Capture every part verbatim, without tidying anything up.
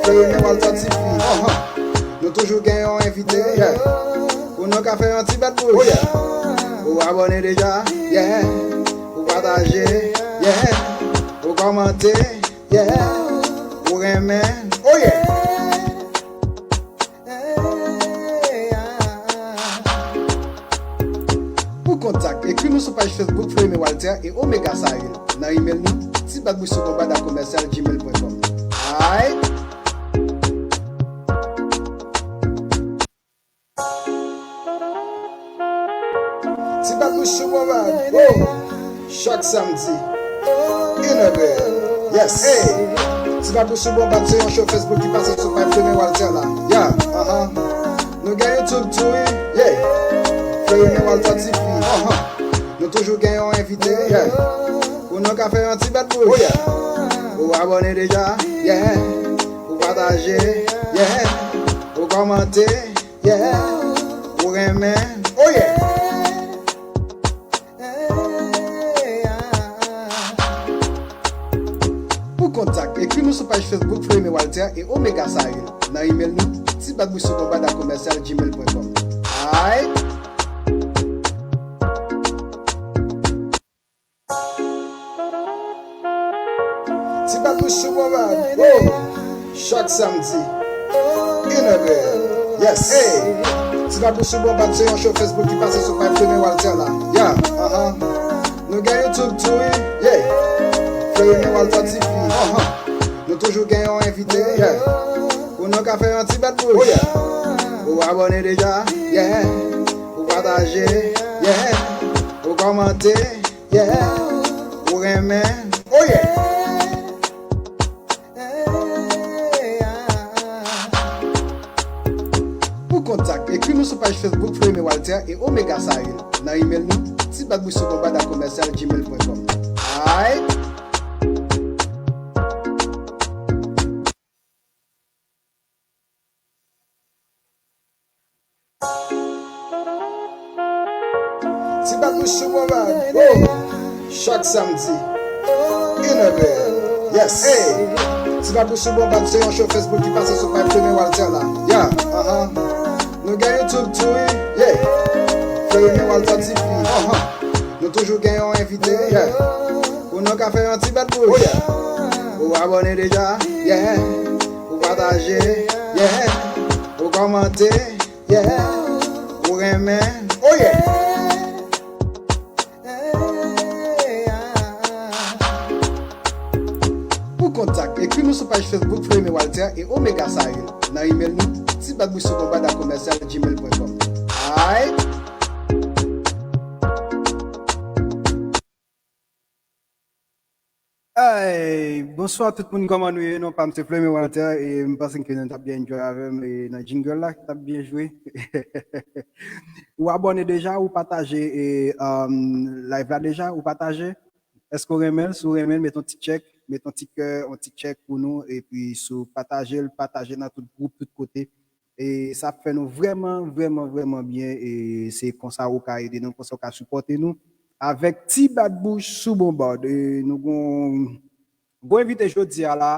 Fè yo men Walter T V. Uh-huh. Nou toujou gen yon envite, yeah. Pou nou ka fè yon ti bat bouch. Oh, yeah. Ou abòne deja, yeah. Ou pataje, yeah. Ou kòmante, yeah. Ou renmen, oh, yeah. Pou kontak, ekri nou sou paj Facebook Florimé Walter e Omega Sahil. Nan imèl nou, ti bat bouch sou konbat a komèsyal gmail pwen kòm. Alright? Ti bat bouch sou konbat. Oh! Chak samdi, inè dè. Yes. Hey! Ti bat bouch sou konbat se yon show Facebook ki pase sou paj Florimé Walter la. Yeah, aha. Nou gen YouTube tou, wi. Yeah. Florimé Walter T V. Aha. Nou toujou gen yon envite, yeah. Pou nou ka fè yon ti bat bouch. Oh, yeah. Ou abòne deja, yeah. Ou pataje, yeah. Ou kòmante, yeah. Ou renmen, oh, yeah. Pou kontak, ekri nou sou paj Facebook Florimé Walter e Omega Sahil. Nan imèl nou, ti bat bouch sou konbat a komèsyal gmail pwen kòm. Alright? Ti bat bouch sou konbat. Oh! Chak samdi, inè dè. Yes. Hey! Ti bat bouch sou konbat se yon show Facebook ki pase sou paj Florimé Walter la. Yeah, aha. Nou gen YouTube tou, wi. Yeah. Florimé Walter T V. Aha. Nou toujou gen yon envite, yeah. Pou nou ka fè yon ti bat bouch. Oh, yeah. Ou abòne deja, yeah. Ou pataje, yeah. Ou kòmante, yeah. Ou renmen, oh, yeah. Pou kontak, ekri nou sou paj Facebook Florimé Walter e Omega Sahil. Nan imèl nou, ti bat bouch sou konbat a komèsyal gmail pwen kòm. Alright? Ti bat bouch sou konbat. Oh! Chak samdi, inè dè. Yes. Hey! Ti bat bouch sou konbat se yon show Facebook ki pase sou paj Florimé Walter la. Yeah, aha. Nou gen YouTube tou, wi. Yeah. Florimé Walter T V. Aha. Nou toujou gen yon envite, yeah. Pou nou ka fè yon ti bat bouch. Oh, yeah. Ou abòne deja, yeah. Ou pataje, yeah. Ou kòmante, yeah. Ou renmen, oh, yeah. Pou kontak, ekri nou sou paj Facebook Florimé Walter e Omega Sahil. Nan imèl nou, ti bat bouch sou konbat a komèsyal gmail pwen kòm. Alright? Hey, bonswa tout moun, kòman nou ye? Non pa m se Florimé Walter e m panse ke nou t ap byen enjoy avè m e nan jingle la ki t ap byen jwe. Ou abòne deja, ou pataje e um, live la deja, ou pataje? Èske w renmen l? Si w renmen l, met yon ti tchèk, met yon ti kè, yon ti tchèk pou nou epi si w pataje l, pataje nan tout gwoup, tout kote. E sa ap fè nou vrèman, vrèman, vrèman byen. E se konsa ou ka ede nou, konsa ou ka sipòte nou avèk ti bat bouch sou Bonbard. E nou gon gwo envite jodi a la.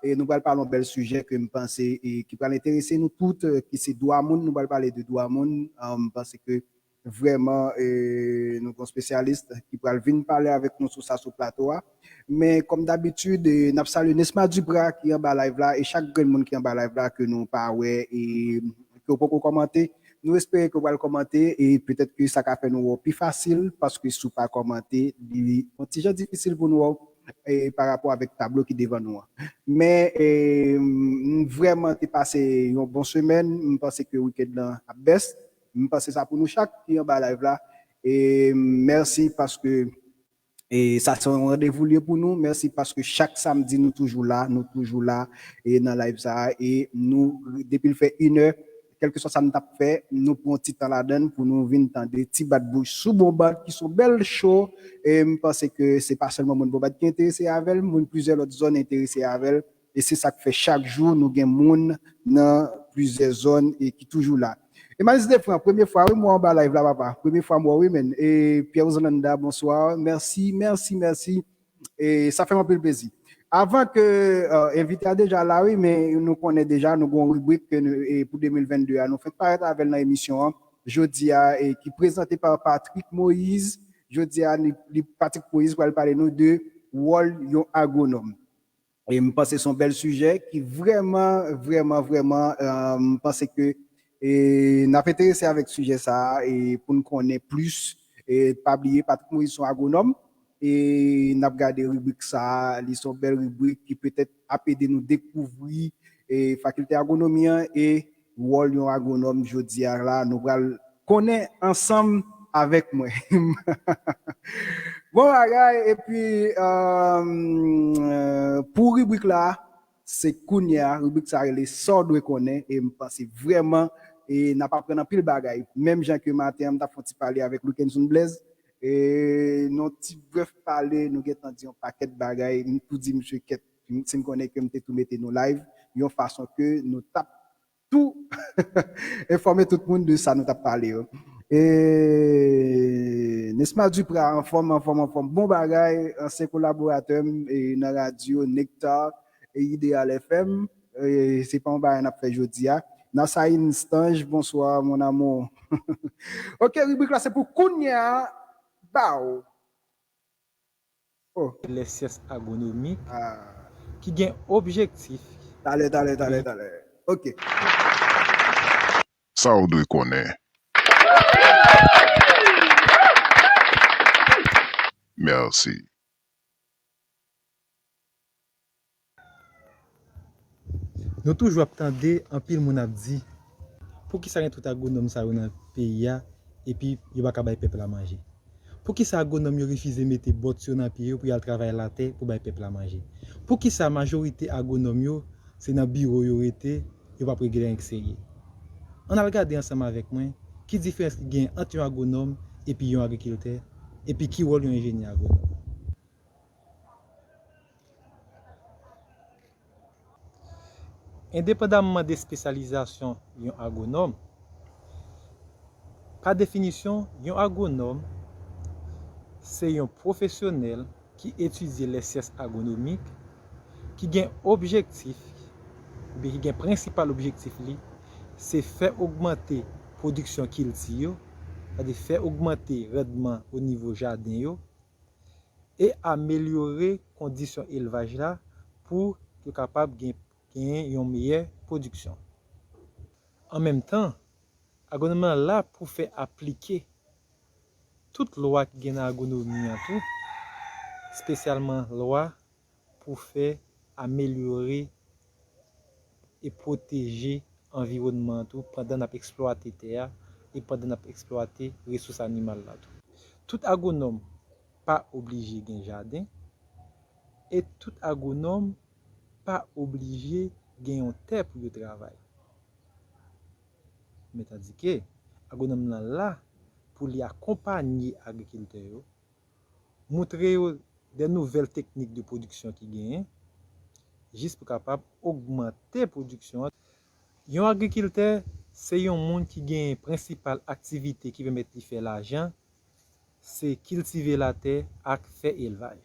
E nou pral pale yon bèl sijè ke m panse e ki pral enterese nou tout, e ki se dwa moun. Nou pral pale de dwa moun. E m panse ke vrèman e nou gon spesyalis ki pral vin pale avèk nou sou sa sou plato a. Men kòm dabitid, e n ap salye Nesma Duprat ki anba live la e chak grenn moun ki anba live la ke nou pa wè e ke w poko kòmante. Nou espere ke w pral kòmante e petèt ke sa ka fè nou wè w pi fasil paske si w pa kòmante, li yon ti jan difisil pou nou wè w e pa rapò avèk tablo ki devan nou an. Men e, m vrèman te pase yon bon semèn. M panse ke wikenn lan ap bèst. M panse sa pou nou chak ki anba live la. E mèsi paske e sa se yon randevou li ye pou nou. Mèsi paske chak samdi nou toujou la, nou toujou la e nan live sa a e nou depi l fè inè, kèlkeswa sa n t ap fè, nou pran yon ti tan ladan l pou nou vin tande ti bat bouch sou Bonbard ki se yon bèl show. E m panse ke se pa sèlman moun Bonbard ki enterese avè l, moun plizyè lòt zòn enterese avè l. E se sa k fè chak jou nou gen moun nan plizyè zòn e ki toujou la. Emanis Defran, premye fwa wi m wè w anba live la papa. Premye fwa m wè w wi menn. E Pierre Zolanda, bonswa. Mèsi, mèsi, mèsi. E sa fè m anpil plezi. Avan ke, euh, envite a deja la, wi, men nou konnen deja, nou gen yon ribrik ke nou, e pou de mil venn de a, nou fenk parèt avè l nan emisyon an, jodi a, e ki prezante pa Patrick Moïse. Jodi a, li, li, Patrick Moïse pral pale nou de wòl yon agwonòm. E m panse se yon bèl sijè ki vrèman, vrèman, vrèman, euh, m panse ke, e, n ap enterese avèk sijè sa a, e pou n konnen plis. E pa bliye, Patrick Moïse se yon agwonòm, e n ap gade ribrik sa a, li se yon bèl ribrik ki petèt ap ede nou dekouvri, e, fakilte agwonomi an e wòl yon agwonòm. Jodi a la, nou pral konnen ansanm avèk mwen. Bon bagay, epi, euh, pou ribrik la, se kounye a, ribrik sa rele Sa w dwe konnen, e m panse vrèman, e n ap aprann anpil bagay. Menm jan ke maten an, m t ap fè yon ti pale avèk Lukenson Blaise, e nan yon ti brèf pale, nou gentan di yon pakèt bagay, m tou di misye kèt, si m konnen ke m te tou mete nou live, yon fason ke nou t ap tou enfòme tout moun de sa nou t ap pale yo. E Nesma Duprat, anfòm, anfòm, anfòm. Bon bagay, ansyen kolaboratè m, e, nan radyo, Nektar, e Ideal F M. E se pa yon bagay n ap fè jodi a. Nasaïn Stange, bonsoir, mon amour. Ok, ribrik la se pou kounye a. Bow. Oh. Les sciences agronomiques, Ah. Ki gen objektif. Talè, talè, talè, talè. Ok. Sa w dwe konnen. Mèsi. Nou toujou ap tande anpil moun ap di, poukisa gen tout agwonòm sa yo nan peyi a, epi yo pa ka bay pèp la manje? Poukisa agwonòm yo refize mete bòt yo nan pye yo pou y al travay latè pou bay pèp la manje? Poukisa majorite agwonòm yo se nan biwo yo rete, yo p ap regle anyen ki serye? Ann al gade ansanm avèk mwen ki diferans ki gen ant yon agwonòm epi yon agrikiltè, epi ki wòl yon enjenyè agwonòm. Endepandamman de espesyalizasyon yon agwonòm, pa definisyon, yon agwonòm se yon pwofesyonèl ki etidye lè syans agwonomik, ki gen objektif, oubyen ki gen prensipal objektif li, se fè ogmante pwodiksyon kilti yo, sètadi fè ogmante randman o nivo jaden yo, e amelyore kondisyon elvaj la pou yo kapab gen, genyen yon meyè pwodiksyon. An menm tan, agwonòm lan la pou fè aplike tout lwa ki gen nan agwonomi an tou, espesyalman lwa pou fè amelyore e pwoteje anviwònman an tou pandan n ap eksplwate tè a e pandan n ap eksplwate resous animal la tou. Tout agwonòm pa oblije gen jaden e tout agwonòm pa oblije gen yon tè pou yo travay. Men tandike, agwonòm lan la pou li akonpanye agrikiltè yo, moutre yo de nouvèl teknik de pwodiksyon ki genyen, jis pou kapab ogmante pwodiksyon an. Yon agrikiltè se yon moun ki gen prensipal aktivite ki pèmèt li fè lajan, se kiltive latè ak fè elvaj.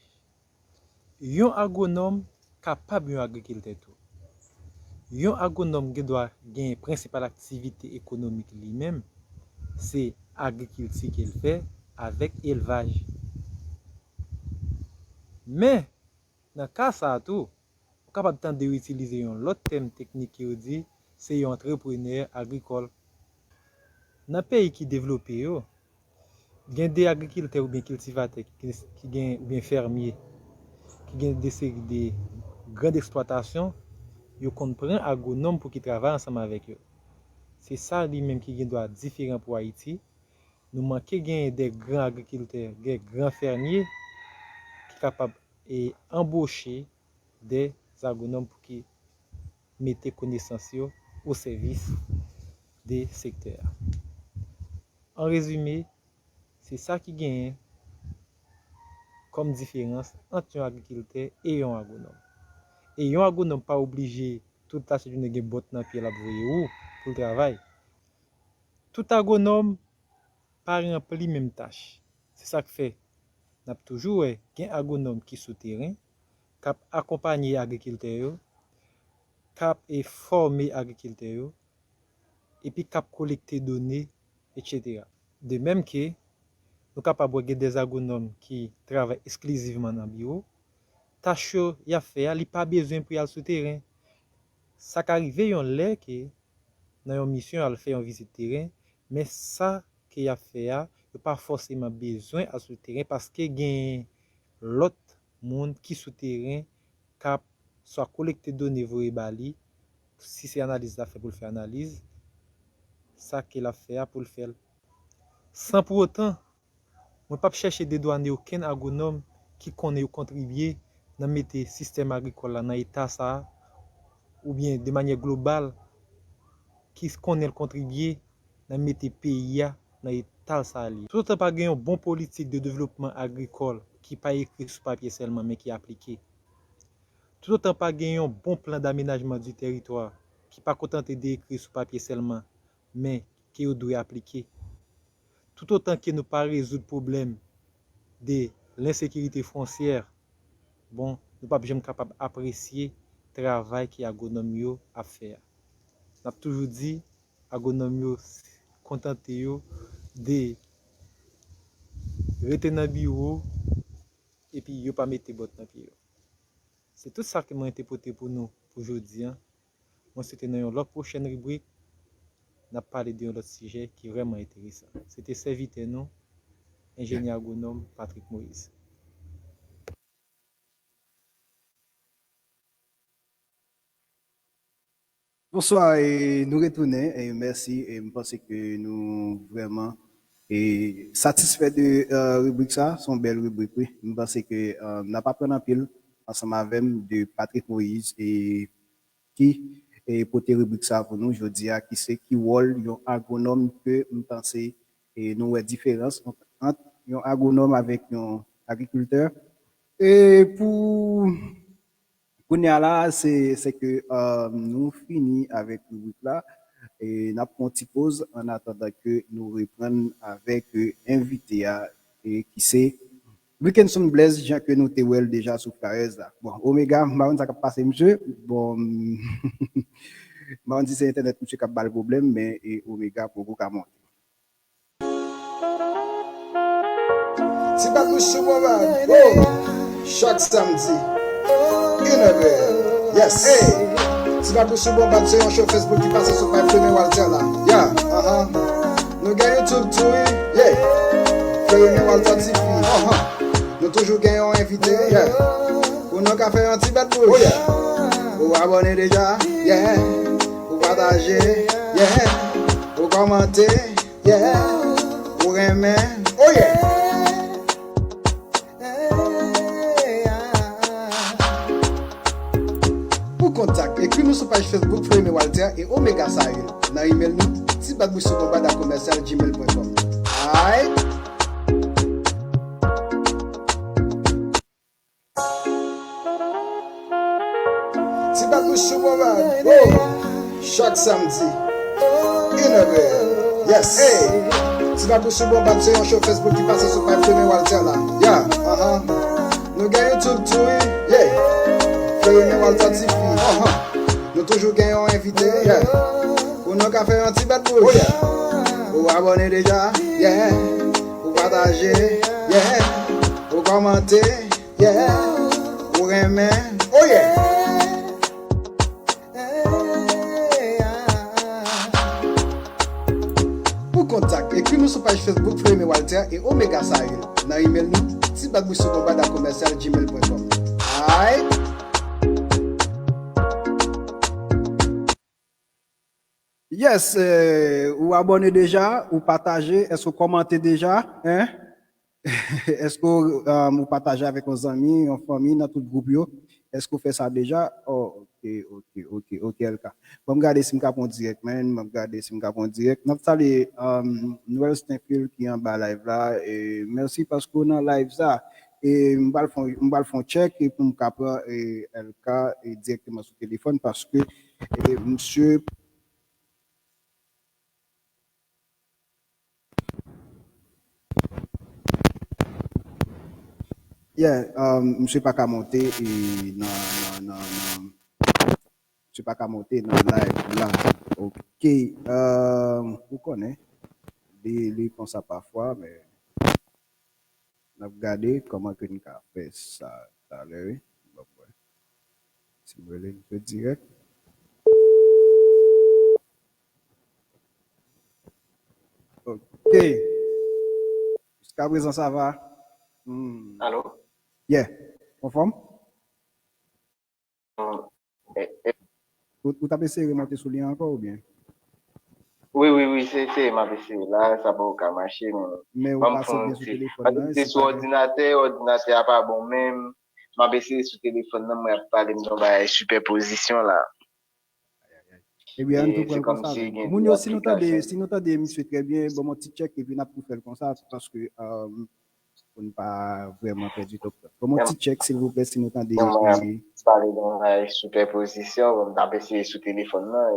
Yon agwonòm kapab yon agrikiltè tou. Yon agwonòm gen dwa gen prensipal aktivite ekonomik li menm, se agrikilti ke l fè avèk elvaj. Men, nan ka sa a tou, ou kapab tande yo itilize yon lòt tèm teknik ke yo di se yon antreprenè agrikòl. Nan peyi ki devlope yo, gen de agrikiltè oubyen kiltivatè ki gen, ki gen, oubyen fèmye, ki gen de seri de grann eksplwatasyon, yo konn pran agwonòm pou ki travay ansanm avèk yo. Se sa li menm ki gen dwa diferan pou Ayiti. Nou manke genyen de gran agrikiltè, de gran fèmye ki kapab e anboche de agwonòm pou ki mete konesans yo o sèvis de sektè a. An rezime, se sa ki genyen kòm diferans ant yon agrikiltè e yon agwonòm. E yon agwonòm pa oblije tout lajounen gen bòt nan pye l ap voye ou pou l travay. Tout agwonòm pa ranpli menm tach. Se sa k fè n ap toujou wè gen agwonòm ki sou teren, k k ap akonpaye agrikiltè yo, k ap, e, fòme agrikiltè yo, epi k ap kolekte done, etsetera. De menm ke nou kapab wè gen dè agwonòm ki travay esklizivman nan biwo, tach yo y ap fè a, li pa bezwen pou y al sou teren. Sa ka rive yon lè ke nan yon misyon, al fè yon vizit teren, men sa ke y ap fè a, yo pa fòseman bezwen al sou teren paske gen lòt moun ki sou teren k ap swa kolekte done voye ba li, si se analiz l ap fè pou l fè analiz, sa ke l ap fè a pou l fè l. San pou otan, mwen p ap chèche dedwane okenn agwonòm ki konnen yo kontribye nan mete sistèm agrikòl la nan eta sa a, oubyen de manyè global, ki konnen l kontribye nan mete peyi a nan eta l sa a li ye. Toutotan pa gen yon bon politik de devlopman agrikòl ki pa ekri sou papye sèlman, men ki aplike. Toutotan pa gen yon bon plan d'amenajman di teritwa ki pa kontante de ekri sou papye sèlman, men ke yo dwe aplike. Toutotan ke nou pa rezoud pwoblèm de lensekirite fonsyè, bon, nou p ap janm kapab apresye travay ke agwonòm yo ap fè a. N ap toujou di, agwonòm yo kontante yo de rete nan biwo epi yo pa mete bòt nan pye yo. Se tout sa ke mwen te pote pou nou pou jodi a. Mwen swete nan yon lòt pwochèn ribrik, n ap pale de yon lòt sijè ki vrèman enteresan. Se te sèvitè nou, enjenyè agwonòm Patrick Moïse. Bonswa, e nou retounen, e mèsi, e m panse ke nou vrèman, e satisfè de, e, ribrik sa, se yon bèl ribrik, wi. M panse ke, e, n ap aprann anpil ansanm avè m de Patrick Moïse, e ki, e, pote ribrik sa pou nou jodi a, ki se ki wòl yon agwonòm ke m panse, e, nou wè diferans ant, ant yon agwonòm avèk yon agrikiltè. E pou kounye a la, se, se ke, e, nou fini avèk ribrik la, e n ap pran yon ti poz an atandan ke nou reprann avèk, e, envite a, e ki se Rickenson Blaise, jan ke nou te wè l deja sou flyers la. Bon, Omega, m pa konn sa k ap pase misye. Bon, m pa konn si se entènèt misye k ap ba l pwoblèm, men, e, Omega poko ka monte. Ti Bat Bouch sou Bonbad, oh! Chak samdi, inè dwèt. Yes! Hey! Ti Bat Bouch sou Bonbad se yon show Facebook ki pase sou paj Fleurime Walter la. Yeah, aha. Nou gen YouTube tou, wi. Yeah. Fleurime Walter T V. Aha. Nou toujou gen yon envite, yeah. Pou nou ka fè yon ti bat bouch. Oh, yeah. Ou abòne deja, yeah. Ou pataje, yeah. Ou kòmante, yeah. Ou renmen, oh, yeah. Pou kontak, ekri nou sou paj Facebook Fleurime Walter e Omega Sahil. Nan email nou, ti bat bouch sou bonbad a komèsyal gmail pwen kòm. Alright? Ti Bat Bouch sou Bonbad, oh! Chak samdi, inè dwèt. Yes! Hey! Ti Bat Bouch sou Bonbad se yon show Facebook ki pase sou paj Fleurime Walter la. Yeah, aha. Nou gen YouTube tou, wi. Yeah. Fleurime Walter T V. Aha. Nou toujou gen yon envite, yeah. Pou nou ka fè yon ti bat bouch. Oh, yeah. Ou abòne deja, yeah. Ou pataje, yeah. Ou kòmante, yeah. Ou renmen, oh, yeah. Pou kontak, ekri nou sou paj Facebook Fleurime Walter e Omega Sahil. Nan email nou, ti bat bouch sou bonbad a komèsyal gmail pwen kòm. Alright? Yes, eh, ou abòne deja, ou pataje, èske ou kòmante deja, hein? Èske ou, um, ou pataje avèk yon zanmi, yon fanmi nan tout gwoup yo? Èske ou fè sa deja? Oh, ok, ok, ok, ok, L K. Ban m gade si m ka pran dirèk, man. Ban m gade si m ka pran dirèk. N ap salye, um, Noël Stenfield ki anba live la. E mèsi paske w nan live sa. E m pral fè, m pral fè yon check e pou m ka pran, e, L K, e, dirèkteman sou telefòn paske, e, misye Yeah, um, misye pa ka monte e nan, nan, nan, nan, misye pa ka monte nan live la. Ok, um, ou konnen, li, li konsa pafwa, men n ap gade kòman ke n ka fè sa talè, wi. Bon, mwen. Si m rele misye dirèk. Ok. Jiska prezan, sa va? Hmm. Alo? Yeah. Anfòm? Hmm. Eh, eh. Ou, ou t ap eseye remonte sou li ankò oubyen? Wi, wi, wi, se, se, m ap eseye la, sa poko ka mache, men. Men ou pase byen sou telefòn nan, se sou òdinatè, òdinatè a pa bon menm. M ap eseye sou telefòn nan, mwen ap pale m nan bagay sipèpozisyon la. Ebyen, ann tou pran l konsa. Moun yo, si nou tande, si nou tande misye trè byen, ban m yon ti tchèk epi n ap tou fè l konsa, paske, um, pou n pa vrèman pèdi twòp tan. Ban m yon ti tchèk, silvouplè, si nou tande misye. Pale nan sipèpozisyon, bon, m t ap eseye sou telefòn nan.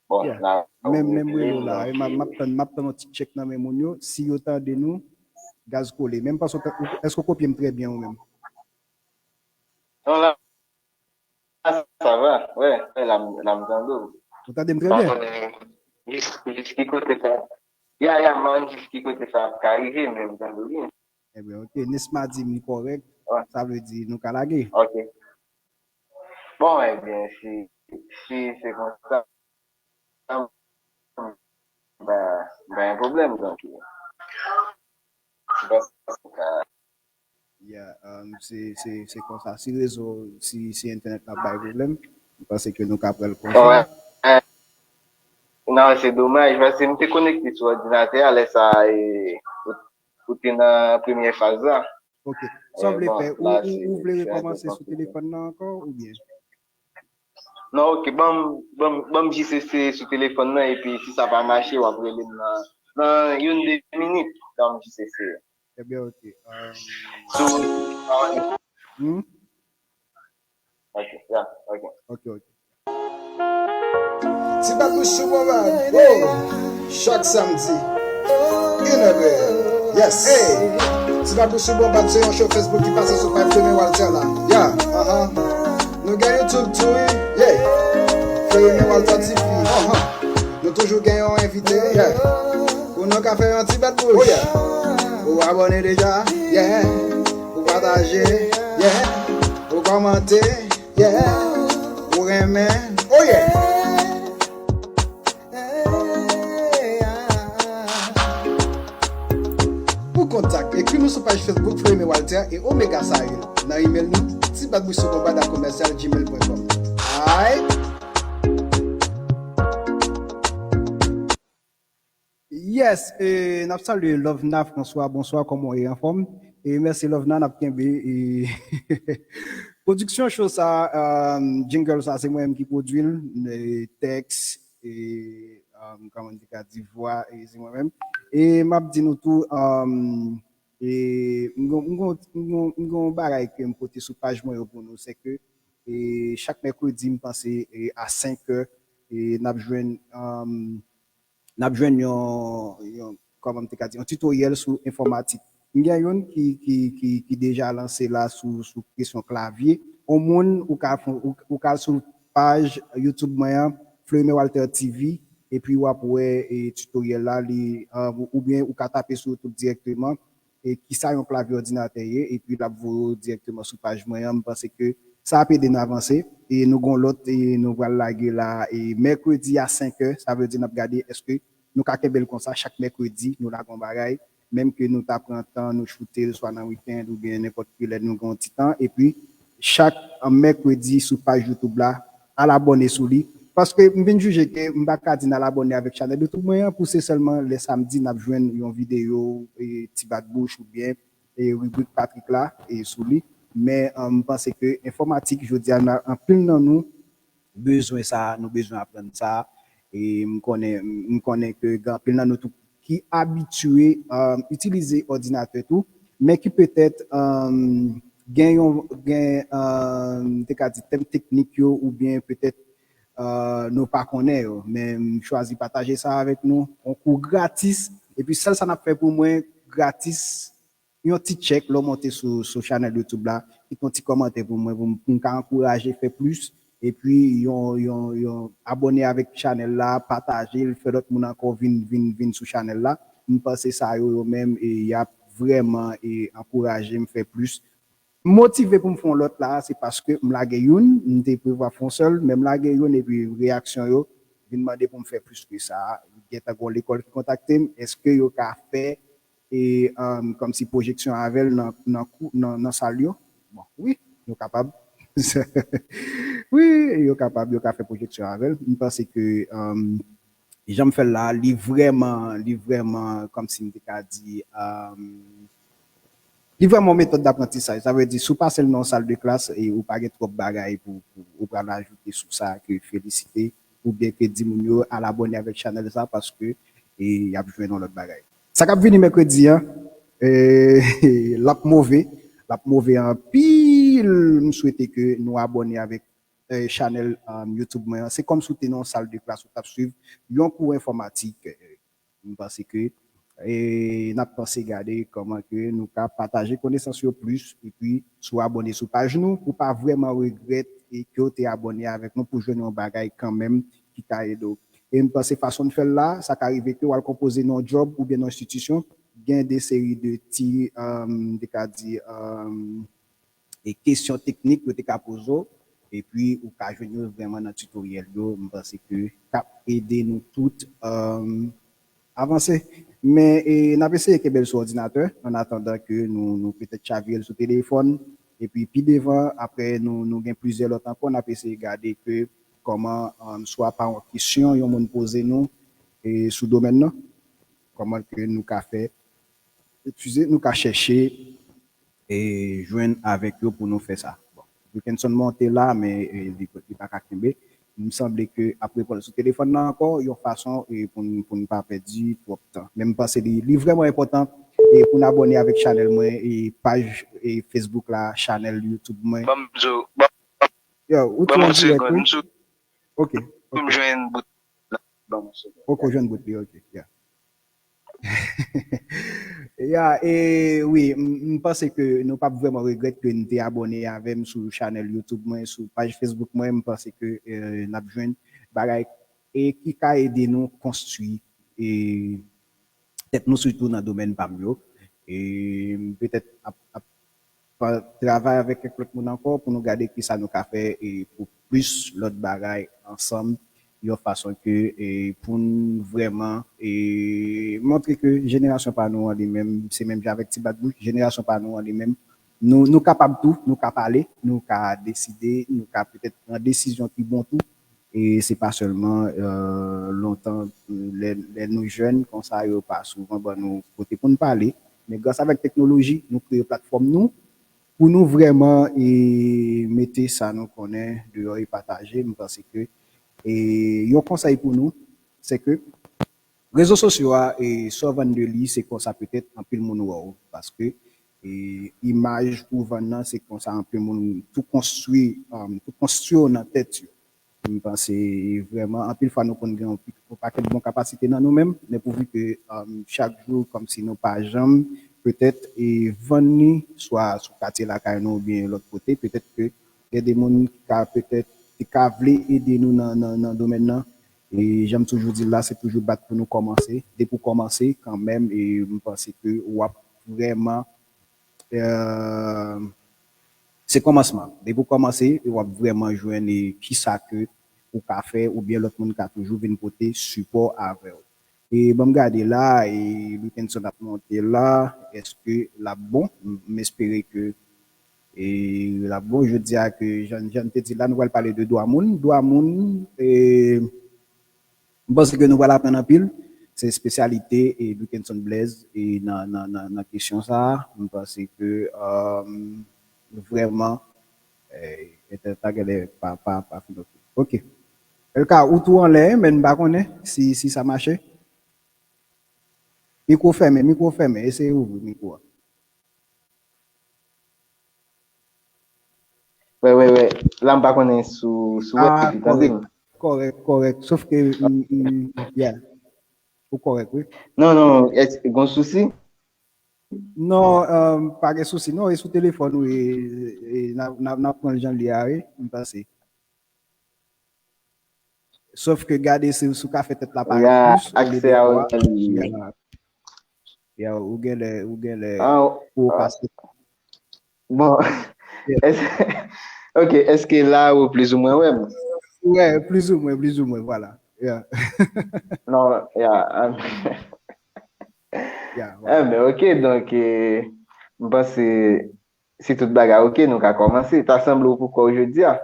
Bon, yeah. Menm, menm rele w la, m ap, m ap tann, m ap tann yon ti tchèk nan men moun yo, si yo tande nou, gaz kole. Menm paske, èske w kopye m trè byen ou menm? Non, la, sa va. Wè, wè, la, m- la, m tande w. Ou tande m trè byen? Jis, jis ki kote sa? Ya, ya, m pa konn jis ki kote sa ap ka rive, men m tande w byen. Ebyen, ok. Nesma di m li kòrèk. Sa vle di nou ka lage. Ok. Bon, ebyen, si, si se konsa, ba, ba yon pwoblèm, donk. Bon, sa. Yeah, um, se, se, se konsa. Si rezo, si, si entènèt la bay pwoblèm, m panse ke nou ka pran l konsa. Non, se domaj, paske m te konekte sou òdinatè a, lè sa a, e, ou, ou te nan premyè faz la. Ok. Sa w vle fè? Ou, ou, ou vle rekòmanse sou telefòn nan ankò, oubyen? Non, ok, ban m, ban m, ban m jis eseye sou telefòn nan, epi si sa pa mache, w ap rele m nan, nan youn de minit, ban m jis eseye. Ebyen, ok. Um, sou, hmm? Ok, ya, ok. Ok, ok. Ti Bat Bouch sou Bonbad. Oh! Chak samdi, inè dwèt. Yes. Hey! Ti Bat Bouch sou Bonbad se yon show Facebook ki pase sou paj Fleurime Walter la. Yeah, aha. Nou gen YouTube tou, wi. Yeah. Fleurime Walter T V. Aha. Nou toujou gen yon envite. Yeah. Pou nou ka fè yon ti bat bouch. Oh, yeah. Ou abòne deja? Yeah. Ou pataje? Yeah. Ou kòmante? Yeah. Ou renmen? Oh, yeah. Pou kontak, ekri nou sou paj Facebook Fleurime Walter e Omega Sahil. Nan email nou, ti bat bouch sou bonbad a commercial gmail point com. Alright? Yes, e, n ap salye Lovena François, bonswa, kòman w ye, anfòm? E mèsi Lovena, n ap kenbe, e, pwodiksyon show sa, um, jingle sa, se mwen menm ki pwodui l, e, tèks, e, um, kòman m te ka di, vwa, e, se mwen menm. E m ap di nou tou, um, e, m gon, m gon, m gon, m gon bagay ke m pote sou paj mwen yo pou nou, se ke, e, chak mèkredi, m panse, e, a senk è, e, n ap jwenn, um, n ap jwenn yon, yon, kòman m te ka di, yon titoryèl sou enfòmatik. M gen youn ki, ki, ki, ki deja lanse la sou, sou kesyon klavye. Yon moun, ou ka fon, ou, ou ka al sou paj YouTube mwen an, Fleurime Walter T V, epi w ap wè, e, titoryèl la, li, ah, ou, oubyen ou ka tape sou YouTube dirèkteman, e kisa yon klavye òdinatè ye, epi l ap voye w dirèkteman sou paj mwen an. M panse ke sa ap ede n avanse, e nou gon lòt, e nou pral lage la, e mèkredi a senk è, sa vle di n ap gade èske nou ka kenbe l konsa, chak mèkredi, nou lage yon bagay, menm ke nou ta pran tan, nou choute l, swa nan weekend, oubyen nenpòt ki lè nou gen yon ti tan, epi chak, e, mèkredi sou paj YouTube la, al abòne sou li. Paske m vin jije ke m pa ka di n al abòne avèk chanèl YouTube mwen an, pou se sèlman lè samdi n ap jwenn yon videyo, e, ti bat bouch oubyen, e, ribrik Patrick la, e, sou li. Men, e, m panse ke enfòmatik, jodi a, n a, anpil nan nou bezwen sa, nou bezwen aprann sa. E m konnen, m konnen ke gen anpil nan nou tou ki abitye, e, itilize òdinatè tou, men ki petèt, e, gen yon, gen, e, m te ka di tèm teknik yo, oubyen petèt, e, nou pa konnen yo. Men m chwazi pataje sa avèk nou, yon kou gratis, epi sèl sa n ap fè pou mwen, gratis, yon ti tchèk lè w monte sou, sou chanèl YouTube la, kite yon ti kòmantè pou mwen, pou m, pou m ka ankouraje fè plis. Epi, yon, yon, yon abòne avèk chanèl la, pataje l, fè lòt moun ankò vin, vin, vin sou chanèl la. M panse sa yo, yo menm, e, y ap vrèman, e, ankouraje m fè plis. M motive pou m fè yon lòt la, se paske m lage youn, m te prevwa fè yon sèl, men m lage youn, epi reyaksyon yo vin mande pou m fè plis ke sa. Gentan gen yon lekòl ki kontakte m, èske yo ka fè e, um, kòmsi pwojeksyon avè l nan, nan, kou, nan, nan sal yo? Bon, wi, yo kapab. Wi, yo kapab, yo ka fè pwojeksyon avè l. M panse ke, um, jan m fè l la, li vrèman, li vrèman, kòmsi m te ka di, um, li vrèman yon metòd daprantisaj. Sa vle di, si w pase l nan yon sal de klas e ou pa gen twòp bagay pou, pou ou pral ajoute sou sa ke felisite oubyen ke di moun yo al abòne avèk chanèl sa paske e, y ap jwenn yon lòt bagay. Sa k ap vini mèkredi an, e, l ap move, l ap move anpil. M swete ke nou abòne avèk e, chanèl um, YouTube mwen an. Se kòmsi w te nan yon sal de klas ou t ap swiv yon kou enfòmatik. E, m panse ke e, n ap panse gade kòman ke nou ka pataje konesans yo plis, epi si w abòne sou paj nou, ou pa vrèman regrèt e ke w te abòne avèk nou pou jwenn yon bagay kanmenm ki ka ede w. E m panse fason n fè l la, sa ka rive ke w al konpoze nan yon djòb oubyen nan yon enstitisyon, gen de seri de ti, um, m te ka di, um, e kesyon teknik yo te ka poze w, epi ou ka jwenn yo vrèman nan titoryèl yo, m panse ke k ap ede nou tout, um, avanse. Men e, n ap eseye kenbe l sou òdinatè, an atandan ke nou, nou petèt chavire l sou telefòn, epi pi devan, apre nou, nou gen plizyè lòt ankò, n ap eseye gade ke kòman, um, swa pa yon kesyon yon moun poze nou e, sou domèn nan, kòman ke nou ka fè, eskize, nou ka chèche e jwenn avèk yo pou nou fè sa. Bon, Wilkinson monte la, men e, li, li pa ka kenbe. M sanble ke ap reponn sou telefòn nan ankò, yon fason e pou n, pou n pa pèdi twòp tan. Men m panse li, li vrèman enpòtan e pou n abòne avèk chanèl mwen e paj e Facebook la, chanèl YouTube mwen. Ban m di w, ban, Yo, ou ban tou m an yon dirèk, segond, wi. M sou, Ok, pou m ok. Jwenn bout la. Ban m yon segond. Ok, ou jwenn bout li, ok, yeah. Ya, e wi, m, m panse ke nou p ap vrèman regrèt ke n te abòne avè m sou chanèl YouTube mwen, sou paj Facebook mwen. M panse ke e, n ap jwenn bagay e ki ka ede nou konstwi e tèt nou, sitou nan domèn pa m yo. E m petèt ap, ap pa travay avèk kèk lòt moun ankò pou nou gade kisa nou ka fè e pou plis lòt bagay ansanm, yon fason ke e pou n vrèman e montre ke jenerasyon pa nou an li menm, se menm jan avèk Ti Bat Bouch, jenerasyon pa nou an li menm, nou, nou kapab tou, nou ka pale, nou ka deside, nou ka petèt pran desizyon ki bon tou, e se pa sèlman e, lontan, lè, lè nou jèn konsa, yo pa souvan ban nou kote pou n pale. Men gras avèk teknoloji, nou kreye platfòm nou pou nou vrèman e, mete sa nou konnen deyò e pataje. M panse ke e, yon konsèy pou nou, se ke rezo sosyo a, e sa w vann de li, se konsa petèt anpil moun wè w. Paske e, imaj ou vann nan, se konsa anpil moun tou konstwi, um, tou konstwi w nan tèt yo. M panse vrèman, anpil fwa nou konn gen yon, yon pakèt bon kapasite nan nou menm, men pouvi ke um, chak jou, kòmsi nou pa janm, petèt, e vann li, swa sou katye lakay nou oubyen lòt kote, petèt ke gen de moun ki ka petèt, ki ka vle ede nou nan, nan, nan domèn nan. E jan m toujou di l la, se toujou bat pou nou kòmanse. Depi w kòmanse, kanmenm, e m panse ke w ap vrèman, e, se kòmansman. Depi w kòmanse, w ap vrèman jwenn e kisa ke ou ka fè, oubyen lòt moun ka toujou vin pote sipò avè w. E ban m gade la, e Wilkinson ap monte la, èske l ap bon? M, m espere ke e l ap bon. Jodi a ke, jan, jan n te di la, nou pral pale de dwa moun. Dwa moun, e, m panse ke nou pral aprann anpil. Se espesyalite e Wilkinson Blaise e nan, nan, nan, nan kesyon sa a. M panse ke um, vrèman, e, entènèt la genlè pa, pa, pa fin oke. Oke. Elka, ou tou anlè, men m pa konnen si, si sa mache. Mikwo fèmen, mikwo fèmen, eseye ouvri mikwo a. Wè, wè, wè. La m pa konnen sou, sou wè ah, si tande m. Kòrèk, kòrèk. Sof ke, mm, mm, yeah. Ou kòrèk, wi. Non, non, gon sousi? Non, euh, pa gen sousi. Non, e sou telefòn, wi. E, e, n a, n a, n a pran l jan l ye a, wi, m panse. Sòf ke gade si, si w ka fè tèt la parèt plis, olye de vwa. Ya, ou genlè, ou genlè pou w pase. Bon, ok, èske la ou plizoumwen wè m? Wè, plizoumwen, plizoumwen, vwala. Non, ya. Enben, ok, donk, m panse si tout bagay ok, nou ka kòmanse. Ta sanble w pou kò w jodi a?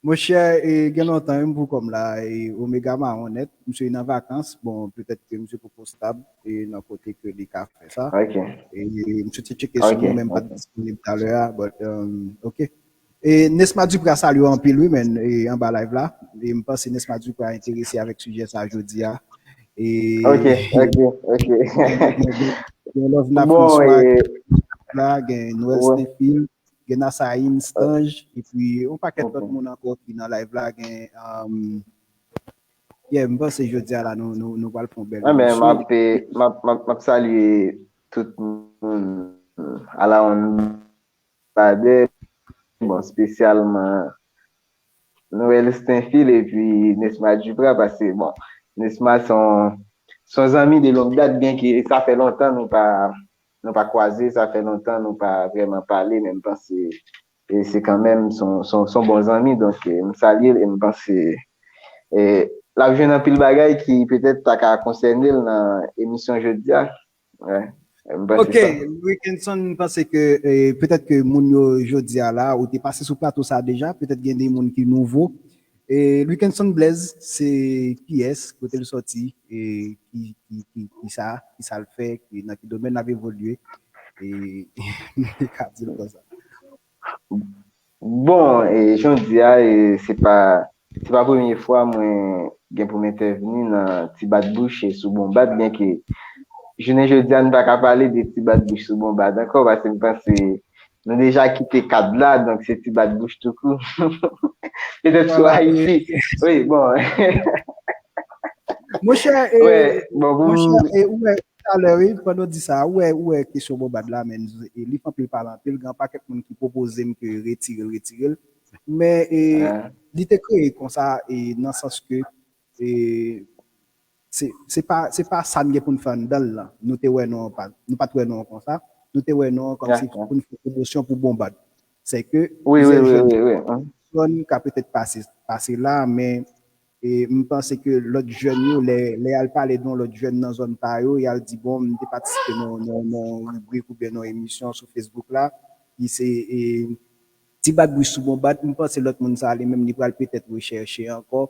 Monchè, e, gen lontan wi m pou kò m la, e, Omega Mawon nèt, misye nan vakans, bon, petèt ke misye poko stab, e, nan kote ke li ka fè sa. E, misye te tcheke sou mwen, men m pa t disponib talè a, but, um, ok. E, Nesma Duprat salye w anpil wi, men, e, anba live la. E, m panse Nesma Duprat enterese avèk sijè sa jodi a. E, ok, ok, ok. Gen Love Nap François, la, gen Noël Stenfil, gen Nasaïn, Stange, epi yon pakèt lòt moun ankò ki nan live la, gen, um, yeah, m panse jodi a la, nou, nou, nou pral fè yon bèl emisyon. M ap, m ap, m ap, m ap salye tout moun a la on badè, bon, espesyalman Noël Stenfil epi Nesma Duprat, paske, bon, Nesma se yon, se yon zanmi de longue date, byen ke sa fè lontan nou pa, nou pa kwaze, sa fè lontan nou pa vrèman pale, men m panse, e se kanmenm, se yon, se yon, se yon bon zanmi, donk, e, m salye l, e m panse, e, l ap jwenn anpil bagay ki petèt ta ka konsène l nan emisyon jodi a. Ok, Rickenson, m panse ke, e, petèt ke moun yo jodi a la, ou te pase sou plato sa a deja, petèt gen de moun ki nouvo. E, Rickenson Blaise, se kiyès, kote l sòti, e, ki, ki, ki, ki sa, ki sa l fè, ki, nan ki domèn l ap evolye, e, nou te ka di l konsa. Bon, e, jan w di a, e, se pa, se pa premye fwa mwen gen pou m entèvni nan ti bat bouch e sou bon bat, byen ke jounen jodi a nou pa ka pale de ti bat bouch sou bon bat ankò, paske m panse nou deja kite kad la, donk se ti bat bouch tou kou. Petèt sou Ayiti. Wi, bon. Monchè, e, monchè, e, ou wè, talè, wi, pandan w di sa, ou wè, ou wè kesyon bon bat la, men, e, li fè anpil pale anpil, gen yon pakèt moun ki pwopoze m ke retire l, retire l. Men, e, li te kreye konsa, e, nan sans ke, e, se, se pa, se pa sa n gen pou n fè anndan l lan. Nou te wè non an pa, nou pa t wè non an konsa. Nou te wè non an kòmsi pou n fè pwomosyon pou bon bat. Se ke plizyè jèn, jèn ka petèt pase, pase la, men, e, m panse ke lòt jèn yo, lè, lè y al pale de yon lòt jèn nan zòn pa yo, y al di, bon, m te patisipe nan, nan, nan yon ribrik oubyen nan yon emisyon sou Facebook la, ki se, e, ti bat bouch sou bon bat, m panse lòt moun sa a li menm li pral petèt rechèche ankò,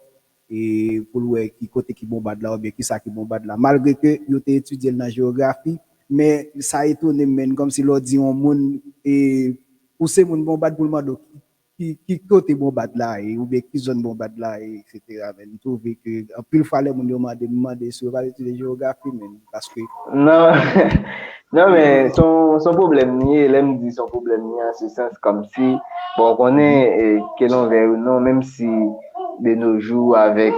e, pou l wè ki kote ki bon bat la oubyen kisa ki bon bat la. Malgre ke yo te etidye l nan jewografi, men sa etone m, men kòmsi lè w di yon moun, e, ou se moun bon bat pou l mande w ki, ki, ki kote bon bat la ye, oubyen ki zòn bon bat la ye, etsetera. Men m twouve ke anpil fwa lè moun yo mande m, m mande si yo pa etidye jewografi, men paske. Non, non, men se yon, se yon pwoblèm li ye, lè m di se yon pwoblèm li ye, an se sans, kòmsi, bon, ou konnen, e, ke l'on veuille ou non, menm si de nos jours, avèk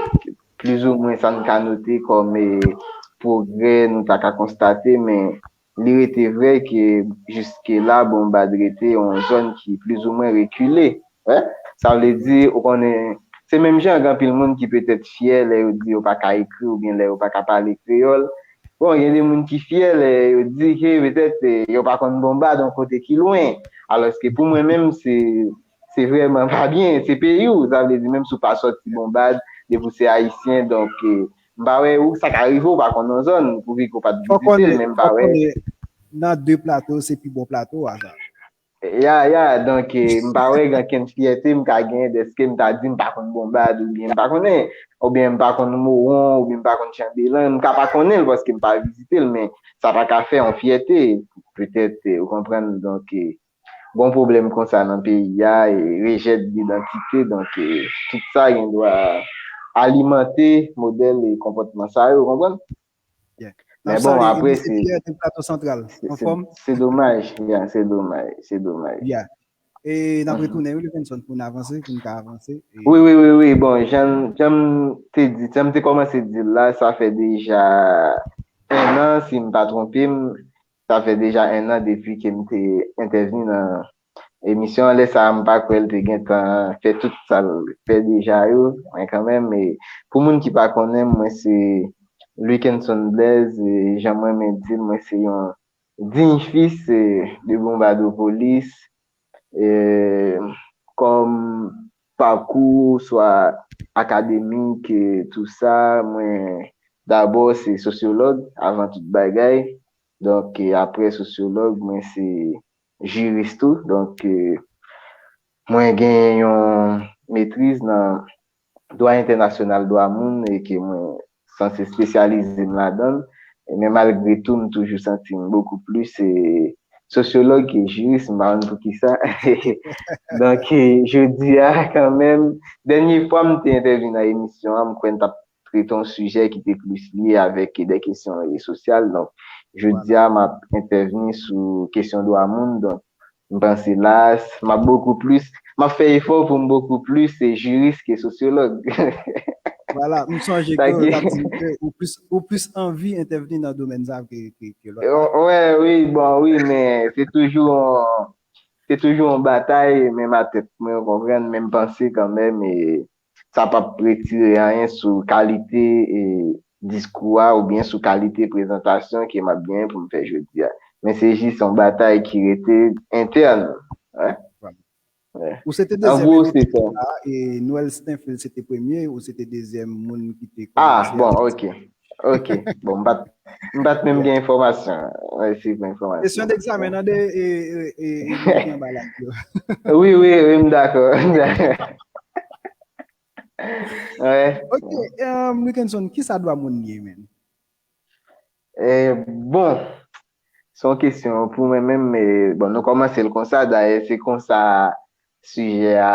plizoumwen sa n ka note kòm, e, pwogrè nou ta ka konstate, men li rete vrè ke jiske la, bon, Bonbad rete yon zòn ki plizoumwen rekile. Wè? Sa vle di, ou konnen, se menm jan gen anpil moun ki petèt fyè lè yo di yo pa ka ekri oubyen lè yo pa ka pale kreyòl. Bon, gen de moun ki fyè lè yo di ke petèt, e, yo pa konn Bonbad, yon kote ki lwen. Alòske pou mwen menm, se, se vrèman pa byen. Se peyi w, sa vle di menm si w pa sòti Bonbad, depi w se ayisyen, donk, e, m pa wè ou sa ka rive w pa konn yon zòn, pouvi ke w pa t vizite l, men m pa wè. Nan de plato, se pi bon plato a sa. Ya, ya, donk, e, m pa wè gen okenn fyète m ka genyen dèske m ta di m pa konn Bonbad, oubyen m pa konnen, oubyen m pa konn Mowon, oubyen m pa konn Chanbelan, m ka pa konnen l paske m pa vizite l, men sa pa ka fè yon fyète, petèt, e, ou konprann, donk, e, gon pwoblèm konsa nan peyi a, e, rejè d idantite, donk, e, tout sa gen dwa alimante modèl e konpòtman sa yo, ou konprann? Men bon, apre, se, se domaj, ya, se domaj, se domaj. E n ap retounen, wi, Rickenson, pou n avanse, pou n ka avanse. Wi, wi, wi, wi, bon, jan, jan m te di, jan m te kòmanse di l la, sa fè deja en an, si m pa twonpe m, Sa fè deja en an depi ke m te entèvni nan emisyon an. Lè sa a, m pa kwè l te gentan fè tout sa l fè deja yo. Men kanmenm, e, pou moun ki pa konnen m, mwen se Luikenson Blaise, e, jan mwen renmen di l, mwen se yon diy fis, e, de Bonbadopolis. E, kòm pakou, swa akademik, e, tou sa, mwen dabò se sosyològ avan tout bagay. Donk, e, apre sosyològ, mwen se jiris tou. Donk, e, mwen gen yon metriz nan dwa entènasyonal dwa moun e ke mwen sanse espesyalize m ladan l. E men malgre tou, m toujou santi m bokou plis, e, sosyològ ke jiris, m pa konn poukisa. Donk, e, jodi a, kanmenm, dènye fwa m te entèvni nan emisyon an, m kwè n t ap trete yon sijè ki te plis lye avèk de kesyon, e, sosyal. Donk, jodi a, m ap entèvni sou kesyon dwa moun. Donk, m panse la, s- m ap bokou plis, m ap fè efò pou m bokou plis se jiris ke sosyològ. Vwala, m sonje ke w t ap di m ke ou plis, ou plis anvi entèvni nan domèn sa ke, ke, ke lòt la. Wè, wi, bon, wi, men se toujou yon, se toujou yon batay, menm a tèt mwen, w konprann, men m panse kanmenm, e sa p ap retire anyen sou kalite, e, diskou a oubyen sou kalite prezantasyon ke m ap genyen pou m fè jodi a. Men se jis yon batay ki rete entèn. Wè. Ou se te dezyèm envite la, e Noël Stenfil se te premye, ou se te dezyèm moun ki te kòmanse. Ah, bon, ok. Ok. Bon, m pa t, m pa t menm gen enfòmasyon. Mèsi pou enfòmasyon. Kesyon d'egzamen nan de e e e e ki anba la yo. Wi, wi, wi, m dakò. Wè. Ok, um, Luikenson, ki sa dwa moun ye, men? E, bon, se yon kesyon pou mwen menm, e, bon, nou kòmanse l konsa, dayè se konsa sijè a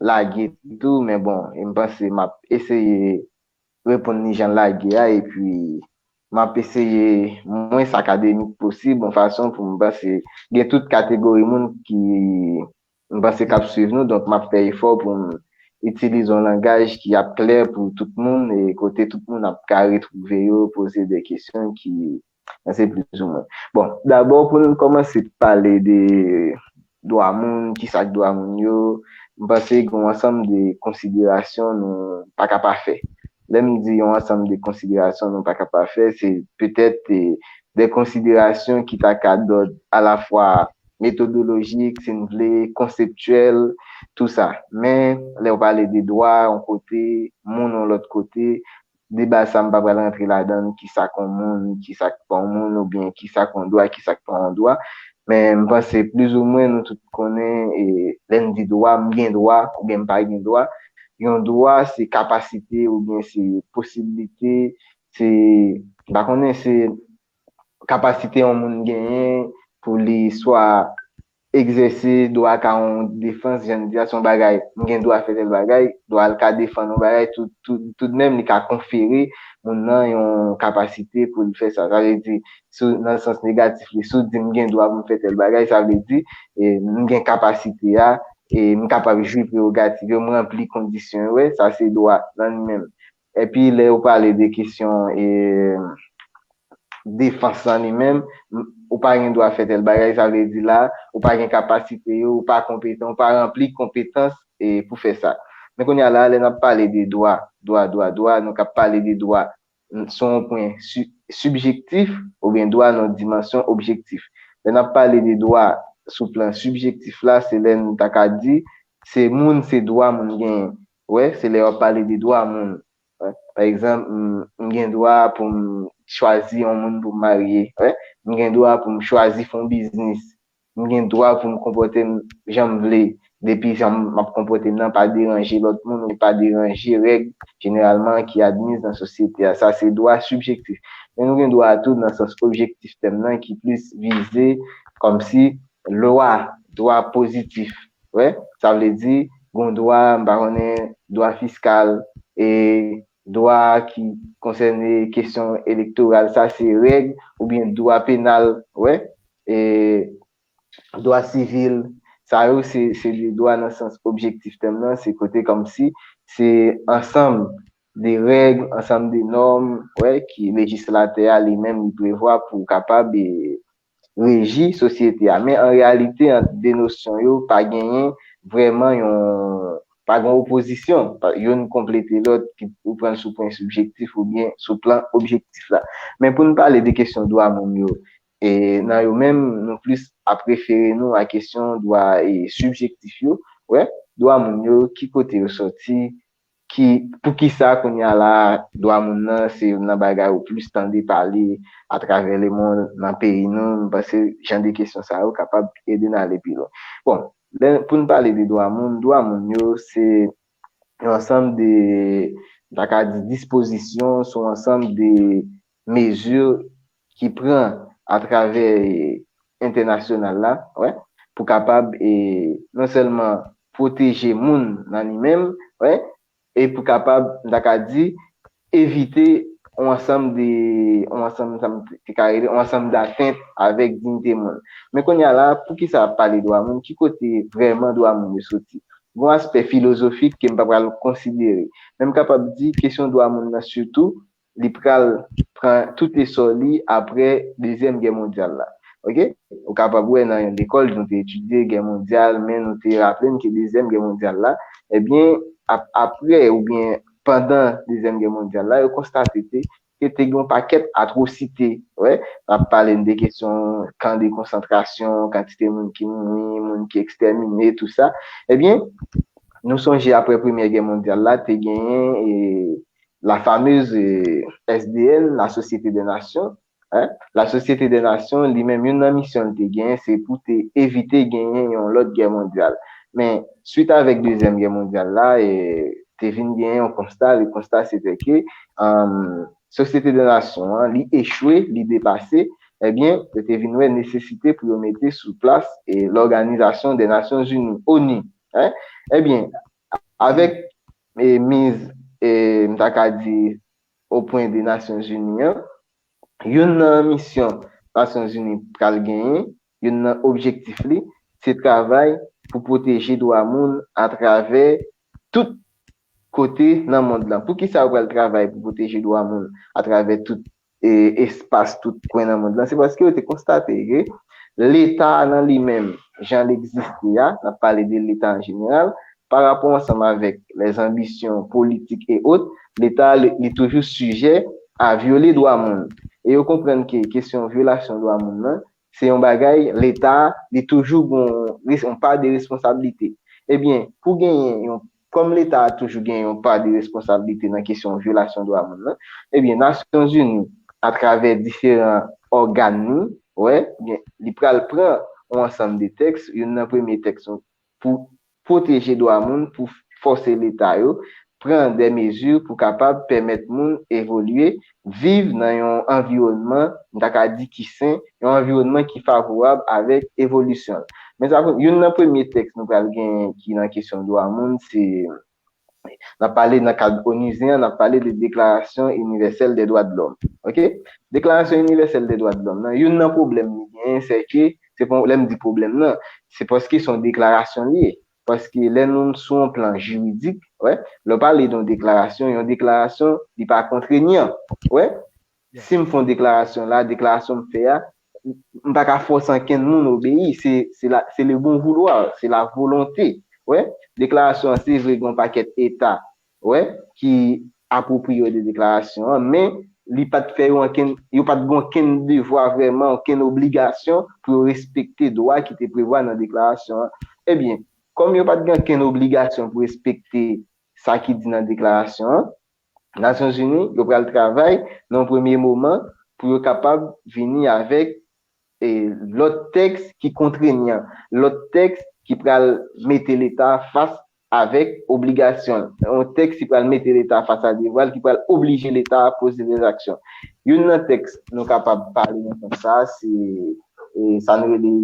lage tou, men bon, e m panse m ap eseye reponn li jan l lage a, epi m ap eseye mwens akademik posib, yon fason pou m panse gen tout kategori moun ki m panse k ap swiv nou, donk m ap fè efò pou m itilize yon langaj ki ap klè pou tout moun, e kote tout moun ap ka retwouve yo, poze de kesyon ki, se plizoumwen. Bon, dabò pou n kòmanse pale de dwa moun, kisa k dwa moun yo, m panse gen yon ansanm de konsiderasyon nou pa ka pa fè. Lè m di yon ansanm de konsiderasyon nou pa ka pa fè, se petèt, e, de konsiderasyon ki ta ka dòd alafwa metodolojik, si n vle, konseptyèl, tou sa. Men, lè w pale de dwa yon kote, moun yon lòt kote, deba sa m pa pral rantre ladan l, kisa k yon moun, kisa k pa yon moun, oubyen kisa k yon dwa, kisa k pa yon dwa. Men m panse plizoumwen nou tout konnen, e, lè n di dwa, m gen dwa, oubyen m pa gen dwa. Yon dwa, se kapasite, oubyen se posiblite, se, m pa konnen, se kapasite yon moun genyen pou li swa egzèse dwa ka yon defans, jan n di a, se yon bagay, m gen dwa fè tèl bagay, dwa l ka defann yon bagay, tout, tout, toudmenm li ka konfere moun nan yon kapasite pou l fè sa. Sa vle di, sou, nan sans negatif li, si w di m gen dwa pou m fè tèl bagay, sa vle di, e, m gen kapasite a, e m kapab jwi prerogativ yo, m ranpli kondisyon yo, wè, sa se dwa nan li menm. Epi lè ou pale de kesyon, e, defans lan li menm, m- ou pa gen dwa fè tèl bagay, sa vle di la, ou pa gen kapasite yo, ou pa konpetan, ou pa ranpli konpetans, e, pou fè sa. Men kounye a la, lè n ap pale de dwa, dwa, dwa, dwa, nou k ap pale de dwa, n- sou yon pwen si- sibjektif, oubyen dwa nan yon dimansyon objektif. Lè n ap pale de dwa sou plan sibjektif la, se lè n ta ka di, se moun, se dwa moun genyen. Wè, se lè w ap pale de dwa moun. Wè. Pa egzanp, m, m gen dwa pou m chwazi yon moun pou m marye. Wè. M gen dwa pou m chwazi fè yon biznis. M gen dwa pou m konpòte m jan m vle. Depi jan m ap konpòte m nan pa deranje lòt moun, ou pa deranje règ jeneralman ki admiz nan sosyete a. Sa se dwa sibjektif. Men nou gen dwa tou nan sans objektif tèm nan ki plis vize kòmsi lwa, dwa pozitif. Wè, sa vle di, gen dwa, m pa konnen, dwa fiskal, e dwa ki konsène kesyon elektoral, sa se règ, oubyen dwa penal, wè, e dwa sivil, sa yo se, se de dwa nan sans objektif tèm nan, se kote kòmsi se ansanm de règ, ansanm de nòm, wè, ki lejislatè a li menm li prevwa pou kapab, e, reji sosyete a. Men an reyalite, ant de nosyon yo, pa genyen vrèman yon, pa gen opozisyon. Pa- Youn konplete lòt, ki ou pran l sou pwen sibjektif oubyen sou plan objektif la. Men pou n pale de kesyon dwa moun yo, e nan yo menm, nou plis ap refere nou a kesyon dwa e sibjektif yo. Wè, dwa moun yo, ki kote yo sòti, ki, poukisa kounye a la, dwa moun nan, se youn nan bagay ou plis tande pale atravè lemonn nan peyi nou. M panse jan de kesyon sa yo kapab ede n ale pi lwen. Bon, lè, pou n pale de dwa moun, dwa moun yo, se yon ansanm de, m ta ka di, dispozisyon, se yon ansanm de mezi ki pran atravè entènasyonal la, wè, pou kapab e, non sèlman pwoteje moun nan li menm, wè, e pou kapab, m ta ka di, evite yon ansanm de, yon ansanm, sa m te ka rele, yon ansanm datent avèk diyite moun. Men kounye a la, poukisa ap pale dwa moun? Ki kote vrèman dwa moun yo soti? Gon aspè filozofik ke m pa pral konsidere. Men m kapab di, kesyon dwa moun nan sitou, li pral pran tout esò li apre Dezyèm Gè Mondyal la. Oke? Ou kapab wè nan yon lekòl, nou te etidye gè mondyal, men nou te raple n ke Dezyèm Gè Mondyal la, ebyen, ap- apre oubyen pandan Dezyèm Gè Mondyal la, yo konstate te, ke te gen yon pakèt atwosite. Wè, n ap pale de kesyon kan de konsantrasyon, kantite moun ki mouri, moun ki ekstèmine, tou sa. Ebyen, nou sonje apre Premyè Gè Mondyal la, te genyen e, la fameuse e, S D N, la Société des Nations. Hein? La Société des Nations, li menm, youn nan misyon l te genyen, se pou te evite genyen yon lòt gè mondyal. Men, swit avèk Dezyèm Gè Mondyal la, e, te vin genyen yon konsta. Le konsta, se te ke, um, Sosyete de Nasyon an, li echwe, li depase, ebyen, yo te vin wè nesesite pou yo mete sou plas e, Lòganizasyon de Nasyon Ini, onu. Hein? Ebyen, avèk e, miz, e, m ta ka di, o pwen de Nasyon Ini an, youn nan misyon Nasyon Ini pral genyen, youn nan objektif li, se travay pou pwoteje dwa moun atravè tout kote nan mond lan. Poukisa yo pral travay pou pwoteje dwa moun atravè tout e, espas, tout kwen nan mond lan? Se paske yo te konstate ke Leta a nan li menm, jan l egziste a, n ap pale de Leta an jeneral, pa rapò ansanm avèk lèzanbisyon politik e ot, Leta a, li, li toujou sijè a vyole dwa moun. E yo konprann ke kesyon vyolasyon dwa moun nan, se yon bagay Leta a, li toujou gon res- yon pa de responsablite. Ebyen, pou genyen yon, kòm Leta a toujou gen yon pa de responsablite nan kesyon vyolasyon dwa moun nan, ebyen, Nasyonzini, atravè diferan ògàn li, wè, gen, li pral pran yon ansanm de tèks, youn nan premye tèks pou pwoteje dwa moun, pou fòse Leta yo pran de mezi pou kapab pèmèt moun evolye, viv nan yon anviwònman, m ta ka di ki sen, yon anviwònman ki favorab avèk evolisyon l. Men sa, youn nan premye tèks nou pral genyen ki nan kesyon dwa moun, se, n ap pale nan kad onizyen an, n ap pale de Deklarasyon Inivèsèl dè Dwa de Lòm. Oke? Deklarasyon Inivèsèl dè Dwa de Lòm nan, youn nan pwoblèm li genyen, se ke, se pwoblèm, di pwoblèm nan, se paske se yon deklarasyon li ye. Paske lè nou sou yon plan jiridik, wè, lè w pale de yon deklarasyon, yon deklarasyon, li pa kontrenyan. Wè, si m fè yon deklarasyon la, deklarasyon m fè a, m pa ka fòse ankenn moun obeyi. Se, se la, se le bon vouloir, se la volonté. Wè, deklarasyon an, se vre, gen yon pakèt eta, wè, ki apwopriye yo de deklarasyon an, men li pa t fè yo ankenn, yo pa t gen ankenn devwa vrèman, ankenn obligasyon pou yo respekte dwa ki te prevwa nan deklarasyon an. Ebyen, kòm yo pa t gen ankenn obligasyon pou respekte sa ki di nan deklarasyon an, Nasyonzini, yo pral travay nan yon premye moman pou yo kapab vini avèk e, lòt tèks ki kontrenyan, lòt tèks ki pral mete Leta fas avèk obligasyon l. Yon tèks ki pral mete Leta fas a devwa l, ki pral oblije Leta a poze dèzaksyon. Youn nan tèks nou kapab pale nan sans sa a, se, e, sa nou rele,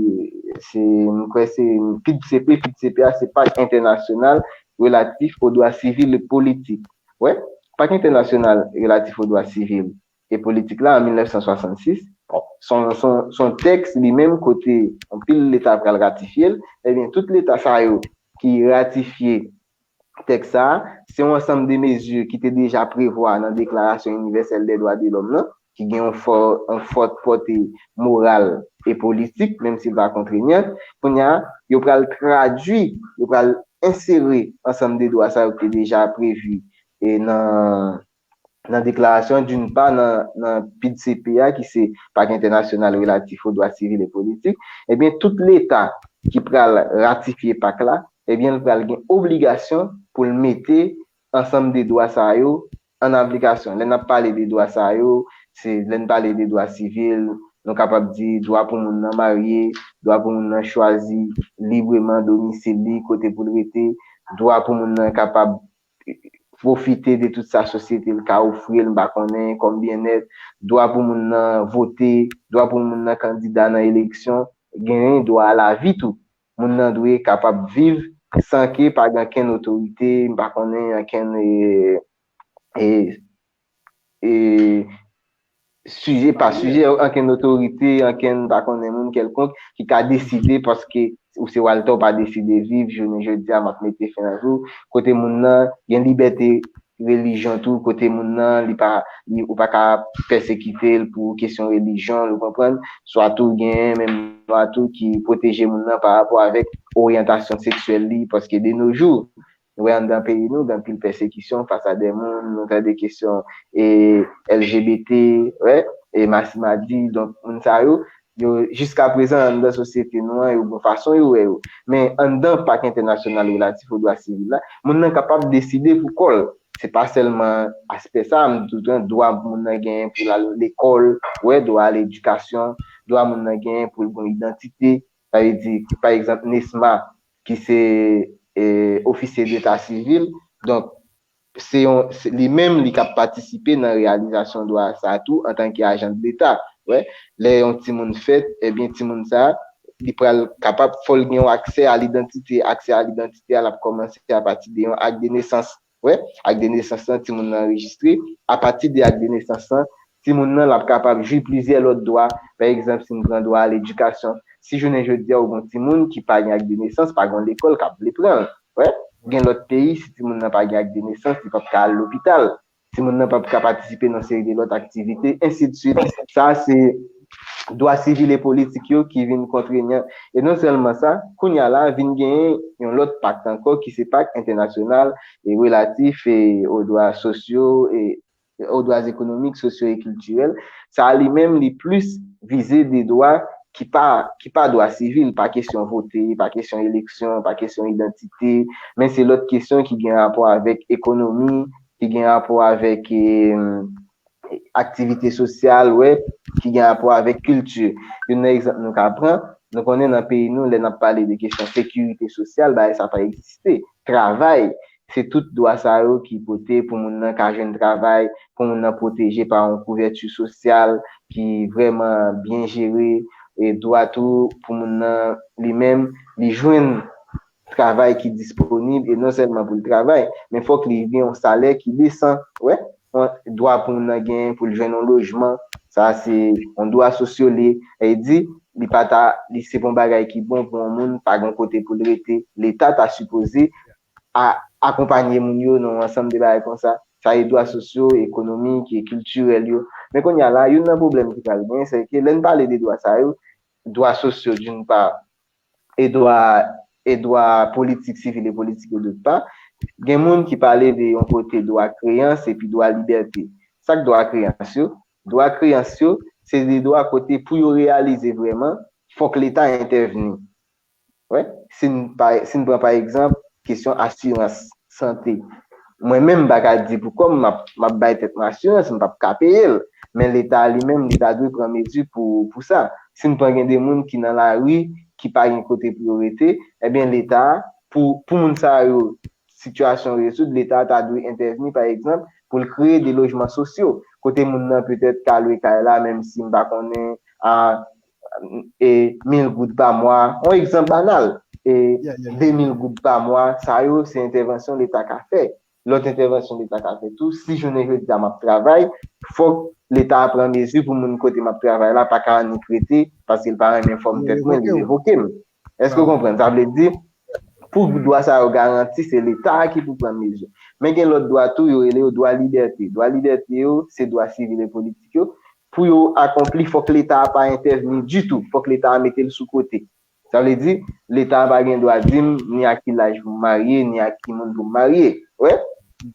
se, m kwè se P I D C P, P I D C P a, se Pacte International Relatif aux Droits Civils et Politiques. Wè, Pacte International Relatif aux Droits Civils e Politik la an mil nèf san swasannsis. Bon, se yon, se yon, se yon tèks li menm kote anpil leta pral ratifye l. Ebyen, tout leta sa yo ki ratifye tèks sa a, se yon ansanm de mezi ki te deja prevwa nan Deklarasyon Inivèsèl dè Dwa de Lòm nan. ki gen yon fò, yon fòt pòte moral e politik, menm si l pa kontrenyant, kounye a, yo pral tradui, yo pral ensere ansanm de dwa sa yo ki te deja previ e nan, nan deklarasyon, d'une part, nan, nan P I D C P a, ki se Pak Entènasyonal Relatif aux Droits Civils et Politiques, ebyen, tout leta ki pral ratifye pak la, ebyen, l pral gen obligasyon pou l mete ansanm de dwa sa yo an aplikasyon. Lè n ap pale de dwa sa yo, se lè n pale de dwa sivil, nou kapab di dwa pou moun nan marye, dwa pou moun nan chwazi libreman domisil li, kote pou l rete, dwa pou moun nan kapab pwofite de tout sa sosyete l ka ofri l, m pa konnen, kòm byennèt, dwa pou moun nan vote, dwa pou moun nan kandida nan eleksyon, genyen dwa a lavi tou. Moun nan dwe kapab viv san ke pa gen ankenn otorite, m pa konnen, ankenn, e, e, e, sijè pa sijè, ankenn otorite, ankenn pa konnen moun kèlkonk ki ka deside paske ou se Walter, ou pa deside viv, jounen jodi a, m ap mete fen nan vi w, kote moun nan gen libète relijyon tou, kote moun nan, li pa, li, ou pa ka pèsekite l pou kesyon relijyon l, ou konprann? Swa tou gen menm lwa tou ki pwoteje moun nan pa rapò avèk oryantasyon seksyèl li, paske de nos jours, nou wè anndan peyi nou, gen anpil pèsekisyon fas a de moun, nou tande kesyon e L G B T, wè, e Masimadi, donk moun sa yo, yo jiska prezan anndan sosyete nou an, yo gen fason yo wè yo. Men anndan Pak Entènasyonal Relatif aux Droits Civils la, moun nan kapab deside pou kò l. Se pa sèlman aspè sa, m di w tou, dwa moun nan genyen pou l al lekòl, wè, dwa a ledikasyon, dwa moun nan genyen pou l gen idantite, sa vle di, pa egzanp, Nesma, ki se e, ofisye deta sivil. Donk, se yon, se, li menm, li k ap patisipe nan reyalizasyon dwa sa a tou antanke ajan de leta. Wè, lè yon timoun fèt, ebyen, timoun sa a, li pral kapab, fò l gen yon aksè a lidantite. Aksè a lidantite a, l ap kòmanse apati de yon ak de nesans. Wè, ak de nesans lan, timoun nan anrejistre. Apati de ak de nesans lan, timoun nan, l ap kapab jwi plizyè lòt dwa. Pa egzanp, si n pran dwa a ledikasyon, si jounen jodi a ou gen yon timoun ki pa gen ak de nesans, pa gen yon lekòl k ap vle pran l. Wè, gen lòt peyi, si timoun nan pa gen ak de nesans, li p ap ka al lopital. Timoun nan p ap ka patisipe nan seri de lòt aktivite, ensidswit. Sa se dwa sivil e politik yo ki vin kontrenyan. E non sèlman sa, kounye a la, vin genyen yon lòt pak ankò ki se Pak Entènasyonal e Relatif e aux Droits Sociaux et aux Droits Économiques, Sociaux et Culturels. Sa a li menm, li plis vize de dwa ki pa, ki pa dwa sivil, pa kesyon vote, pa kesyon eleksyon, pa kesyon idantite, men se lòt kesyon ki gen rapò avèk ekonomi, ki gen rapò avèk e, aktivite sosyal, wè, ki gen rapò avèk kilti. Youn nan egzanp nou ka pran, nou konnen nan peyi nou, lè n ap pale de kesyon sekirite sosyal, bagay sa pa egziste. Travay, se tout dwa sa yo ki pote pou moun nan ka jwenn travay, pou moun nan pwoteje pa yon kouvèti sosyal ki vrèman byen jere, e dwa tou pou moun nan li menm, li jwenn travay ki disponib, e non sèlman pou l travay, men fòk li gen yon salè ki desan, wè, yon dwa pou moun nan gen pou l jwenn yon lojman, sa se yon dwa sosyo li, e di, li pa ta, li se pa yon bagay ki bon pou yon moun pa gen kote pou l rete, leta ta sipoze a, akonpanye moun yo nan yon ansanm de bagay konsa, sa e dwa sosyo, ekonomik e kiltirèl yo. Men kounye a la, youn nan pwoblèm ki pral genyen, se ke lè n pale de dwa sa yo, dwa sosyo d'une part, e dwa, e dwa politik, sivil e politik yo, d'autre part, gen moun ki pale de yon kote dwa kreyans epi dwa libète. Sa k dwa kreyans yo? Dwa kreyans yo, se de dwa kote pou yo reyalize vrèman, fòk leta entèvni. Wè, si n pa, si n pran pa egzanp kesyon asirans sante, mwen menm m pa ka di pou kò m, m ap, m ap bay tèt mwen asirans, m p ap ka peye l. Men leta li menm, li ta dwe pran mezi pou, pou sa. Si n pran gen de moun ki nan lari, ki pa gen kote pou yo rete, ebyen leta, pou, pou moun sa yo, sitiyasyon rezoud, leta ta dwe entèvni, pa egzanp, pou l kreye de lojman sosyo, kote moun nan petèt ka lwe kay la, menm si m pa konnen a e mil goud pa mwa. Yon egzanp banal, e de mil goud pa mwa, sa yo se entèvansyon leta ka fè. Lòt entèvansyon leta ka fè tou, si jounen jodi a m ap travay, fòk leta a pran mezi pou moun kote m ap travay la pa ka annik rete, paske l pa renmen fòm tèt mwen, li revoke m. Èske w konprann? Sa vle di, pou dwa sa yo garanti, se leta a ki pou pran mezi. Men gen lòt dwa tou, yo rele yo dwa libète. Dwa libète yo, se dwa sivil e politik yo. pou yo akonpli, fòk Leta a pa entèvni ditou, fòk Leta a mete l sou kote. Sa vle di, Leta a pa gen dwa di m ni a ki laj pou m marye, ni a ki moun pou m marye. Wè?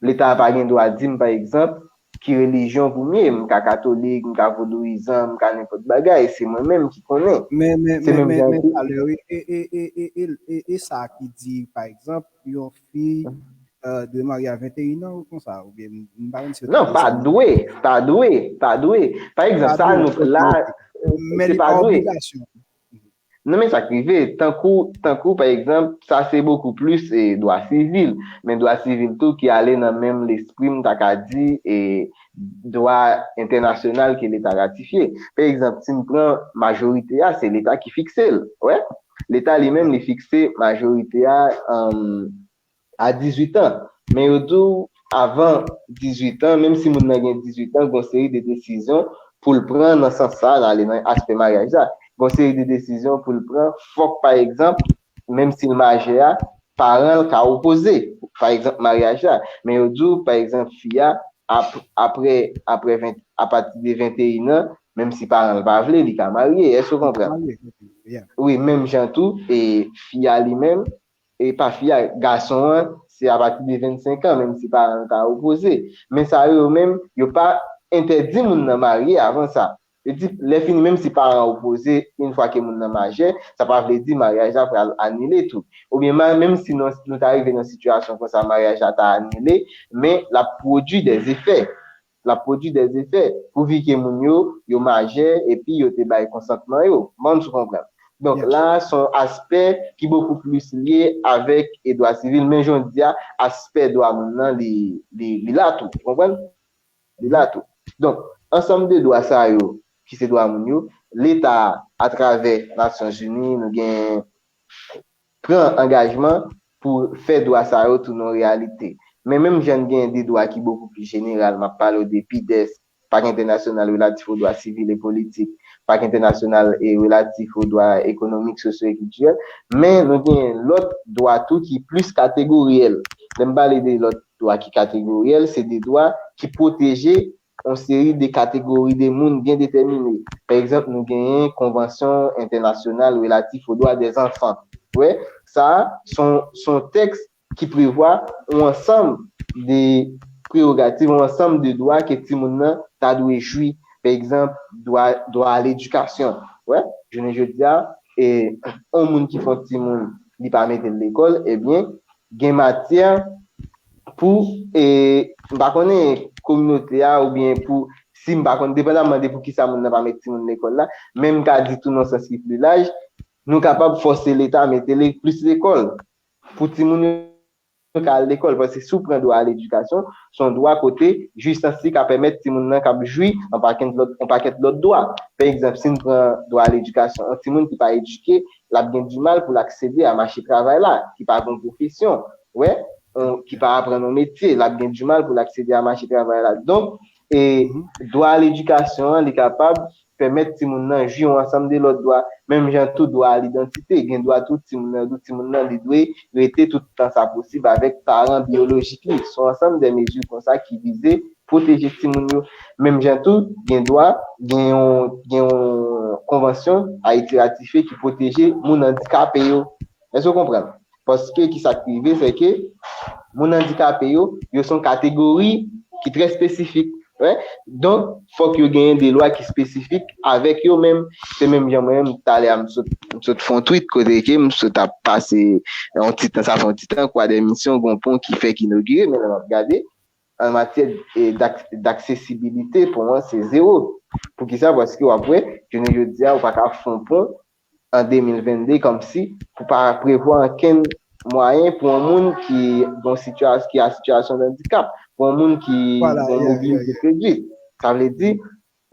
Leta a pa gen dwa di m, pa egzanp, ki relijyon pou m ye, m ka katolik, m ka vodouyizan, m ka nenpòt bagay, se mwen menm ki konnen. Men, men, Se men, menm men, jan men tou. Talè, e, e, e, e, e, e, e sa ki di, pa egzanp, yon fi euh, dwe marye a venteyen an ou konsa, oubyen m pa konn si yo te Non, pa deside. Dwe, pa dwe, pa dwe. Pa Pa egzanp, sa dwe, nou ok, la, ok. Men se li pa pa dwe. Obligasyon. Non, men sa k rive, tankou, tankou, pa egzanp, sa se bokou plis e dwa sivil, men dwa sivil tou ki ale nan menm lespri, m ta ka di, e dwa entènasyonal ke Leta ratifye. Pa egzanp, si n pran majorite a, se Leta ki fikse l. Wè? Leta li menm, li fikse majorite a, um, a dizuit an. Men yo di w, avan dizuit an, menm si moun nan gen dizuit an, gon seri de desizyon pou l pran nan sans sa, nan ale nan aspè maryaj la. Gon seri de desizyon pou l pran, fòk, pa egzanp, menm si l majè a, paran l ka opoze, pa egzanp, maryaj la. Men yo di w, pa egzanp, fi a, ap, apre, apre ven, apati de venteyen an, menm si paran l pa vle, li ka marye. Èske w konprann? Marye, ok, yeah. Wi, menm jan tou, e fi a li menm, e pa fi a, gason an, se apati de vennsenk an, menm si paran l ta opoze. Men sa yo menm, yo pa entèdi moun nan marye avan sa. Yo di, lè fini, menm si paran opoze, yon fwa ke moun nan majè, sa pa vle di maryaj la pral anile tou. Oubyen, ma- menm si nou, nou ta rive nan sitiyasyon konsa, maryaj la ta anile, men l ap pwodui dèzefè. L ap pwodui dèzefè. Pouvi ke moun yo, yo majè, epi yo te bay konsantman yo. Bon, si w konprann. Donk, Yes. la, se yon aspè ki bokou plis lye avèk e dwa sivil, men jodi a, aspè dwa moun nan, li, li, li la tou. Ou konprann? Li la tou. Donk, ansanm de dwa sa yo, ki se dwa moun yo, Leta, atravè Nasyonzini, nou gen pran angajman pou fè dwa sa yo tounen yon reyalite. Men menm jan n gen de dwa ki bokou pli jeneral, m ap pale w de PIDES, Pak Entènasyonal Relatif aux Droits Civils et Politiques, Pak Entènasyonal e Relatif aux Droits Économiques, Socio et Culturels, men nou gen lòt dwa tou ki plis kategoryèl. Lè m pale de lòt dwa ki kategoryèl, se de dwa ki pwoteje yon seri de kategori de moun byen detèmine. Pa egzanp, nou genyen Konvansyon Entènasyonal Relatif aux Droits des Enfants. Wè, sa, se yon, se yon tèks ki prevwa yon ansanm de prerogativ, yon ansanm de dwa ke timoun nan ta dwe jwi. Pa egzanp, dwa, dwa a ledikasyon. Wè, jounen jodi a, e, yon moun ki fè yon timoun, li pa mete l lekòl, ebyen, gen matyè pou, e, m pa konnen kominote a oubyen pou, si m pa konn, depandamman de pou kisa moun nan pa met timoun lekòl la, men m ka di tou nan sans ki pli laj, nou kapab fòse Leta mete l plis lekòl pou timoun yo ka al lekòl, paske si w pran dwa a ledikasyon, se yon dwa kote jistans li ka pèmèt timoun nan k ap jwi yon pakèt lòt, yon pakèt lòt dwa. Pa egzanp, si n pran dwa a ledikasyon, yon timoun ki pa edike, l ap gen dimal pou l aksede a mache travay la, ki pa gen pwofesyon, wè, yon, ki pa aprann yon metye, l ap gen dimal pou l aksede a mache travay la. Donk, e dwa a ledikasyon an, li kapab pèmèt timoun nan jwi yon ansanm de lòt dwa, menm jan tou dwa a lidantite, gen dwa tou timoun nan, tou timoun nan, li dwe rete tout tan sa posib avèk paran biyolojik li. Se yon ansanm de mezi konsa ki vize pwoteje timoun yo. Menm jan tou, gen dwa, gen yon, gen yon konvansyon Ayiti ratifye ki pwoteje moun andikape yo. Èske w konprann? Paske ki sa k rive, se ke moun andikape yo, yo se yon kategori ki trè espesifik. Wè? Donk, fòk yo genyen de lwa ki espesifik avèk yo menm. Se menm jan mwen menm, talè a m sot, m sot fè yon tweet kote ke m sot ap pase yon ti tan, sa fè yon ti tan, Croix des Missions, gon pon ki fèk inogire, men lè m ap gade, an matyè, e, d'ak-, d'aksesibilite, pou mwen, se zewo. Poukisa? Paske w ap wè, jounen jodi a, ou pa ka fè yon pon an de mil vennde, kòmsi pou pa prevwa okenn mwayen pou yon moun ki gen sitiyas-, ki a sitiyasyon de andikap, pou yon moun ki Vwala, gen yeah, mobilite yeah, yeah. redwit. Sa vle di,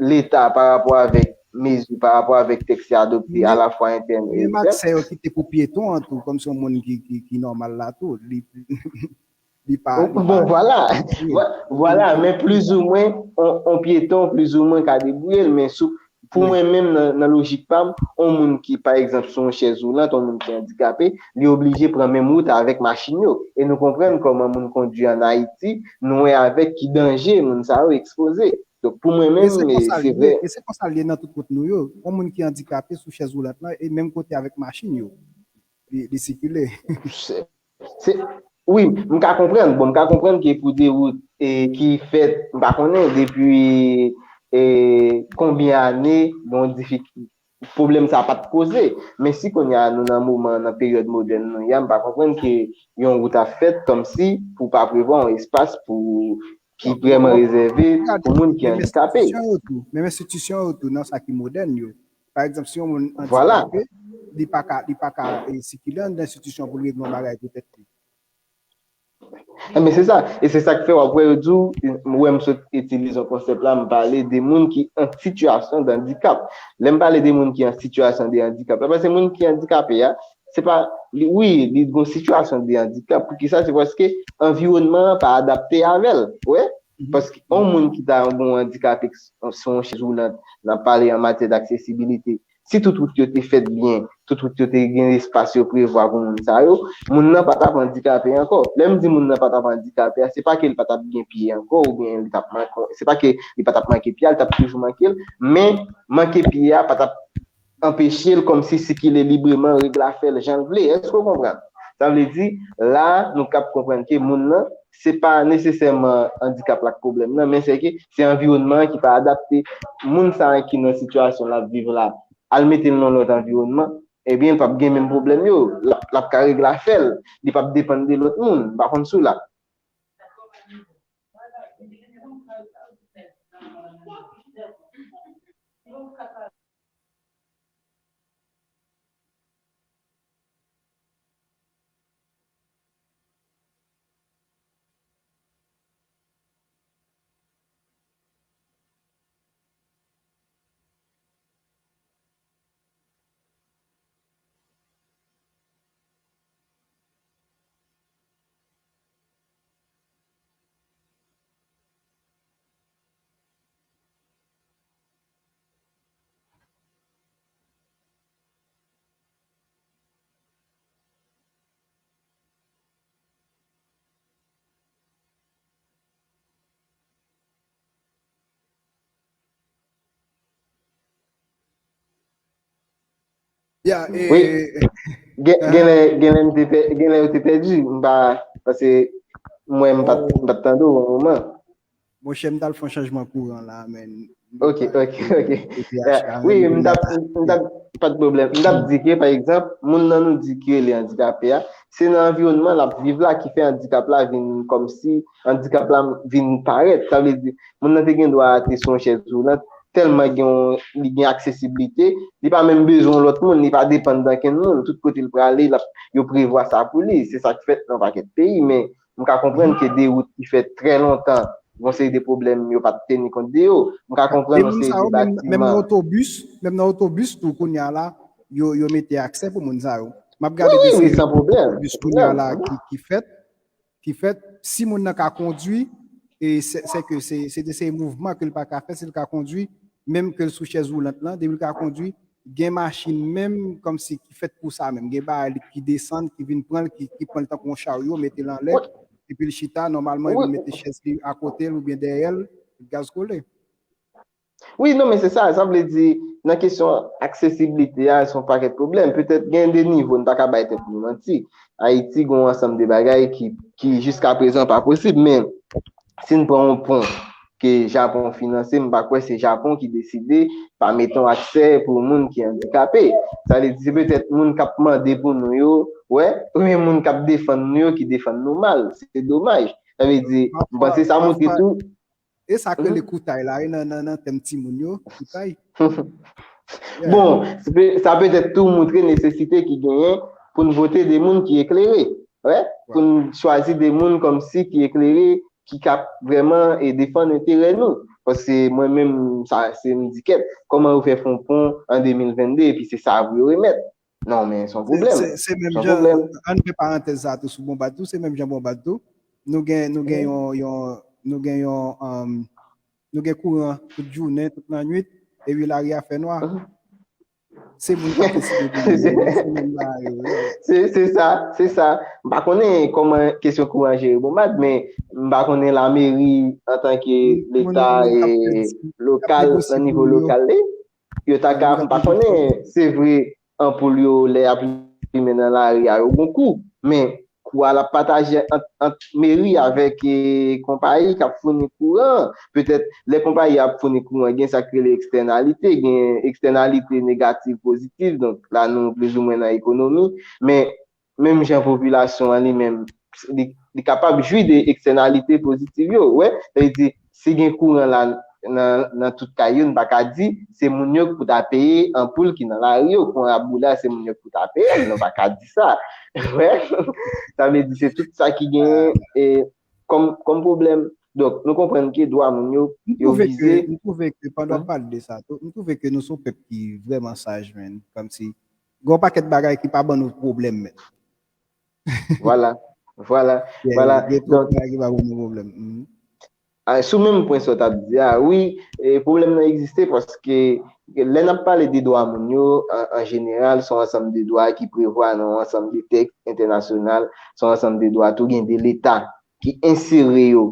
Leta, pa rapò avèk mezi, pa rapò avèk tèks ki adopte, Men, alafwa entèn e menm ekstèn, aksè yo kite pou pyeton an tou, kòmsi yon moun ki, ki, ki nòmal la tou, li, li pa, li Bon, pa, vwala. wi, Vwa-, Vwala, wi, men plizoumwen, on, on pyeton, plizoumwen ka debwouye l, men sou, pou wi, mwen menm, nan, nan lojik pa m, on moun ki, pa egzanp, sou yon chèz woulant, on moun ki andikape, li oblije pran menm wout avèk machin yo. E nou konprann kòman moun kondui ann Ayiti, nou wè avèk ki danje moun sa yo ekspoze. Donk, pou mwen menm, se konsa l ye, e se konsa l ye nan tout wout nou yo. Yon moun ki andikape sou chèz woulant lan, e menm kote avèk machin yo, li, li sikile. Se, se, wi, m ka konprann. Bon, m ka konprann ke pou de wout e, ki fèt, m pa konnen, depi e, konbyen ane, bon, difik, pwoblèm sa pa t poze. Men si kounye a nou nan moman, nan peryòd modèn nou ye a, m pa konprann ke yon wout ap fèt kòmsi pou pa prevwa yon espas pou ki vrèman rezève pou moun ki andikape. Menm enstitisyon yo tou, nan sa ki modèn yo. Pa egzanp, si yon moun andikape, li pa ka, li pa ka e, sikile anndan enstitisyon pou l regle yon bagay pou tèt li. Enben, se sa. E se sa k fè w ap wè yo di w, m wè m sot itilize yon konsèp la, m pale de moun ki an sitiyasyon de andikap. Lè m pale de moun ki an sitiyasyon de andikap la, paske moun ki andikape a, se pa, li, wi, li gon sitiyasyon de andikap. Poukisa? Se paske anviwònman an pa adapte avè l. Ou wè? Paske yon moun ki ta gon andikape, se yon chèz woulant, n ap pale an matyè d'aksesibilite. Si tout wout yo te fèt byen, tout wout yo te gen espas yo prevwa pou moun sa yo, moun nan pa t ap andikape ankò. Lè m di moun nan pa t ap andikape a, se pa ke li pa t ap gen pye ankò, oubyen li t ap manke, se pa ke li pa t ap manke pye a, li t ap toujou manke l, men manke pye a pa t ap anpeche l kòmsi sikile libreman, regle afè l jan l vle. Èske w konprann? Sa vle di, la, nou kab konprann ke moun nan, se pa nesesèman andikap la k pwoblèm nan, men se ke se anviwònman an ki pa adapte. Moun sa a ki nan sitiyasyon l ap viv la, al mete l nan lòt anviwònman, ebyen, l p ap gen menm pwoblèm yo. L ap, l ap ka regle afè l. Li p ap depann de lòt moun. M pa konn si w la. Wi. Genlè, genlè m te pè, genlè yo te pèdi m, m pa, paske mwen m pa t, m pa t tande w yon moman. Monchè, m t al fè yon chanjman kouran la, men. Ok, ok, ok. Wi, m t ap, m t ap, pa t pwoblèm. M t ap di ke, pa egzanp, moun nan nou di ki rele andikape a, se nan anviwònman l ap viv la ki fè andikap la vin kòmsi andikap la vin parèt. Sa vle di, moun nan te gen dwa a te sou yon chèz woulant, tèlman gen yon, li gen aksesiblite, li pa menm bezwen yon lòt moun, li pa depann de kenn moun. Tout kote l prale, l ap, yo prevwa sa pou li. Se sa k fèt nan pakèt peyi, men m ka konprann ke de wout ki fè trè lontan, gon seri de pwoblèm yo pa t teni kont de yo. M ka konprann yon seri de batiman. Menm nan otobis, menm nan otobis tou kounye a la, yo, yo mete aksè pou moun sa yo. M ap gade de seri de otobis kounye a la ki, ki fèt, ki fèt, si moun nan ka kondwi, e se, se ke se, se de seri mouvman ke l pa ka fè, si l ka kondwi, menm ke l sou chèz woulant lan, depi l ka kondwi, gen machin menm kòmsi ki fèt pou sa menm. Gen bagay li ki desann, ki vin pran l, ki, ki pran l tankou yon charyo, mete l anlè, epi l chita, nòmalman, yo mete chèz li akote l oubyen dèyè l, gaz kole. Wi, non, men se sa, sa vle di, nan kesyon aksesiblite a, se yon pakèt pwoblèm. Petèt gen de nivo, n pa ka bay tèt nou manti. Ayiti gen yon ansanm de bagay ki, ki jiska prezan pa posib, men si n pran yon pon ke Japon finanse, m pa kwè se Japon ki deside pa mete yon aksè pou moun ki andikape. Sa vle di, se petèt moun k ap mande pou nou yo, wè, oubyen moun k ap defann nou yo ki defann nou mal. Se domaj. Sa vle di, m panse sa montre tou. E sa k rele koutay la, e nan, nan, nan tèm timoun yo, koutay. Bon, sa petèt tou montre nesesite ki genyen pou n vote de moun ki eklere, wè, pou n chwazi de moun kòmsi ki eklere, ki ka vrèman e defann enterè nou. Paske mwen menm, sa, se m di kèt, kòman yo fè fè yon pon an de mil venn de epi se sa pou yo remèt? Non, men se yon pwoblèm. Se, se menm jan, ann fè parantèz sa tou sou Bonbad tou, se menm jan Bonbad tou. Nou gen, nou gen yon, yon, nou gen yon, um, nou gen kouran tout jounen, tout lannwit, epi lari a fè nwa. Se moun k ap deside pou nou, se moun bagay yo. Se se sa, se sa. M pa konnen kòman kesyon kouran jere Bonbad, men m pa konnen lameri antanke leta lokal, nan nivo lokal li, yo ta ka, m pa konnen, se vre, anpoul yo, lè y ap limen nan lari a, yo gon kou, men kou a l ap pataje ant, ant meri avèk e, konpayi k ap founi kouran. Petèt, lè konpayi ap founi kouran, gen sa k rele ekstènalite, gen ekstènalite negatif, pozitif, donk la nou plizoumwen nan ekonomi, men menm jan popilasyon an li menm, li, li kapab jwi de ekstènalite pozitif yo, wè, sa vle di, si gen kouran la nan, nan tout kay yo, nou pa ka di se moun yo k pou ta peye anpoul ki nan lari yo, kouran ap boule a, se moun yo k pou ta peye l, nou pa ka di sa. Wè, sa vle di se tout sa ki genyen e, kòm, kòm pwoblèm. Donk, nou konprann ke dwa moun yo, yo vize. M twouve ke, pandan w pale de sa tou, m twouve ke nou se yon pèp ki vrèman saj, menn. Kòmsi, gen yon pakèt bagay ki pa ban nou pwoblèm, menn. Vwala, vwala, vwala. Donk, ki pa ban nou pwoblèm. Sou menm pwen sa w t ap di a, wi, pwoblèm nan egziste paske lè n ap pale de dwa moun yo, an jeneral, se yon ansanm de dwa ki prevwa nan yon ansanm de tèks entènasyonal, se yon ansanm de dwa tou, gen de leta ki ensere yo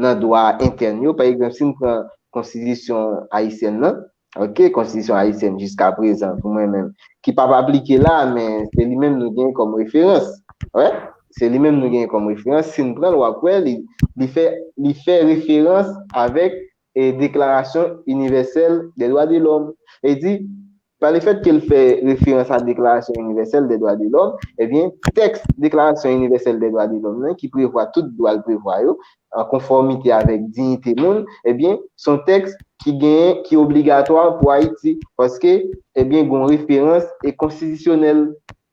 nan dwa entèn yo. Pa egzanp, si n pran konstitisyon ayisyèn nan, ok, konstitisyon ayisyèn jiska prezan, pou mwen menm, ki p ap aplike la, men se li menm nou gen kòm referans. Wè, se li menm nou gen kòm referans. Si n pran l, w ap wè, li, li fè, li fè referans avèk e, Déclaration Universelle des Droits de l'Homme. E di, pa le fèt ke l fè referans a Déclaration Universelle des Droits de l'Homme, ebyen, tèks Déclaration Universelle des Droits de l'Homme nan, ki prevwa tout dwa l prevwa yo, an konfòmite avèk diyite moun, ebyen, se yon tèks ki genyen, ki obligatwa pou Ayiti, paske, ebyen, gen yon referans e konstitisyonèl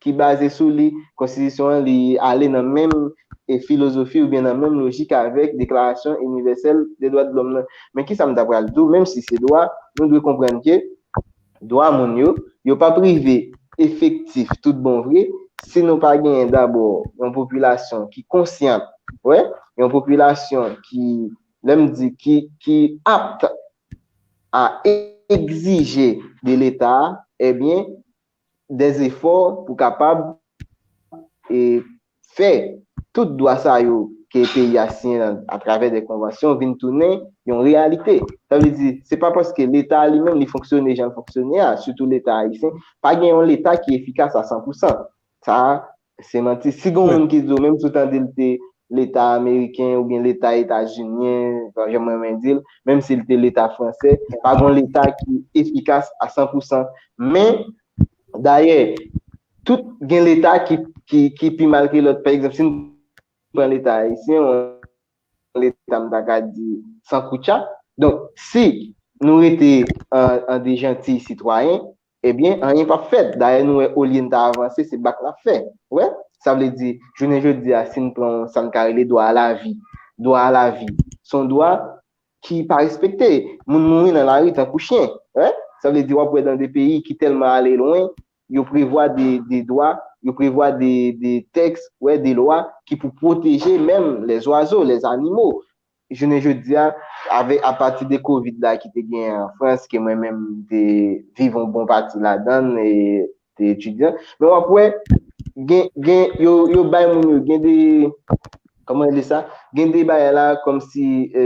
ki baze sou li. Konstitisyon an, li ale nan menm e filozofi oubyen nan menm lojik avèk Déclaration Universelle des Droits de l'Homme nan. Men kisa m ta pral di w, menm si se dwa, nou dwe konprann ke dwa moun yo, yo p ap rive efektif tout bon vre si nou pa genyen dabò yon popilasyon ki konsyan, wè, yon popilasyon ki, lè m di, ki, ki apt a egzije de Leta a, ebyen, dè zefò pou kapab e, fè tout dwa sa yo ke peyi a siyen atravè de konvansyon vin tounen yon reyalite. Sa vle di, se pa paske Leta a li menm li fonksyone jan l fonksyone a, sitou Leta ayisyen, pa gen yon Leta ki efikas a san pou san. Sa a, se manti. Si gen yon moun ki di w, menm si w tande l te Leta ameriken oubyen Leta etaziniyen, jan mwen renmen di l, menm si l te Leta fransè, pa gen yon Leta ki efikas a san pou san. Men, dayè, tout gen Leta ki, ki, ki pi mal ke lòt. Pa egzanp, si n pran Leta ayisyen, yon Leta, m ta ka di, san koutcha. Donk, si nou rete an, an de jantiy sitwayen, ebyen, anyen p ap fèt. Dayè, nou wè, olye n ta avanse, se bak n ap fè. Wè? Sa vle di, jounen jodi a, si n pran sa n ka rele dwa a lavi, dwa a lavi, se yon dwa ki pa respekte. Moun mouri nan lari tankou chen. Wè? Sa vle di, w ap wè nan de peyi ki tèlman ale lwen, yo prevwa de, de dwa, yo prevwa de, de tèks, wè, de lwa ki pou pwoteje menm lèzwazo, lèzanimo. Jounen jodi a, avè, apati de kovid la ki te gen an Frans, ke mwen menm m te viv yon bon pati ladan l, e te etidyan. Men w ap wè, gen, gen, yo, yo bay moun yo, gen de, kòman rele sa? Gen de bagay la, kòmsi, e,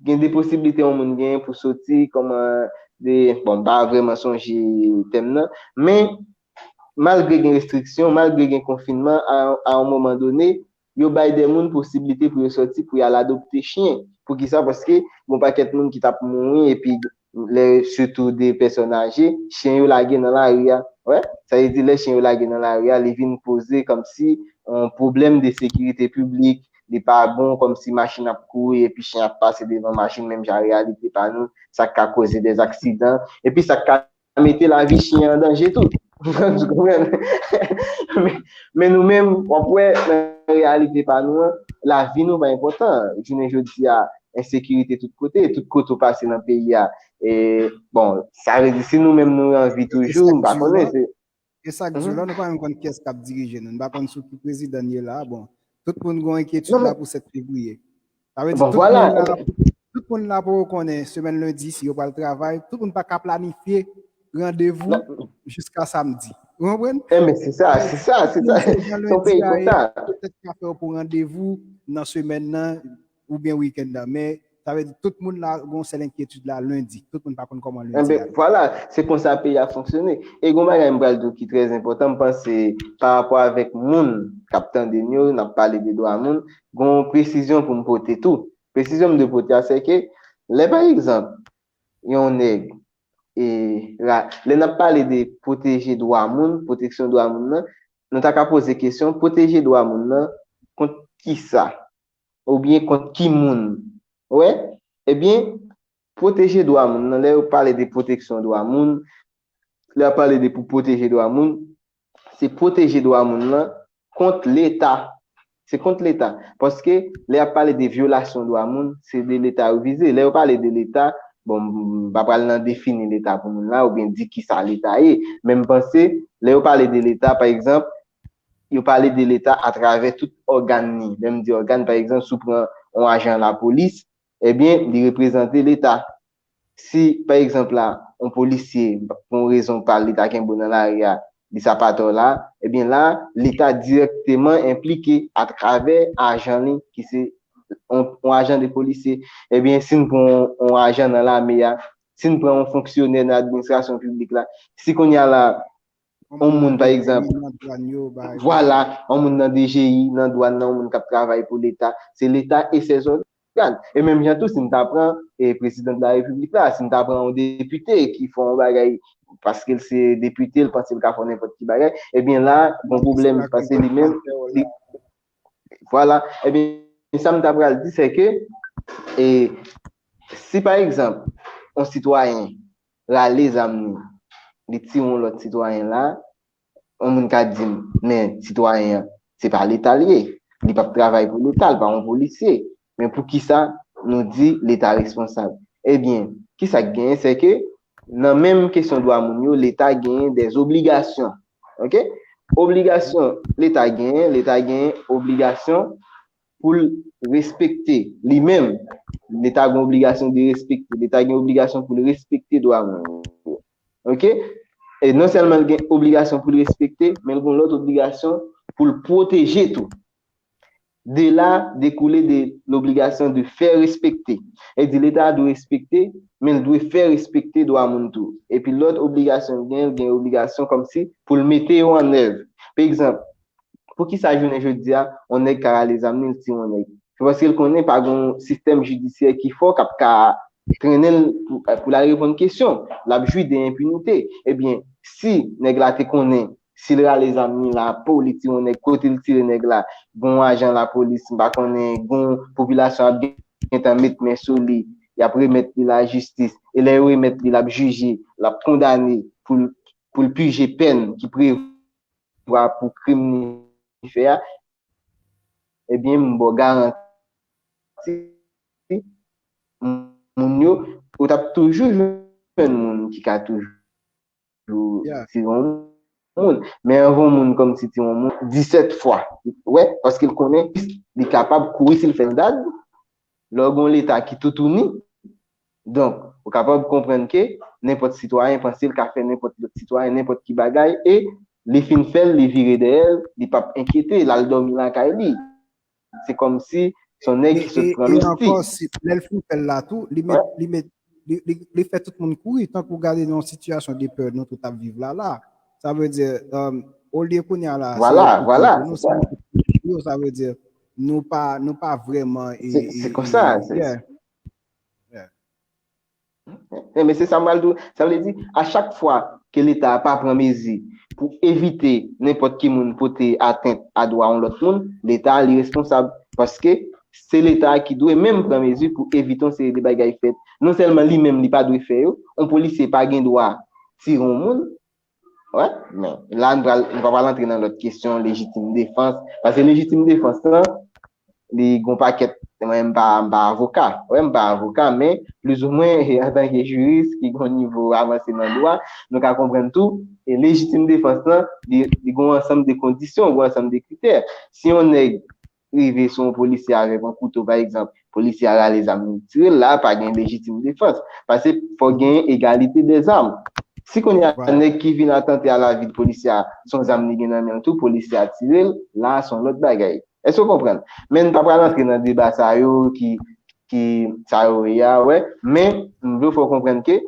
gen de posiblite yon moun genyen pou soti kòman de, bon, m pa vrèman sonje tèm nan, men malgre gen restriksyon, malgre gen konfinman, a, a yon moman done, yo bay de moun posiblite pou yo soti, pou y al adopte chen. Poukisa? Paske gen yon pakèt moun ki t ap mouri, epi lè, sitou de pèsòn aje, chen yo lage nan lari a. Wè, sa vle di lè chen yo lage nan lari a, li vin poze kòmsi yon pwoblèm de sekirite piblik, li pa bon, kòmsi machin ap kouri epi chen ap pase devan machin, menm jan reyalite pa nou, sa k ka koze de aksidan, epi sa k ka mete lavi chen an an danje tou. Ou konprann? Men, men nou menm, w ap wè, nan reyalite pa nou an, lavi nou pa enpòtan. Jounen jodi a, ensekirite tout kote, tout kote w pase nan peyi a. E, bon, sa vle di, si nou menm nou anvi toujou, m pa konnen, se E sa k di w la, nou pa menm konn kiyès k ap dirije nou. Nou pa konn sou ki prezidan n ye la. Bon, tout moun gen yon enkyetid la pou sèt fevriye. Sa vle di, tout moun la, tout moun la poko konnen semèn lendi si yo pral travay. Tout moun pa ka planifye randevou jiska samdi. Ou konprann? Enben, se sa, se sa, se sa. Se yon peyi konsa. Petèt ka fè w pou randevou nan semèn nan oubyen wikenn nan. Men, sa vle di tout moun la gen yon sèl enkyetid la lendi. Tout moun pa konn kòman lendi. Enben, vwala, se konsa peyi a fonksyone. E gon bagay m pral di w ki trè enpòtan, m panse pa rapò avèk moun k ap tande n yo, n ap pale de dwa moun, gon presizyon pou m pote tou. Presizyon m dwe pote a, se ke lè pa egzanp, yon nèg, e, ra, lè n ap pale de pwoteje dwa moun, pwoteksyon dwa moun nan, nou ta ka poze kesyon, pwoteje dwa moun nan kont kisa? Oubyen kont ki moun? Ou wè? Ebyen, pwoteje dwa moun nan, lè yo pale de pwoteksyon dwa moun, lè yo pale de pou pwoteje dwa moun, se pwoteje dwa moun nan kont Leta. Se kont Leta. Paske lè y ap pale de vyolasyon dwa moun, se de Leta yo vize. Lè yo pale de Leta, bon, m pa pral nan defini Leta pou moun la, oubyen di kisa Leta ye. Men m panse, lè yo pale de Leta, pa egzanp, yo pale de Leta atravè tout ògàn li. Lè m di ògàn, pa egzanp, si w pran yon ajan lapolis, ebyen, li reprezante Leta. Si, pa egzanp la, yon polisye, pou yon rezon pa l, li ta kenbe w nan lari a, li sa pa tò la, ebyen la, Leta dirèkteman enplike atravè ajan li, ki se yon, yon ajan de polisye. Ebyen, si n pran yon, yon ajan nan lame a, si n pran yon fonksyonè nan administrasyon piblik la, si kounye a la, yon moun, pa egzanp, vwala, yon moun nan D G I, nan dwàn nan, yon moun k ap travay pou Leta, se Leta e ses ògàn. E menm jan tou, si n ta pran e prezidan de la repiblik la, si n ta pran yon depite ki fè yon bagay paske l se depite, l panse l ka fè nenpòt ki bagay, ebyen la, gon pwoblèm, paske li menm, li, vwala, ebyen, sa m ta pral di, se ke, e, si pa egzanp, yon sitwayen rale zam li, li tiye yon lòt sitwayen la, yon moun ka di m, men sitwayen an, se pa Leta l ye. Li p ap travay pou Leta, li pa yon polisye. Men poukisa nou di Leta responsab? Ebyen, kisa k genyen, se ke nan menm kesyon dwa moun yo, Leta genyen dè obligasyon. Oke? Obligasyon Leta genyen, Leta genyen obligasyon pou l respekte li menm. Leta gen obligasyon de respekte. Leta gen obligasyon pou l respekte dwa moun yo. Oke? E non sèlman l gen obligasyon pou l respekte, men l gen lòt obligasyon pou l pwoteje tou. De la dekoule de lobligasyon de fè respekte. E di Leta dwe respekte, men l dwe fè respekte dwa moun tou. Epi lòt obligasyon l gen, l gen obligasyon kòmsi pou l mete yo an èv. Pa egzanp, poukisa jounen jodi a, yon nèg ka rale zam li, l tiye yon nèg? Se paske l konnen pa gen yon sistèm jidisyè ki fò k ap ka trennen l pou, pou l al reponn kesyon. L ap jwi de enpinite. Ebyen, si nèg la te konnen, si l rale zam li la, po li tiye yon nèg, kote l tire nèg la, gen yon ajan lapolis, m pa konnen, gen yon popilasyon ap gentan met men sou li, y ap remèt li lajistis. E lè yo remèt li, l ap jije, l ap kondane pou l, pou l pije pèn ki prevwa pou krim li fè a, ebyen, m ba w garanti, moun yo, ou t ap toujou jwenn moun ki ka toujou tire yon moun. Men anvan yon moun kòmsi tire yon moun disèt fwa, wè, paske l konnen li kapab kouri si l fè yon dag, lè w gen yon Leta ki toutouni, donk, ou kapab konprann ke nenpòt sitwayen panse l ka fè nenpòt lòt sitwayen nenpòt ki bagay, e li fin fè l, li vire dèyè l, li p ap enkyete, l al dòmi lakay li. Se kòmsi se yon nèg ki sot pran losti. E ankò, lè l fin fè l la tou, li met, li met, li, li, li fè tout moun kouri. Tankou w gade nan yon sitiyasyon de pè nou tout ap viv la, la. Sa vle di, olye kounye a la, vwala, vwala, se sa. Sa vle di, nou pa, nou pa vrèman. Se konsa. Men se sa m pral di w. Sa vle di, a chak fwa ke Leta a pa pran mezi pou evite nenpòt ki moun pote atent a dwa yon lòt moun, Leta a li responsab. Paske se Leta a ki dwe menm pran mezi pou evite yon seri de bagay fèt. Non sèlman li menm li pa dwe fè yo, yon polisye pa gen dwa tire yon moun, Wè, men la n pral, n pa pral antre nan lòt kesyon, lejitim defans. Paske lejitim defans lan, li gon pakèt, mwen m pa, m pa avoka. Wè, m pa avoka, men plizoumwen, antanke jiris ki gon nivo avanse nan dwa, nou ka konprann tou, e lejitim defans lan, li, li gon ansanm de kondisyon, gon ansanm de kritè. Si yon nèg rive sou yon polisye avèk yon kouto, pa egzanp, polisye a rale zam li, tire l, la pa gen lejitim defans. Paske fò gen egalite dèzam. Si kounye a nèg ki vin atante a lavi polisye a, se yon zam li gen nan men l tou, polisye a tire l, la a se yon lòt bagay. Èske w konprann? Men n pa pral antre nan deba sa yo ki, ki sa yo ye a, wè. Men m vle fè w konprann ke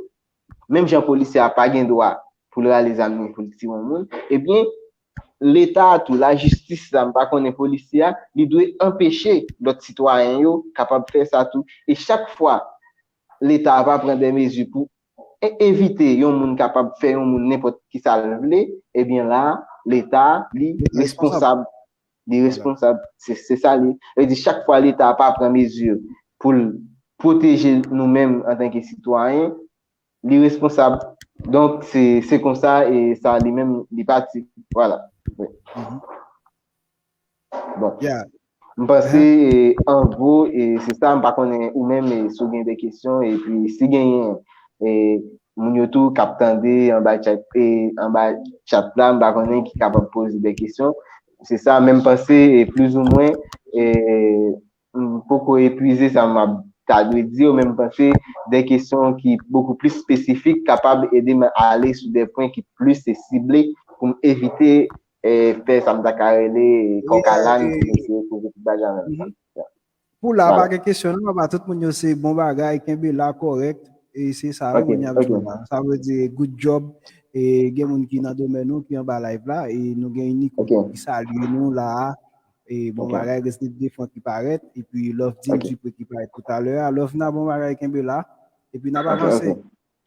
menm jan polisye a pa gen dwa pou l rale zam li pou l tire yon moun, ebyen, Leta a tou, lajistis la, m pa konnen polisye a, li dwe anpeche lòt sitwayen yo kapab fè sa tou. E chak fwa Leta a pa pran de mezi pou e- evite yon moun kapab fè yon moun nenpòt ki sa l vle, ebyen la, Leta a, li responsab. Li responsab. Se se sa li. Sa vle di chak fwa Leta a pa pran mezi pou l pwoteje nou menm antanke sitwayen, li responsab. Donk, se se konsa e sa li menm, li pati. Vwala. Wi. Bon. M panse, e, an gwo, e, se sa, m pa konnen ou menm, e, si w gen de kesyon, epi si genyen, e, moun yo tou k ap tande anba chat, e, anba chat la, m pa konnen ki kapab poze de kesyon. Se sa, men m panse, e, plizoumwen, e, m poko epwize sa m ap ta dwe di yo, men m panse de kesyon ki bokou plis espesifik kapab ede m ale sou de pwen ki plis sible pou m evite, e, fè sa m ta ka rele, e, kòkalann, e, pou eseye kouvri tout bagay an menm tan. Pou la, pa gen kesyon non, papa, tout moun yo se bon bagay, kenbe la, kòrèk, e se sa wi, kounye a m jwe la. Sa vle di good job, e gen moun ki nan domèn nou, ki anba live la, e nou gen Nico ki salye nou la a, e bon bagay, Resnip Defran ki parèt, epi Love Dean Dupré ki parèt toutalè a. Love na bon bagay, kenbe la, epi n ap avanse.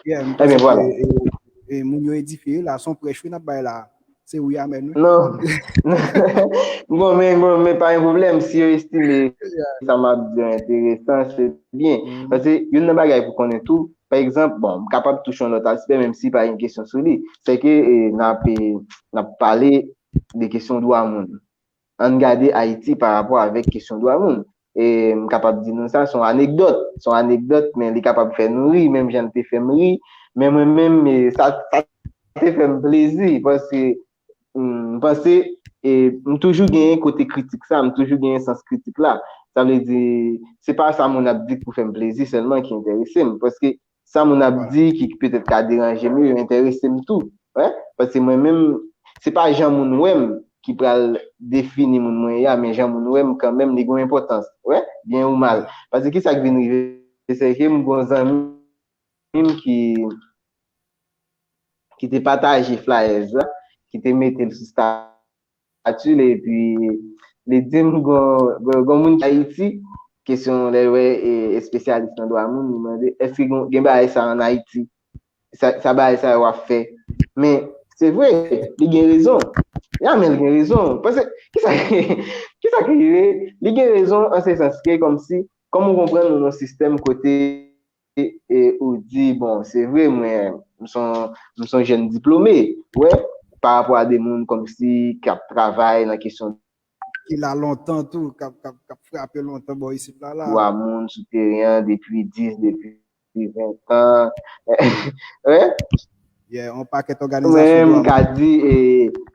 Yeah, m panse ke, e, e, moun yo edifye la, se yon prèch wi n ap bay la. Se wi, amèn wi. Non. Bon, men, bon, men pa gen pwoblèm. Si yo estime sa m ap di yo enteresan, se byen. Paske youn nan bagay pou konnen tou, pa egzanp, bon, m kapab touche yon lòt aspè, menm si pa gen kesyon sou li. Se ke, e, n ap, e, n ap pale de kesyon dwa moun. Ann gade Ayiti pa rapò avèk kesyon dwa moun. E m kapab di nou sa, se yon anekdòt. Se yon anekdòt, men li kapab fè nou ri, menm jan l te fè m ri. Men mwen menm, e, sa, sa te fè m plezi, paske, m, m panse, e, m toujou genyen kote kritik sa, m toujou genyen sans kritik la. Sa vle di, se pa sa moun ap di k pou fè m plezi sèlman ki enterese m, paske sa moun ap di ki petèt ka deranje m yo, yo enterese m tou. Wè? Paske mwen menm, se pa jan moun wè m ki pral defini moun mwen ye a, men jan moun wè m kanmenm, li gen yon enpòtans. Wè? Byen ou mal. Paske ki sa k vin rive, se ke m gen yon zanmi m ki, ki te pataje flyers la, ki te mete l sou sta- statut li, epi li di m gon, gon, gon moun ki Ayiti, kesyon lè l wè, e, espesyalis nan dwa moun, li mande, èske gon, gen bagay sa ann Ayiti? Sa, sa bagay sa yo ap fè? Men, se vre, li gen rezon. Ya, men l gen rezon. Paske, kisa, kisa ki rive? Li gen rezon an se sans ke, kòmsi, kòm ou konprann, nou nan yon sistèm kote e ou di, bon, se vre, mwen, m son, m son jèn diplome, wè, pa rapò a de moun kòmsi k ap travay nan kesyon ki la lontan tou, k ap, k ap, k ap frape lontan bò isit la, la. Dwa moun sou teren an depi dis, depi ven tan. Wè? Yeah, yon pakèt òganizasyon dwa moun. Mwen, m ka di, e,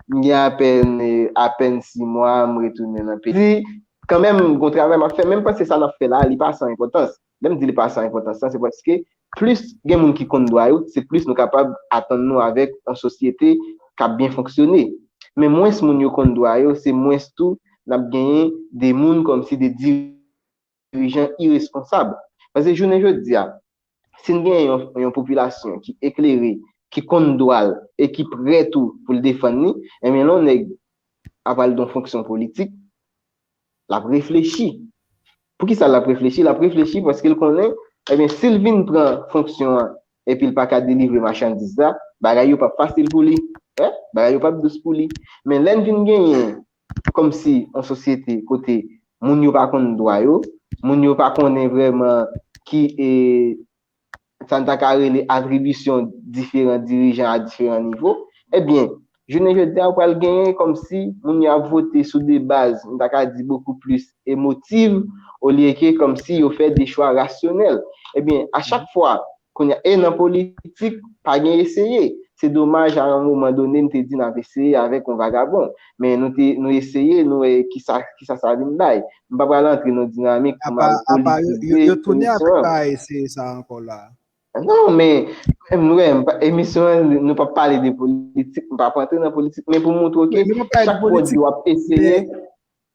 m gen apèn, e, apèn sis mwa, m retounen nan peyi. Di, kanmenm, gon travay m ap fè, men m panse sa n ap fè la, li pa san enpòtans. Lè m di li pa san enpòtans lan, se paske plis gen moun ki konn dwa yo, se plis nou kapab atann nou avèk yon sosyete k ap byen fonksyone. Men mwens moun yo konn dwa yo, se mwens tou n ap genyen de moun kòmsi de dirijan iresponsab. Paske jounen jodi a, si n gen yon, yon popilasyon ki eklere, ki konn dwa l e ki prè tou pou l defann li, enben lè yon nèg ap al nan yon fonksyon politik, l ap reflechi. Poukisa l ap reflechi? L ap reflechi paske l konnen, ebyen, si l vin pran fonksyon an epi l pa ka delivre machandiz la, bagay yo p ap fasil pou li. Wi, bagay yo p ap dous pou li. Men lè n vin genyen kòmsi yon sosyete kote moun yo pa konn dwa yo, moun yo pa konnen vrèman ki, e, sa n ta ka rele atribisyon diferan dirijan a diferan nivo, ebyen, jounen jodi a, ou pral genyen kòmsi moun yo ap vote sou de baz, m ta ka di, bokou plis emotiv, olye ke kòmsi yo fè de chwa rasyonèl. Ebyen, a chak fwa, kounye a, e nan politik, pa gen eseye. Se domaj, a yon moman done, n te di n ap eseye avèk yon vagabon. Men nou te, nou eseye, nou wè kisa, kisa sa vin bay. M pa pral antre nan dinamik pou m al politize emisyon an. Apa yo, yo, yo tounen avèk bagay eseye sa ankò la. Non, men, m wè, m pa- emisyon an, nou p ap pale de politik, m p ap rantre nan politik, men pou montre ke Nou pa pale de chak pwodui politik, w ap eseye,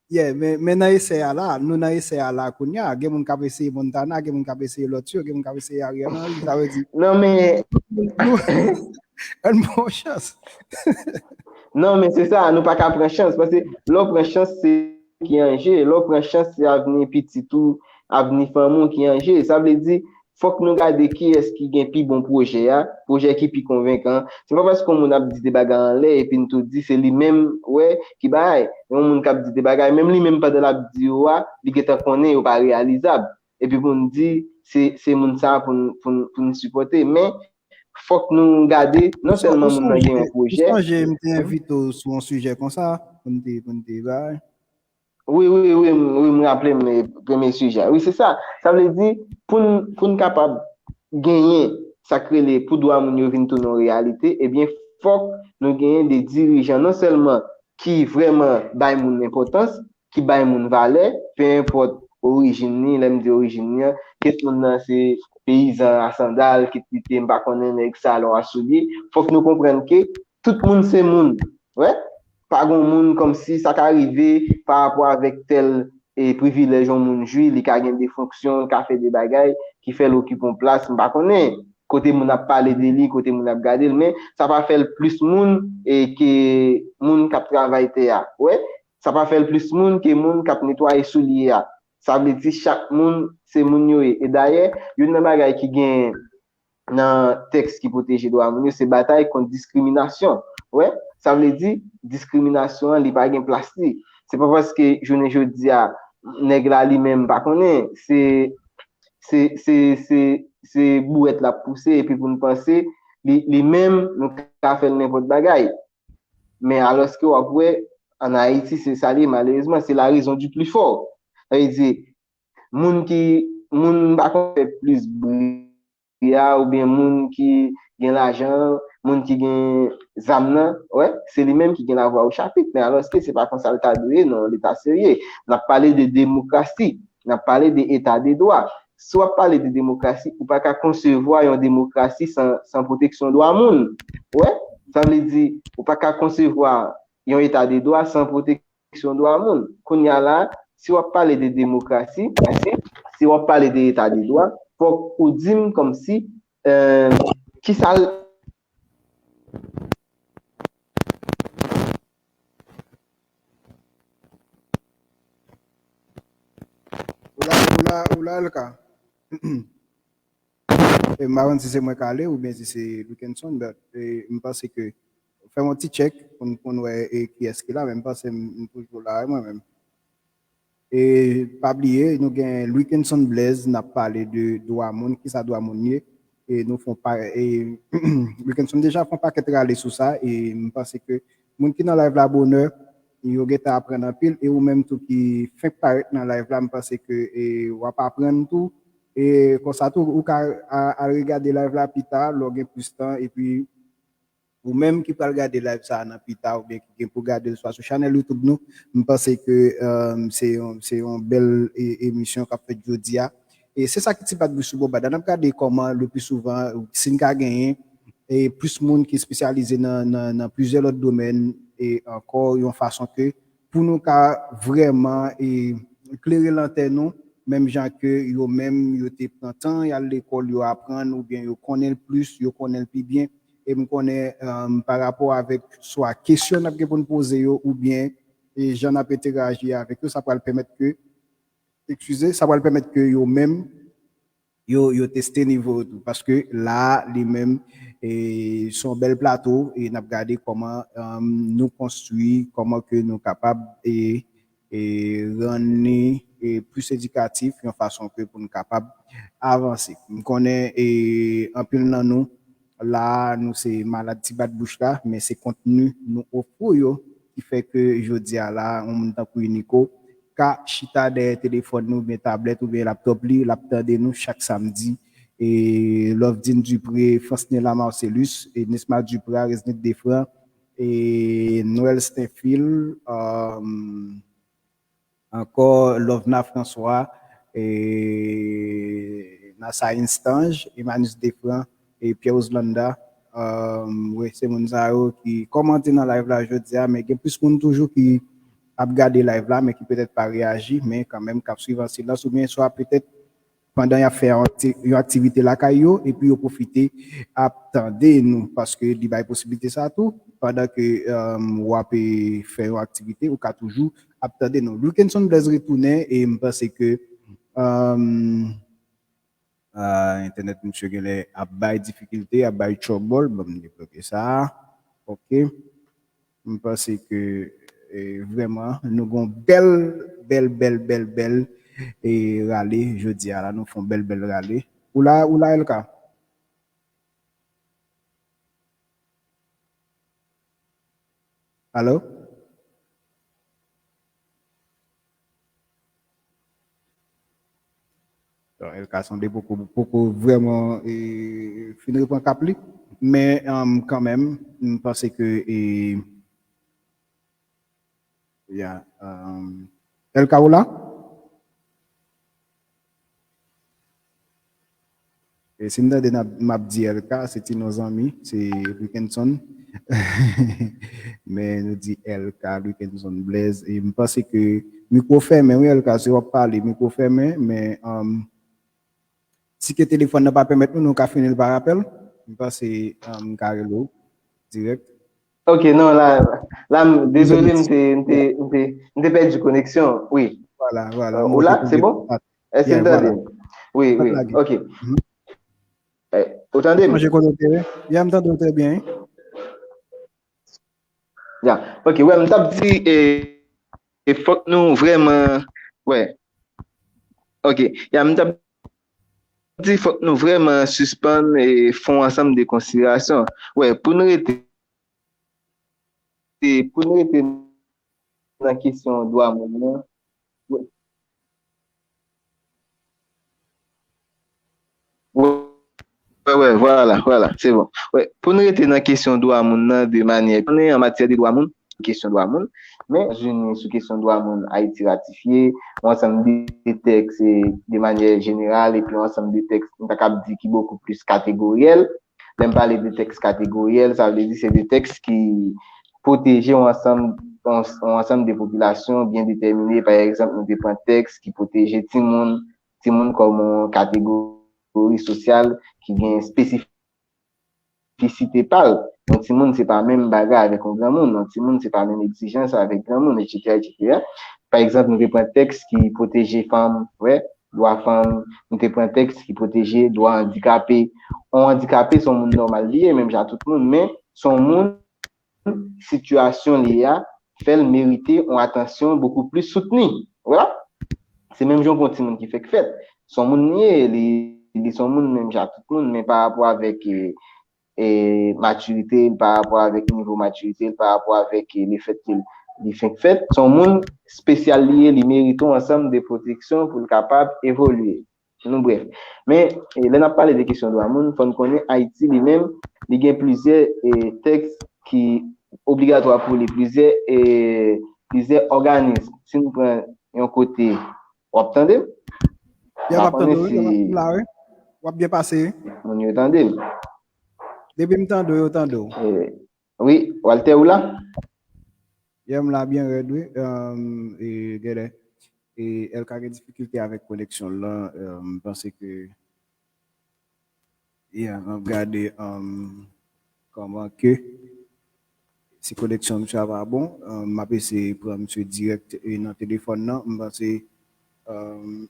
Yeah, men, men nan esè a la, nou nan esè a la kounye a, gen moun k ap eseye Montana, gen moun k ap eseye lòt yo, gen moun k ap eseye Ariel Henry, sa vle di non, men, nou ann bon chans. Non, men se sa, nou pa ka pran chans, paske lè w pran chans, se ki an je, lè w pran chans, se avni pitit ou, avni fanmi w ki an je. Sa vle di, fòk nou gade kiyès ki gen pi bon pwojè a, pwojè ki pi konvenkan. Se pa paske yon moun ap di de bagay anlè epi n tou di se li menm, wè, ki bagay. Yon moun k ap di de bagay, menm li menm pandan l ap di yo a, li gentan konnen yo pa reyalizab. Epi pou n di se, se moun sa a pou n, pou n, pou n sipòte. Men, fòk nou gade, non sèlman moun nan gen yon pwojè. Ou sonje m te envite w sou yon sijè konsa, pou n te, pou n te bay. Wi, wi, wi, m- wi, m raple m eh, premye sijè. Wi, se sa. Sa vle di, pou n, pou n kapab genyen sa k rele pou dwa moun yo vin tounen yon reyalite, ebyen, fòk nou genyen de dirijan non sèlman ki vrèman bay moun enpòtans, ki bay moun valè, pe enpòt orijin li, lè m di orijin li an, kit moun nan se peyizan a sandal, kit li te, m pa konnen nèg sa, lò a soulye, fòk nou konprann ke tout moun se moun. Wè? Pa gen moun kòmsi sa ka rive pa rapò avèk tèl e privilèj yon moun jwi, li ka gen de fonksyon, li ka fè de bagay ki fè l okipe yon plas, m pa konnen kote moun ap pale de li, kote moun ap gade l, men sa pa fè l plis moun e ke moun k ap travay tè a. Wè? Sa pa fè l plis moun ke moun k ap netwaye soulye a. Sa vle di chak moun se moun yo ye. E dayè, youn nan bagay ki gen nan tèks ki pwoteje dwa moun yo, se batay kont diskriminasyon. Wè, sa vle di, diskriminasyon an, li pa gen plas li. Se pa paske jounen jodi a, nèg la li menm pa konnen, se se se se se bouwèt l ap pouse, epi pou n panse, li, li menm, nou ka fè l nenpòt bagay. Men alòske w ap wè, an Ayiti, se sa li ye, malerezman, se la raison du plus fort. Sa vle di, moun ki, moun pa konn fè plis bri a, oubyen moun ki gen lajan, moun ki gen zam nan, wè, se li menm ki gen lavwa o chapit. Men alòske se pa konsa l ta dwe ye, nan yon leta serye. N ap pale de demokrasi, n ap pale de eta de dwa. Si w ap pale de demokrasi, ou pa ka konsevwa yon demokrasi san, san pwoteksyon dwa moun. Wè, sa vle di, ou pa ka konsevwa yon eta de dwa san pwoteksyon dwa moun. Kounye a la, si w ap pale de demokrasi, si w ap pale de eta de dwa, fòk ou di m kòmsi, eh, kisa l- Ou la, ou la, ou la, Elka. E m pa konn si se mwen k ale oubyen si se Luckenson, but, e, m panse ke fè yon ti tchèk pou n, pou n wè e kiyès ki la, men m panse m, m toujou la, mwen menm. E pa bliye, nou gen Luckenson Blaise, n ap pale de dwa moun, kisa dwa moun ye. E nou fè yon pa, e Luckenson deja fè yon pakèt rale sou sa, e m panse ke moun ki nan live la bonè, yo gentan aprann anpil, e ou menm tou ki fenk parèt nan live la, m panse ke e, w ap aprann tou. E konsa tou, ou ka a- al regade live la pita, lè w gen plis tan, epi ou menm ki pral gade live sa a nan pita, oubyen ki gen pou gade l swa sou chanèl YouTube nou, m panse ke um, se yon, se yon bèl e, emisyon k ap fèt jodi a. E se sa ki ti bat bouch sou bò bada. N ap gade kòman le pli souvan, si n ka genyen, e plis moun ki espesyalize nan, nan, nan plizyè lòt domèn, e ankò yon fason ke pou nou ka vrèman e klere lantèn nou, menm jan ke yo menm yo te pran tan y al lekòl, yo aprann, oubyen yo konnen l plis, yo konnen l pi byen. E m konnen um, pa rapò avèk swa kesyon n ap gen pou n poze yo, oubyen e jan n ap enteraji avèk yo, sa pral pèmèt ke, eskize, sa pral pèmèt ke yo menm, yo, yo teste nivo yo tou. Paske la, li menm, e, se yon bèl plato, e n ap gade kòman um, nou konstwi, kòman ke nou kapab e, e rann li e, plis edikatif, yon fason ke pou n kapab avanse. M konnen e, anpil nan nou, la, nou se malad ti bat bouch la, men se kontni nou ofri yo ki fè ke jodi a la, yon moun tankou Unico ka chita dèyè telefòn nou, oubyen tablèt, oubyen laptòp li, l ap tande nou chak samdi. E Lovedine Dupré, Francine Lamarcellus, e Nisma Duprat, Resnit Defran, e Noël Stenfil, um, ankò Lovna François, e Nasaïn Stange, Emmanus Defran, e Pierre Oslanda. Um, wi, se moun sa yo ki kòmante nan live la jodi a, men gen plis moun toujou ki ap gade live la, men ki petèt pa reyaji, men kanmenm k ap swiv an silans, oubyen swa petèt pandan y ap fè yon akti-, yon aktivite lakay yo, epi yo pwofite ap tande nou, paske li bay posibilite sa tou, pandan ke, um, w ap, eh, fè yon aktivite, ou ka toujou ap tande nou. Luckenson Blaise retounen, e m panse ke, um, ah, entènèt misye genlè ap bay difikilte, ap bay trouble. Ban m debloke sa. Ok. M panse ke, eh, vrèman, nou gon bèl, bèl, bèl, bèl, bèl, eh, rale jodi a la. Nou fè yon bèl, bèl rale. Ou la, ou la, L K? Alo? Bon, L K sanble poko, poko vrèman, eh, fin reprann kap li. Men, um, kanmenm, m panse ke, eh, ya, um, L K ou la? E si m tande n ap, m ap di L K, se ti non zanmi, se Luckenson. Men nou di L K, Luckenson Blaise. E m panse ke mikwo fèmen, wi, L K, si w ap pale, mikwo fèmen, men, um, si ke telefòn nan pa pèmèt nou, nou ka fini l pa rapèl. M panse, um, m ka rele w dirèk. Ok, non, la, la, m, dezole, m te, m te, m te, m te pèdi koneksyon, wi. Vwala, vwala. Euh, ou la, se bon? Èske n tande m? Wi, wi, ok. Eh, ou tande m? Mwen, je konnen w trè byen. Ya, m tande w trè byen, wi. Ya, ok, wè, m t ap di, eh, eh, fòk nou vrèman, wè. Ok, ya, m t ap di fòk nou vrèman sispann, eh, fè yon ansanm de konsiderasyon. Wè, pou nou rete, pou nou rete nan kesyon dwa moun nan, wè. Wè, wè, vwala, vwala, se bon. Wè, pou n rete nan kesyon dwa moun nan de manyè, konnen an matyè de dwa moun, kesyon dwa moun, men Etazini sou kesyon dwa moun, Ayiti ratifye yon ansanm de tèks, eh, de manyè jeneral, epi yon ansanm de tèks, m ta kab di ki bokou plis kategoryèl. Lè m pale de tèks kategoryèl, sa vle di se de tèks ki pwoteje yon ansanm, yon, yon ansanm de popilasyon byen detèmine. Pa egzanp, nou te pran tèks ki pwoteje timoun, timoun kòm yon kategori sosyal ki gen espesifisite pa l. Yon timoun se pa menm bagay avèk yon granmoun, yon timoun se pa menm egzijans avèk granmoun, etsetera, etsetera. Pa egzanp, nou te pran tèks ki pwoteje fanm, wè, dwa fanm, nou te pran tèks ki pwoteje dwa andikape. Yon andikape se yon moun nòmal li ye, menm jan tout moun, men se yon moun sitiyasyon li a fè l merite yon atansyon bokou plis soutni. Vwala. Se menm jan yon timoun ki fèk fèt. Se yon moun li ye, li, li se yon moun menm jan tout moun, men pa rapò avèk, eh, eh, matirite l, pa rapò avèk nivo matirite l, pa rapò avèk, eh, lefèt ke li fenk fèt. Se yon moun espesyal li ye, li merite yon ansanm de pwoteksyon pou l kapab evolye. Nou brèf. Men, eh, lè n ap pale de kesyon dwa moun, fò n konnen Ayiti li menm, li gen plizyè, eh, tèks ki obligatwa pou li, plizyè, eh, plizyè òganis. Si n pran yon kote, w ap tande m? Ya, m ap tande w, wi, m la, wi. W ap byen pase, wi. Moun yo tande m. Depi m tande w, yo tande w. Eh, wi, Walter, ou la? Ya, m la byen rèd, wi. Um, e, genlè, e, L K gen difikilte avèk koneksyon l lan. Um, m panse ke, ya, m ap gade, um, kòman ke, si koneksyon misye a pa bon, um, m ap eseye pran misye dirèk, e, nan telefòn nan. M panse, um,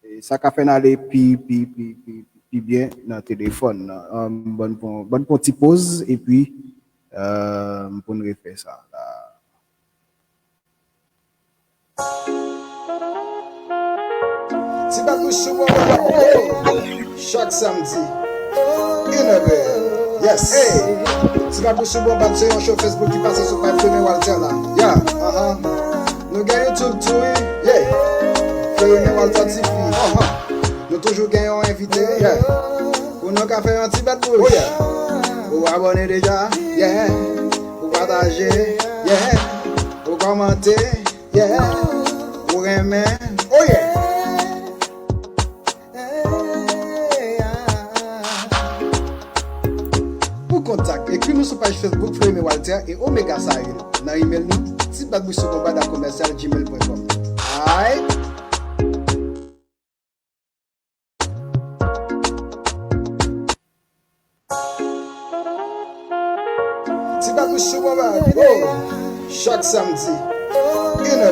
e sa ka fè n ale pi, pi, pi, pi, pi byen nan telefòn nan. Um, ban n pran, ban n pran ti poz, epi, um, pou n refè sa la. Ti bat bouch sou bon bat. Chak samdi, inè. Yes. Ti bat bouch sou bon bat, se yon show Facebook ki pase sou paj Femi Walter la. Yeah, aha. Nou gen YouTube tou, wi. Yeah. Femi Walter T V. Aha. Nou toujou gen yon envite. Yeah. Pou nou ka fè yon ti bat bouch. Oh, yeah. Ou abòne deja. Yeah. Ou pataje. Yeah. Ou kòmante. Yeah. Ou renmen. Oh, yeah. sou paj Facebook Freme Walter e Omega Sahil. Nan email nou, tibatbouchsoubombad a commercial gmail point com. Alright? Ti Papouch sou Bonbad, oh! Chak samdi, inè.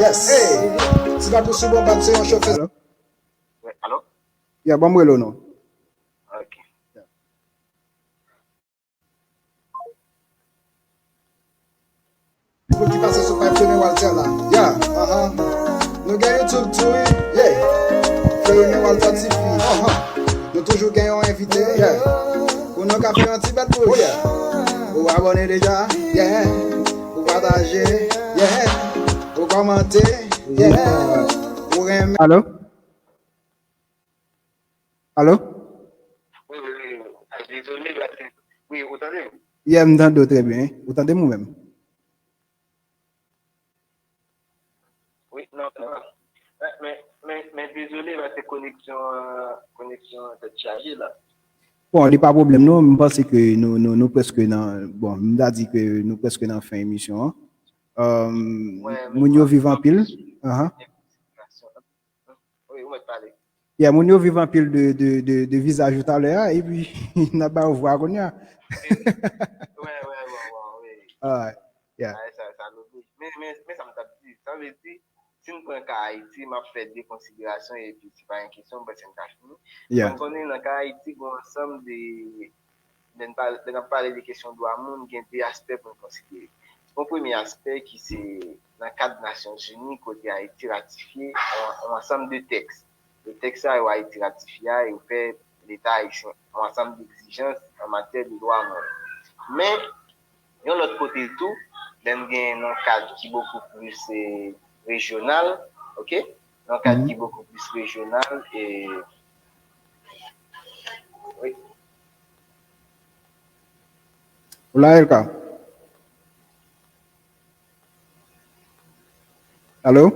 Yes! Hey! Ti Papouch sou Bonbad se yon show festival. Alo? Wi, alo? Ya, ban m rele w non. Ok. Pou ki pase sou paj Freme Walter la. Ya, aha. Nou gen YouTube tou, wi. Yeah. Freme Walter T V. Aha. Nou toujou gen yon envite. Yeah. Pou nou ka fè yon ti bat bouch. Oh, yeah. Ou abòne deja? Yeah. Ou pataje? Yeah. Ou kòmante? Yeah. Ou renmen? Alo? Alo? Wi, wi, wi. Ah, dezole, la, se, wi, ou tande m? Yeah, m tande w trè byen. Ou tande m ou menm? Wi, non, sa va. Men, men, men, men dezole, la, se koneksyon, euh, koneksyon tèt chaje, la. Bon, li pa pwoblèm, non. M panse ke nou, nou, nou prèske nan, bon, m ta di ke nou prèske nan fen emisyon an. Euh, wi, men moun yo viv anpil. Aha. Wi, ou mèt pale. Yeah, moun yo viv anpil de, de, de, de vizaj ou talè a, epi n ap ba yo vwa kounye a. Wi, wi, wi, wi, wi. Alright. Yeah. Ay, sa, sa nou di. Men, men, men sa m t ap di. Sa vle di, si n pran ka Ayiti, m ap fè de konsiderasyon, epi se pa yon kesyon, m panse n ka fini. Yeah. Fò n konnen nan ka Ayiti, gen yon ansanm de, lè n pa, lè n ap pale de kesyon dwa moun, gen de aspè pou n konsidere. Yon premye aspè ki se nan kad Nasyonzini, kote Ayiti ratifye yon, yon ansanm de tèks. E tèks sa yo Ayiti ratifye a, yo fè Leta ayisyen yon ansanm degzijans an matyè de dwa moun. Men, yon lòt kote tou, lè n gen yon kad ki bokou plis, eh, rejyonal, ok? Yon kad ki bokou plis rejyonal, e, wi. Ou la, Elka? Alo?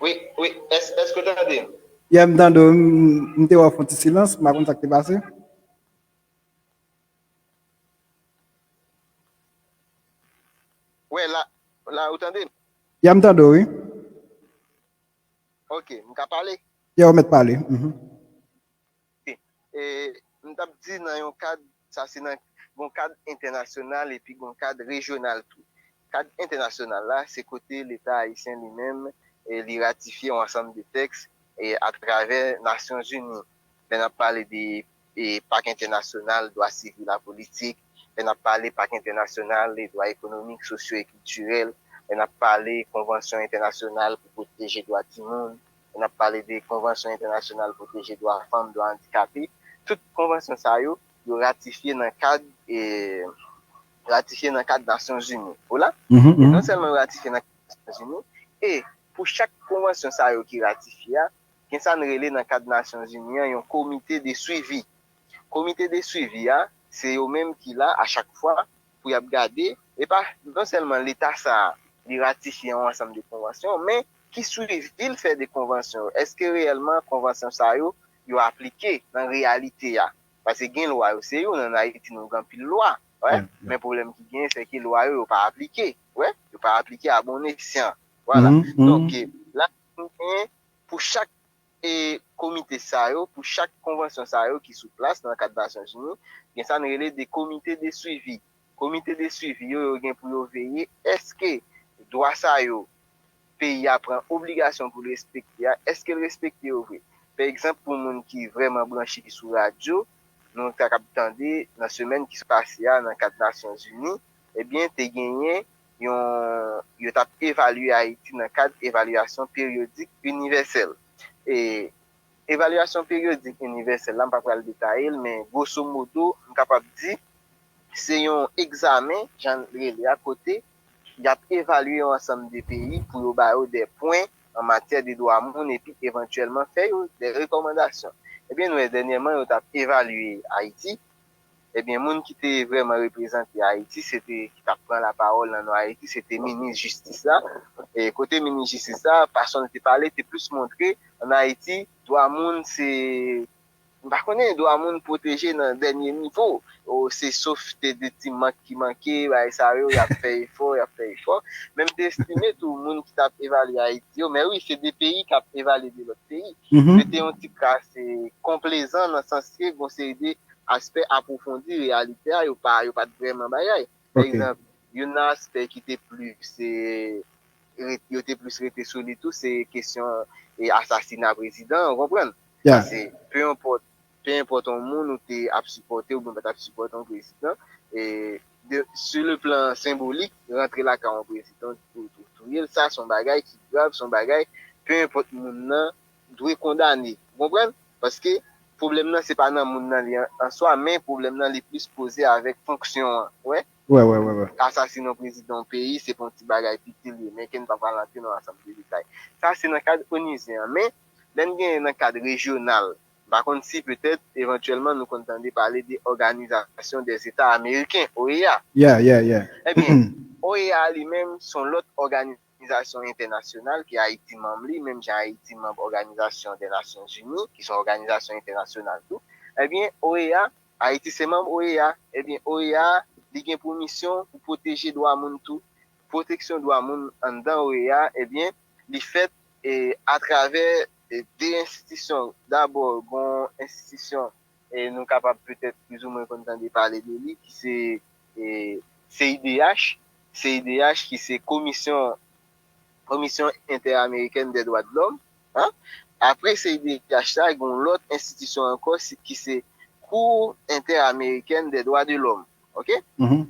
Wi, wi. Èske, èske w tande m? Yeah, m tande w. M, m te wè w fè yon ti silans, m pa konn sa k te pase. Wè, la, la, ou tande m? Yeah, m tande w, wi. Ok, m ka pale? Yeah, ou mèt pale. Mhm. Ok. E, m t ap di nan yon kad, sa se nan yon kad entènasyonal epi yon kad rejyonal tou. Kad entènasyonal la, se kote Leta ayisyen li menm, e, li ratifye yon ansanm de tèks, e, atravè Nasyonzini. Lè n ap pale de, e, Pak Entènasyonal Dwa Sivil ak Politik, lè n ap pale Pak Entènasyonal de Dwa Ekonomik, Sosyo e Kiltirèl, lè n ap pale Konvansyon Entènasyonal pou Pwoteje Dwa Timoun, lè n ap pale de Konvansyon Entènasyonal Pwoteje Dwa Fanm, Dwa Andikape, tout konvansyon sa yo, yo ratifye nan kad, e, ratifye nan kad Nasyonzini. Ou la? Mhm, e non sèlman yo ratifye nan kad Nasyonzini, e pou chak konvansyon sa yo ki ratifye a, gen sa n rele nan kad Nasyonzini an yon komite de swivi. Komite de swivi a, se yo menm ki la a chak fwa pou y ap gade, e pa non sèlman Leta sa a, li ratifye yon ansanm de konvansyon, men ki swivi l fè de konvansyon yo. Èske reyèlman konvansyon sa yo, yo aplike nan reyalite a? Paske gen lwa yo, se youn, ann Ayiti nou gen anpil lwa, wè, men pwoblèm ki genyen, se ke lwa yo, yo pa aplike, wè, yo pa aplike a bon esyan. Vwala. Donk, la, nou genyen pou chak e komite sa yo, pou chak konvansyon sa yo ki sou plas nan kad Nasyonzini, gen sa n rele de komite de swivi. Komite de swivi yo, yo gen pou yo veye èske dwa sa yo peyi a pran obligasyon pou l respekte a, èske l respekte yo vre? Pa egzanp, pou moun ki vrèman branche sou radyo, nou ta kab tande nan semèn ki sot pase a nan kad Nasyonzini, ebyen, te genyen yon, yo t ap evalye Ayiti nan kad evalyasyon peryodik inivèsèl. E evalyasyon peryodik inivèsèl la, m pa pral detaye l, men gwoso modo, m kapab di, se yon egzamen, jan l rele a, kote y ap evalye yon ansanm de peyi pou yo ba yo de pwen an matyè de dwa moun epi evantyèlman fè yo de rekòmandasyon. Ebyen, nou wè dènyèman, yo t ap evalye Ayiti. Ebyen, moun ki te vrèman reprezante Ayiti, se te, ki t ap pran lapawòl nan non Ayiti, se te minis jistis la. E kote minis jistis la, fason l te pale, te plis montre, ann Ayiti, dwa moun se M pa konnen, dwa moun pwoteje nan dènye nivo. O, se sof te de ti mank ki manke, bagay sa yo, y ap fè efò, y ap fè efò. Men m te estime tou, moun ki t ap evalye Ayiti yo, men wi, se de peyi k ap evalye de lòt peyi. Yo te yon ti kras konplezan nan sans ke gon seri de aspè apwofondi reyalite a, yo pa, yo pa t vrèman bagay. Pa egzanp, youn nan aspè ki te plis, e, ret- yo te plis rete sou li tou, se kesyon e asasina prezidan, ou konprann? Paske, pe enpòt, pe enpòt yon moun ou te ap sipòte oubyen pa t ap sipòte yon prezidan, e de, sur le plan senbolik, rantre lakay yon prezidan pou, pou touye l, sa se yon bagay ki grav, se yon bagay, pe enpòt moun nan, dwe kondane. Ou konprann? Paske, pwoblèm nan, se pa nan moun nan li an, an swa, men pwoblèm nan, li plis poze avèk fonksyon an. Wè? Wè, wè, wè, wè. Asasinen yon prezidan yon peyi, se pa yon ti bagay piti li ye, men ke n pa pral antre nan ansanm de detay. Sa, se nan kad onizyen an. Men, lè n genyen nan kad rejyonal, m pa konn si petèt, evantyèlman, nou konn tande pale de Organisation des États Américains, O E A. Yeah, yeah, yeah. Ebyen, O E A li menm, se yon lòt òganizasyon entènasyonal ke Ayiti manm li, menm jan Ayiti manm Òganizasyon dè Nasyon Zini, ki se yon òganizasyon entènasyonal tou. Ebyen, O E A, Ayiti se manm O E A. Ebyen, O E A, li gen pou misyon pou pwoteje dwa moun tou. Pwoteksyon dwa moun anndan O E A, ebyen, li fèt, e, atravè, e, de enstitisyon. Dabò, gon enstitisyon, e, nou kapab petèt plizoumwen konn tande pale de li, ki se, e, C I D H. C I D H, ki se Komisyon, Komisyon Entèamerikèn dè Dwa de Lòm. Hein? Apre C I D H la, gon lòt enstitisyon ankò, si- ki se Cour Interamericana des Droits de l'Homme. OK?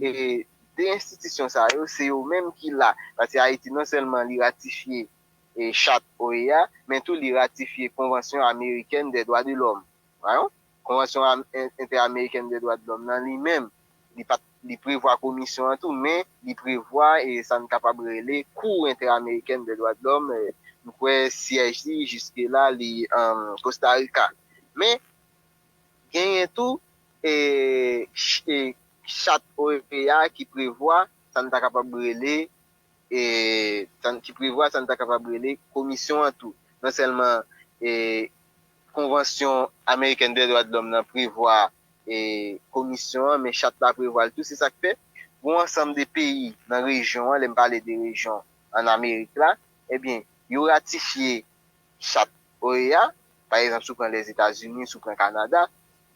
E de enstitisyon sa yo, se yo menm ki la. Paske Ayiti, non sèlman li ratifye, e, chat O E A, men tou li ratifye Konvansyon Amerikèn dè Dwa de Lòm. Wè non? Konvansyon Am- En- Entèamerikèn dè Dwa de Lòm nan li menm, li pa t- li prevwa komisyon an tou, men li prevwa, e, sa n kapab rele Cour Interamericana des Droits de l'Homme, e, m kwè syèj li jiske la, li, um, Costa Rica. Men, genyen tou, e, ch- e, chat O E A ki prevwa sa n ta kapab rele, e, sa n- ki prevwa sa n ta kapab rele komisyon an tou. Non sèlman, e, Konvansyon Amerikèn dè Dwa de Lòm nan prevwa, e, komisyon an, men chat la prevwa l tou. Se sa k fè, gon ansanm de peyi nan rejyon an, lè m pale de rejyon ann Amerik la, ebyen, yo ratifye chat O E A, pa egzanp, si w pran Lèzetazini, si w pran Kanada,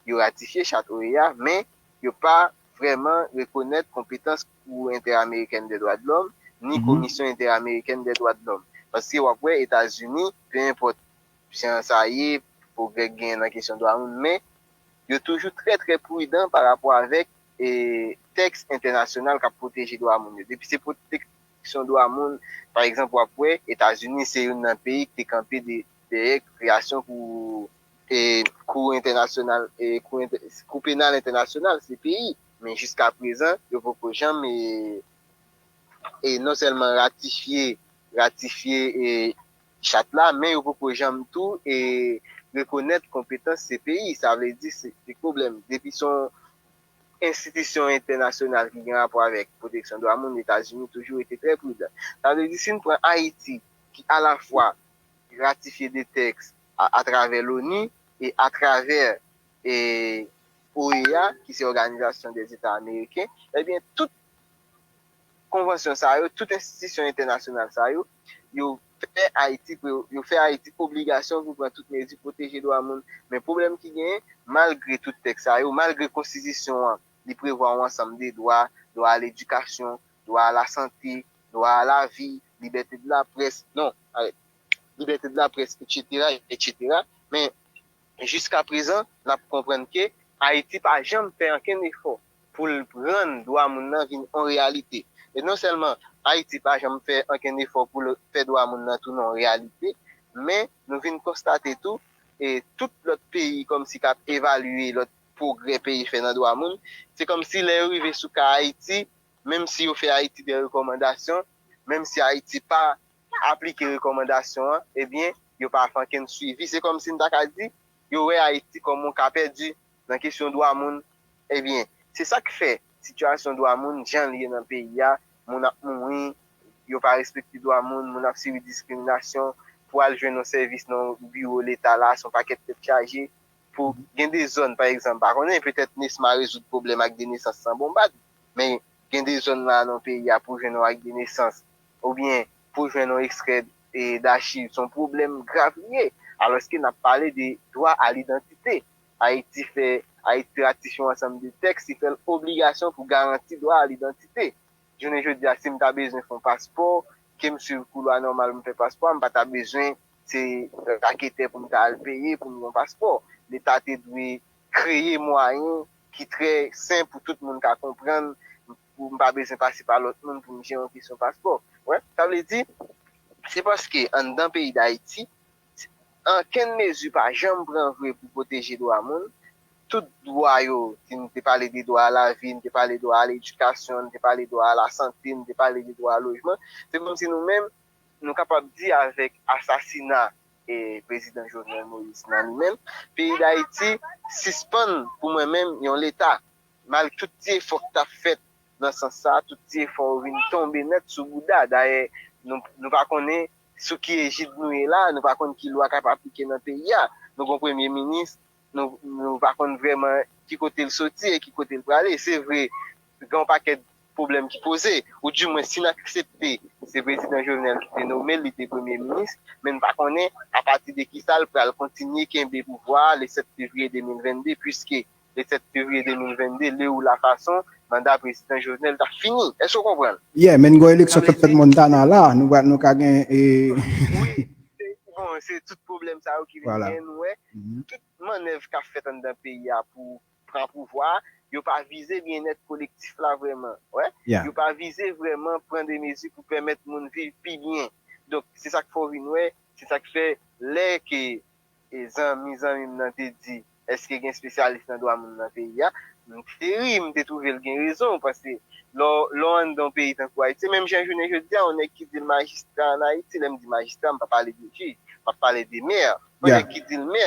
yo ratifye chat O E A, men yo pa vrèman rekonèt konpetans Kou Entèamerikèn dè Dwa de Lòm, ni Komisyon Entèamerikèn dè Dwa de Lòm. Paske w ap wè Etazini, pe enpòt jan sa ye, pwogrè k genyen nan kesyon dwa moun, men yo toujou trè, trè pridan pa rapò avèk, e, tèks entènasyonal k ap pwoteje dwa moun yo. Depi se pwoteksyon dwa moun, pa egzanp, w ap wè Etazini se youn nan peyi ki te kanpe de- dèyè kreyasyon kou, e, kou entènasyonal, e, kou, entè- kou penal entènasyonal, C P I. Men jiska prezan, yo poko janm, e, e non sèlman ratifye, ratifye, e, chat la, men yo poko janm tou, e, rekonèt konpetans C P I. Sa vle di, se, se pwoblèm. Depi se yon enstitisyon entènasyonal ki gen rapò avèk pwoteksyon dwa moun, Etazini toujou rete trè pridan. Sa vle di, si n pran Ayiti, ki alafwa ratifye de tèks a- atravè l'ONU e atravè, e, O E A, ki se Òganizasyon dè Zeta Ameriken, ebyen, tout konvansyon sa yo, tout enstitisyon entènasyonal sa yo, yo fè Ayiti, pou yo, yo fè Ayiti obligasyon pou pran tout mezi pwoteje dwa moun. Men pwoblèm ki genyen, malgre tout tèks sa yo, malgre konstitisyon an, li prevwa yon ansanm de dwa, dwa a ledikasyon, dwa a lasante, dwa a lavi, libète de laprès, non, arèt, libète de laprès, etsetera, etsetera. Men, jiska prezan, n ap konprann ke Ayiti pa janm fè ankenn efò pou l rann dwa moun nan vin yon reyalite. E non sèlman Ayiti pa janm fè ankenn efò pou l fè dwa moun nan tounen yon reyalite, men nou vin konstate tou, e tout lòt peyi kòmsi k ap evalye lòt pwogrè peyi fè nan dwa moun, se kòmsi lè yo rive sou ka Ayiti, menm si yo fè Ayiti de rekòmandasyon, menm si Ayiti pa aplike rekòmandasyon an, ebyen, yo pa fè ankenn swivi. Se kòmsi n ta ka di, yo wè Ayiti kòm yon ka pèdi nan kesyon dwa moun. Ebyen, se sa k fè sitiyasyon dwa moun, jan l ye nan peyi a, moun ap mouri, yo pa respekte dwa moun, moun ap sibi diskriminasyon, pou al jwenn yon sèvis nan yon biwo Leta la, se yon pakèt tèt chaje. pou gen de zòn, pa egzanp, pa konnen, petèt Nesma rezoud pwoblèm ak de nesans san bonbad, men gen de zòn la nan peyi a pou jwenn yon ak de nesans, oubyen pou jwenn yon ekstrè e, dachiv, se yon pwoblèm grav li ye. Alòske n ap pale de dwa a lidantite. Ayiti fè, Ayiti ratifye yon ansanm de tèks ki fè l obligasyon pou garanti dwa a lidantite. Jounen jodi a, si m ta bezwen fè yon paspò, ke m swiv kou lwa nòmal pou m fè paspò a, m pa ta bezwen se raketè pou m ta al peye pou m gen yon paspò. Leta te dwe kreye mwayen ki trè senp pou tout moun ka konprann, pou m pa bezwen pase pa lòt moun pou m jere yon kesyon paspò. Wè, sa vle di, se paske anndan peyi Dayiti, ankenn mezi pa janm pran vre pou pwoteje dwa moun. Tout dwa yo, si n te pale de dwa a lavi, n te pale dwa a ledikasyon, n te pale dwa a lasante, n te pale de dwa a lojman, se kòmsi nou menm, nou kapab di avèk asasina e prezidan Jovenel Moïse nan li menm, peyi Dayiti sispann pou mwen menm yon leta. Malgre tout ti efò k t ap fèt nan sans sa, tout ti efò yo vin tonbe nèt sou bouda. Dayè, nou, nou pa konnen sou ki ejid nou ye la, nou pa konn ki lwa k ap aplike nan peyi a. Nou gon premye minis, nou, nou pa konn vrèman ki kote l soti e ki kote l prale. Se vre, gen yon pakèt pwoblèm ki poze, ou di mwen si n aksepte se prezidan Jovenel ki te nome l, li te premye minis, men n pa konnen apati de kisa l pral kontinye kenbe pouvwa a le sèt fevriye de mil vennde, piske le sèt fevriye de mil vennde, le ou la fason, manda prezidan Jovenel t ap fini. Èske w konprann? Yeah, men gen eleksyon k ap fèt Montana la, nou, nou ka gen. E... Wi, bon, se tout pwoblèm sa yo ki vin gen, nou wè. Tout mannèv k ap fèt anndan peyi a pou pran pouvwa a, yo pa vize byennèt kolektif la vrèman. Wè? Yo pa vize vrèman pran de mezi pou pèmèt moun viv pi byen. Donk, se sa k fè w vin wè, se sa k fè lè ke e zanmi zanmi m nan te di, èske gen espesyalis nan dwa moun nan peyi a? M te ri, m te twouve l gen rezon, paske lè w, lè w anndan yon peyi tankou Ayiti, se menm jan jounen jodi a, yon nèg ki di l majistra ann Ayiti, lè m di majistra, m pa pale de jij, m ap pale de mè. Yon nèg ki di l mè,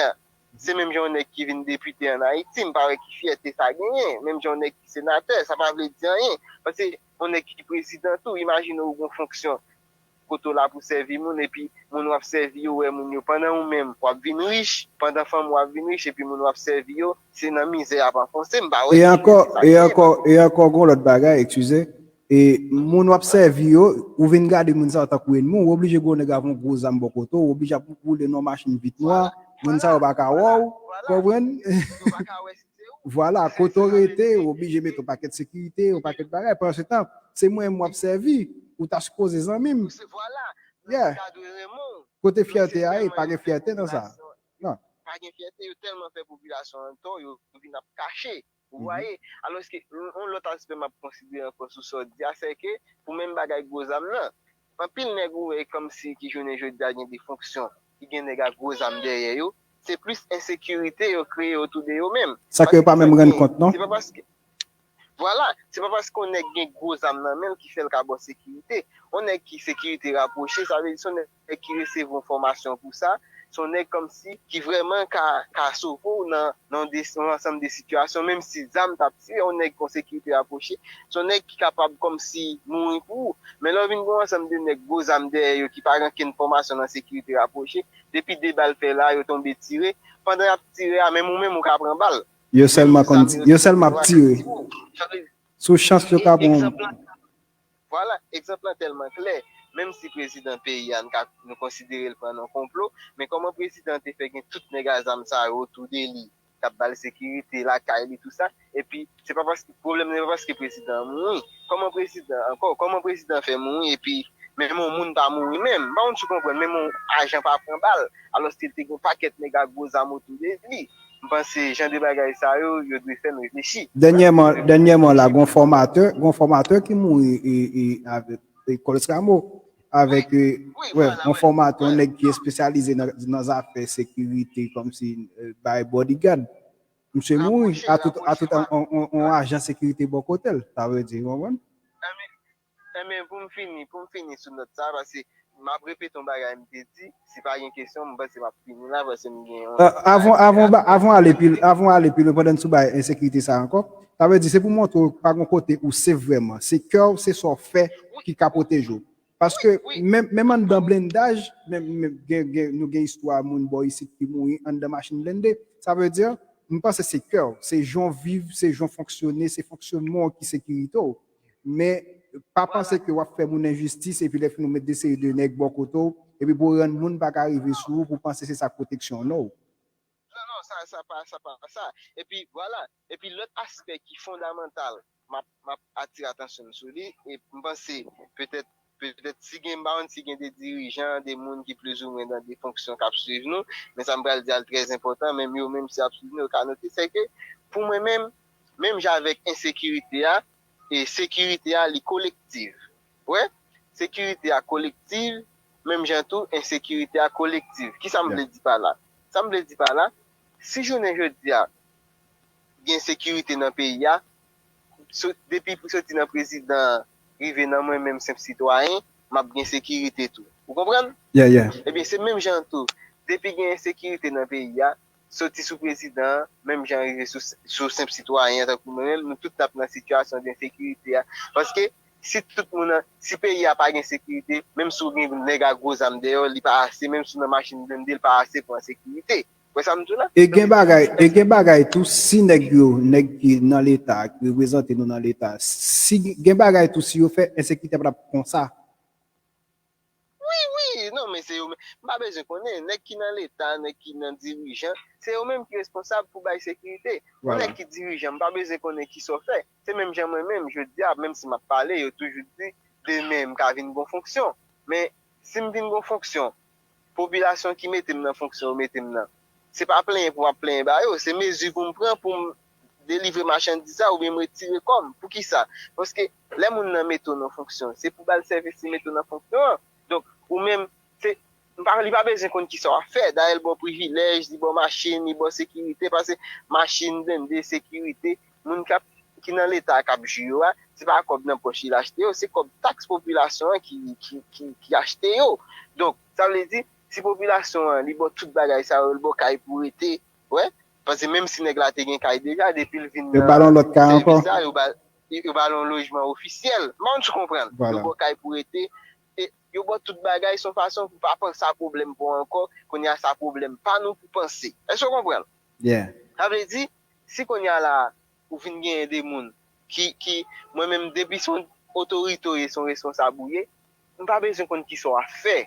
se menm jan yon nèg ki vin depite ann Ayiti, m pa wè ki fyète sa genyen, menm jan yon nèg ki senatè, sa pa vle di anyen, paske yon nèg ki prezidan tou, imajine w gen yon fonksyon kote w la pou sèvi moun, epi moun w ap sèvi yo wè moun yo, pandan ou menm w ap vin rich, pandan fanmi w ap vin rich, epi moun w ap sèvi yo, se nan mizè y ap anfonse, m pa wè ki fyète sa genyen. E ankò, e ankò, gon lòt bagay, eskize, e moun w ap sèvi yo, ou vin gade moun sa yo tankou ènmi w, ou oblije gen yon nèg avè yon gwo zam bò kote w, ou oblije ap woule nan yon machin vit nwa, moun sa yo pa ka wè w, konprann? Vwala, kote w rete, ou oblije mete yon pakèt sekirite, yon pakèt bagay. Pandan se tan, se mwen menm w ap sèvi, ou ta sipoze zanmi m. Yeah. Kote fyète a ye? Pa gen fyète nan sa. Non. Pa gen fyète, yo tèlman fè popilasyon an tò, yo vin ap kache. Ou vwaye? Alòske, yon, yon lòt aspè m ap konsidere ankò sou sa w di a, se ke pou menm bagay gwo zam nan, anpil nèg ou wè kòmsi ki jounen jodi a gen de fonksyon, ki gen nèg ak gwo zam dèyè yo, se plis ensekirite yo kreye otou de yo menm. Sa ke yo pa menm rann kont, non? Se pa paske, vwala, se pa paske yon nèg gen gwo zam nan men l ki fè l ka ba w sekirite. Yon nèg ki sekirite rapwoche, sa vle di se yon nèg ki resevwa yon fòmasyon pou sa, se yon nèg kòmsi ki vrèman ka, ka sove w nan, nan de, yon ansanm de sitiyasyon, menm si zam t ap tire, yon nèg ki yon sekirite rapwoche, se yon nèg ki kapab kòmsi mouri pou ou. Men lè w vin gen yon ansanm de nèg gwo zam dèyè yo ki pa gen okenn fòmasyon nan sekirite rapwoche, depi de bal fè la, yo tonbe tire. Pandan y ap tire a, menm ou menm ou ka pran bal. Yo sèlman konn, yo sèlman ap tire. Sou chans yo ka pran. Vwala, egzanp lan tèlman klè. Menm si prezidan peyi a, n ka, nou konsidere l pran nan konplo, men kòman prezidan te fè gen tout nèg a zam sa yo otou de li, k ap ba l sekirite, lakay li, tou sa, epi se pa paske, pwoblèm nan, se pa paske prezidan an mouri. Kòman prezidan, ankò, kòman prezidan fè mouri, epi menm yon moun pa mouri menm? M pa konn si w konprann, menm yon ajan pa pran bal, alòske l te gen yon pakèt nèg ak gwo zam otou de li. M panse jan de bagay sa yo, yo dwe fè n reflechi. Dènyèman, dènyèman la, gon fòmatè, gon fòmatè ki mouri e, e, avèk e, Coles Rameau, avèk, e, wi, wi, vwala, gon fòmatè, yon nèg ki espesyalize nan, nan zafè sekirite, kòmsi, e, bay bodyguard. Misye mouri, a tout, a tout, on, on, on ajan sekirite bò kote l, sa vle di, ou konprann? Enben, enben, pou m fini, pou m fini sou nòt sa, paske m ap repete yon bagay m te di, si pa gen kesyon, m panse m ap fini la, paske m gen yon... E, avan, avan, avan ale pi, avan ale pi lwen, pandan n sou bay ensekirite sa ankò, sa vle di se pou montre w pa gon kote ou safe vrèman. Se kè w, se sa w fè ki ka pwoteje w. Paske menm anndan blendaj, menm, menm gen, gen, nou gen istwa moun bò isit ki mouri anndan machin blende. Sa vle di, m panse se kè w, se jan w viv, se jan w fonksyone, se fonksyonman w ki sekirite w. Men pa panse ke w ap fè moun enjistis epi lè fini w met de seri de nèg bò kote w, epi pou w rann moun pa ka rive sou ou pou panse se sa k pwoteksyon w, no. Non, non, sa, sa pa, sa pa sa. Epi, vwala. Epi lòt aspè ki fondamantal, m ap, m ap atire atansyon n sou li, e m panse petèt, petèt si gen, m pa konn si gen de dirijan, de moun ki plizoumwen nan de fonksyon k ap swiv nou, men sa m pral di a l trè enpòtan, menm yo menm si y ap swiv nou, yo ka note, se ke pou mwen menm, menm jan avèk ensekirite a, e sekirite a li kolektiv. Wè, sekirite a kolektiv, menm jan tou ensekirite a kolektiv. Kisa m vle di pa la? Sa m vle di pa la, si jounen jodi a gen sekirite nan peyi a, depi pou soti nan prezidan rive nan mwen menm senp sitwayen, m ap gen sekirite tou. Ou konprann? Ebyen se menm jan tou, depi gen ensekirite nan peyi a, soti sou prezidan an, menm jan rive sou, sou senp sitwayen an tankou mwen menm, nou tout n ap nan sitiyasyon de ensekirite a. Paske si tout moun, si peyi a pa gen sekirite, menm si w gen nèg ak gwo zam dèyè w, li pa ase, menm si w nan machin blende, li pa ase pou an sekirite. Wè sa m di w la? E gen bagay, e gen bagay tou, si nèg yo, nèg ki nan Leta, ki reprezante nou nan Leta, si gen bagay tou, si yo fè ensekirite a pa t ap konsa. Wi, wi, non, men se yo menm. M pa bezwen konnen, nèg ki nan Leta, nèg ki nan dirijan, se yo menm ki responsab pou bay sekirite. Yon nèg ki dirijan, m pa bezwen konnen kisa w fè. Se menm jan mwen menm, jodi a, menm si m ap pale, yo toujou di, demen, m ka vin gon fonksyon. Men, si m vin gon fonksyon, popilasyon ki mete m nan fonksyon yo mete m nan, se pa plenyen pou m ap plenyen ba yo, se mezi pou m pran pou m delivre machandiz la oubyen m retire kò m. Poukisa? Paske lè moun nan mete w nan fonksyon, se pou ba l sèvis li mete w nan fonksyon an. Donk, ou menm, se, li pa bezwen konn kisa w ap fè. Dayè, li ba w privilèj, li ba w machin, li ba w sekirite, pase machin, blende, sekirite, moun k ap, ki nan Leta a k ap jwi yo a, se pa kòb nan pòch li l achte yo, se kòb taks popilasyon an ki, ki, ki, ki achte yo. Donk, sa vle di, si popilasyon an, li ba w tout bagay sa yo, li ba w kay pou w rete, wè, paske menm si nèg la te gen kay deja, depi l vin nan sèvis la, yo ba l, yo ba l yon lojman ofisyèl. M pa konn si w konprann. Yo ba w kay pou w rete, e yo ba w tout bagay, se yon fason pou w pa panse a pwoblèm pa w ankò, kounye a se a pwoblèm pa nou pou panse. Èske w konprann? Sa vle di, si kounye a la, ou vin genyen de moun ki, ki, mwen menm, depi se yon otorite w ye, se yon responsab ou ye, m pa bezwen konn kisa w ap fè.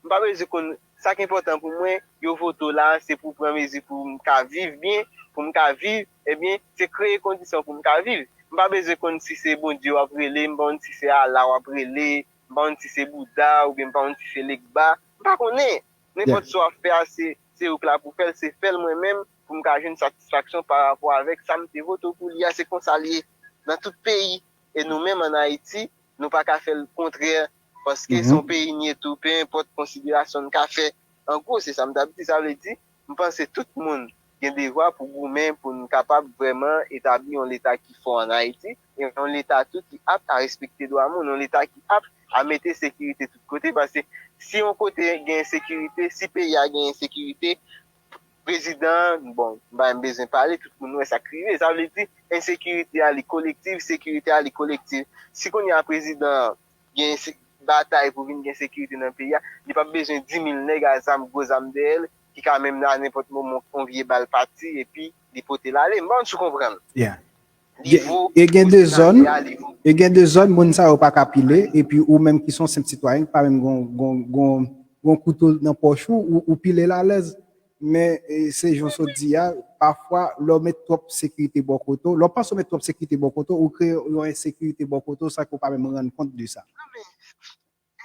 M pa bezwen konn, sa k enpòtan pou mwen, yo vote w la, se pou w pran mezi pou m ka viv byen, pou m ka viv, ebyen, se kreye kondisyon pou m ka viv. M pa bezwen konn si se Bondye w ap rele, m pa konn si se Allah w ap rele, m pa konn si se Bouda, oubyen m pa konn si se Legba, m pa konnen. Nenpòt sa w ap fè a, se, se ou k la pou fè l, se fè l mwen menm, pou m ka jwenn satisfaksyon pa rapò avèk sa m te vote w pou li a, se konsa l ye nan tout peyi. E nou menm ann Ayiti, nou pa ka fè l kontrè, paske se yon peyi n ye tou, pe enpòt konsiderasyon n ka fè. An gwo, se sa m t ap di, sa vle di, m panse tout moun gen devwa pou goumen pou n kapab vrèman etabli yon Leta ki fò ann Ayiti, e yon Leta tou ki apt a respekte dwa moun, yon Leta ki apt a mete sekirite tout kote, paske si yon kote gen ensekirite, si peyi a gen ensekirite, prezidan an, bon, m pa menm bezwen pale, tout moun wè sa k rive. Sa vle di, ensekirite a li kolektif, sekirite a li kolektif. Si kounye a prezidan an gen se-, batay pou vin gen sekirite nan peyi a, li p ap bezwen dis mil nèg a zam, gwo zam dèyè l, ki ka menm nan nenpòt moman, yon vye bal pati, epi li pote l ale. M pa konn si w konprann. E gen de zòn, e gen de zòn, moun sa yo pa ka pile, epi ou menm ki se yon senp sitwayen, ki pa menm gon, gon, gon, gon kouto nan pòch ou, ou, ou pile l alèz. Men, e, se jan w sot di a, pafwa, lè w met twòp sekirite bò kote w, lè w panse w met twòp sekirite bò kote w, ou kreye yon ensekirite bò kote w san ke w pa menm rann kont de sa.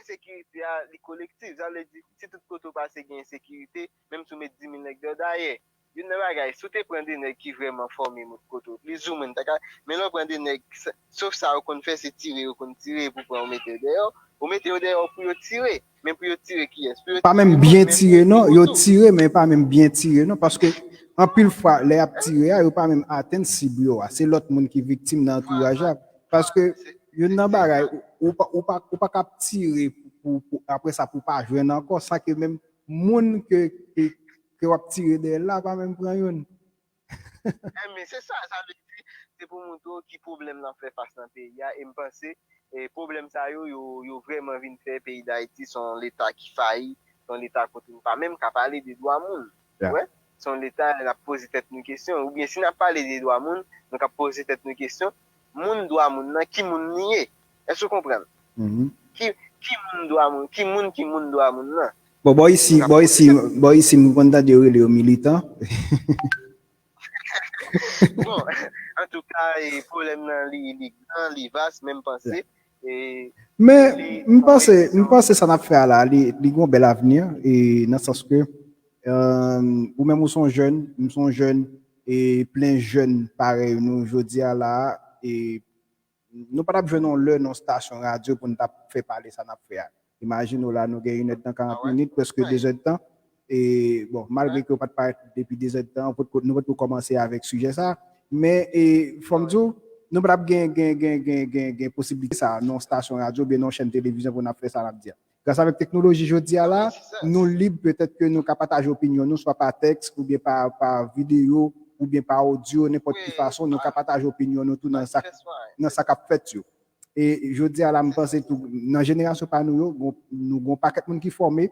Ensekirite a, li kolektif. Sa vle di, si tout kote w pase gen ensekirite, menm si w met dis mil nèg dèyè w, dayè, youn nan bagay, si w te pran de nèg ki vrèman fòme, mòd kote w, plizoumwen, ta ka, men lè w pran de nèg, sof sa yo konn fè, se tire yo konn tire pou pran yo mete yo dèyè, ou mete yo dèyè pou yo tire. Men pou yo tire kiyès? Pou yo tire mwen menm, pou yo tire kote w. Pa menm byen tire, non. Yo tire, men pa menm byen tire, non. Paske, anpil fwa, lè y ap tire a, yo pa menm atenn sib yo a. Se lòt moun ki viktim nan antouraj la. Paske, youn nan bagay, ou, ou pa, ou pa, ou pa ka ap tire pou, pou, pou, apre sa, pou w pa jwenn ankò, sa ke menm moun ke, ke, ke w ap tire dèyè l la, pa menm pran youn. Enben, se sa, sa vle di, se pou montre w ki pwoblèm n ap fè fas nan peyi a, e m panse, e pwoblèm sa yo, yo, yo vrèman vin fè peyi Dayiti se yon leta ki fayi, se yon leta kote nou pa menm ka pale de dwa moun. Ou wè? Se yon leta n ap poze tèt nou kesyon. Oubyen si n ap pale de dwa moun, nou ka poze tèt nou kesyon, moun dwa moun nan, ki moun li ye? Èske w konprann? Ki, ki moun dwa moun, ki moun ki moun dwa moun nan? Bon, bò isi, bò isi, bò isi, m konn tande yo rele yo militan. Bon, antouka, e, pwoblèm nan, li, li gran, li vas, men m panse. E, men, m panse, m panse sa n ap fè a la, li, li gon bèl avni, e, nan sans ke, e, ou menm ou se yon jèn, m se yon jèn, e plen jèn parèy nou, jodi a la, e, nou pa t ap jwenn yon lè nan stasyon radyo pou n t ap fè pale sa n ap fè a. Imajine w la, nou gen inèdtan karant minit, prèske dezèdtan. E, bon, malgre ke w pa t parèt depi dezèdtan, nou potko kòmanse avèk sijè sa. Men, e, fò m di w, nou pa t ap gen, gen, gen, gen, gen, gen posiblite sa nan yon stasyon radyo oubyen nan yon chèn televizyon pou n ap fè sa n ap di a. Gras avèk teknoloji jodi a la, nou lib, petèt ke nou ka pataje opinyon nou, swa pa tèks, oubyen pa, pa videyo, oubyen pa odyo, nenpòt ki fason, nou ka pataje opinyon nou tou nan sa, nan sa k ap fèt yo. E jodi a la, m panse tou, nan jenerasyon pa nou yo, gon, nou gon pakèt moun ki fòme,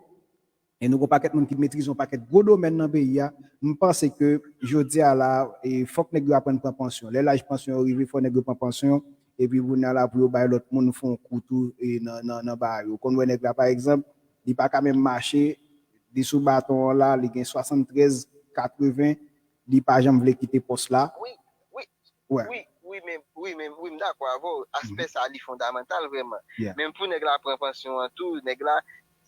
e nou gon pakèt moun ki metrize yon pakèt gwo domèn nan peyi a. M panse ke jodi a la, e fòk nèg yo aprann pran pansyon. Lè laj pansyon yo rive, fò nèg yo pran pansyon, epi kounye a la pou yo bay lòt moun fè yon kou tou, e nan, nan, nan bagay yo. Ou konn wè nèg la, pa egzanp, li pa ka menm mache, li sou baton an la, li gen swasanntrèz, katreven, li pa janm vle kite pòs la. Wi, wi, wi, wi, men, wi, men, wi, m dakò avè w. Aspè sa, li fondamantal vrèman. Men pou nèg la pran pansyon an tou, nèg la,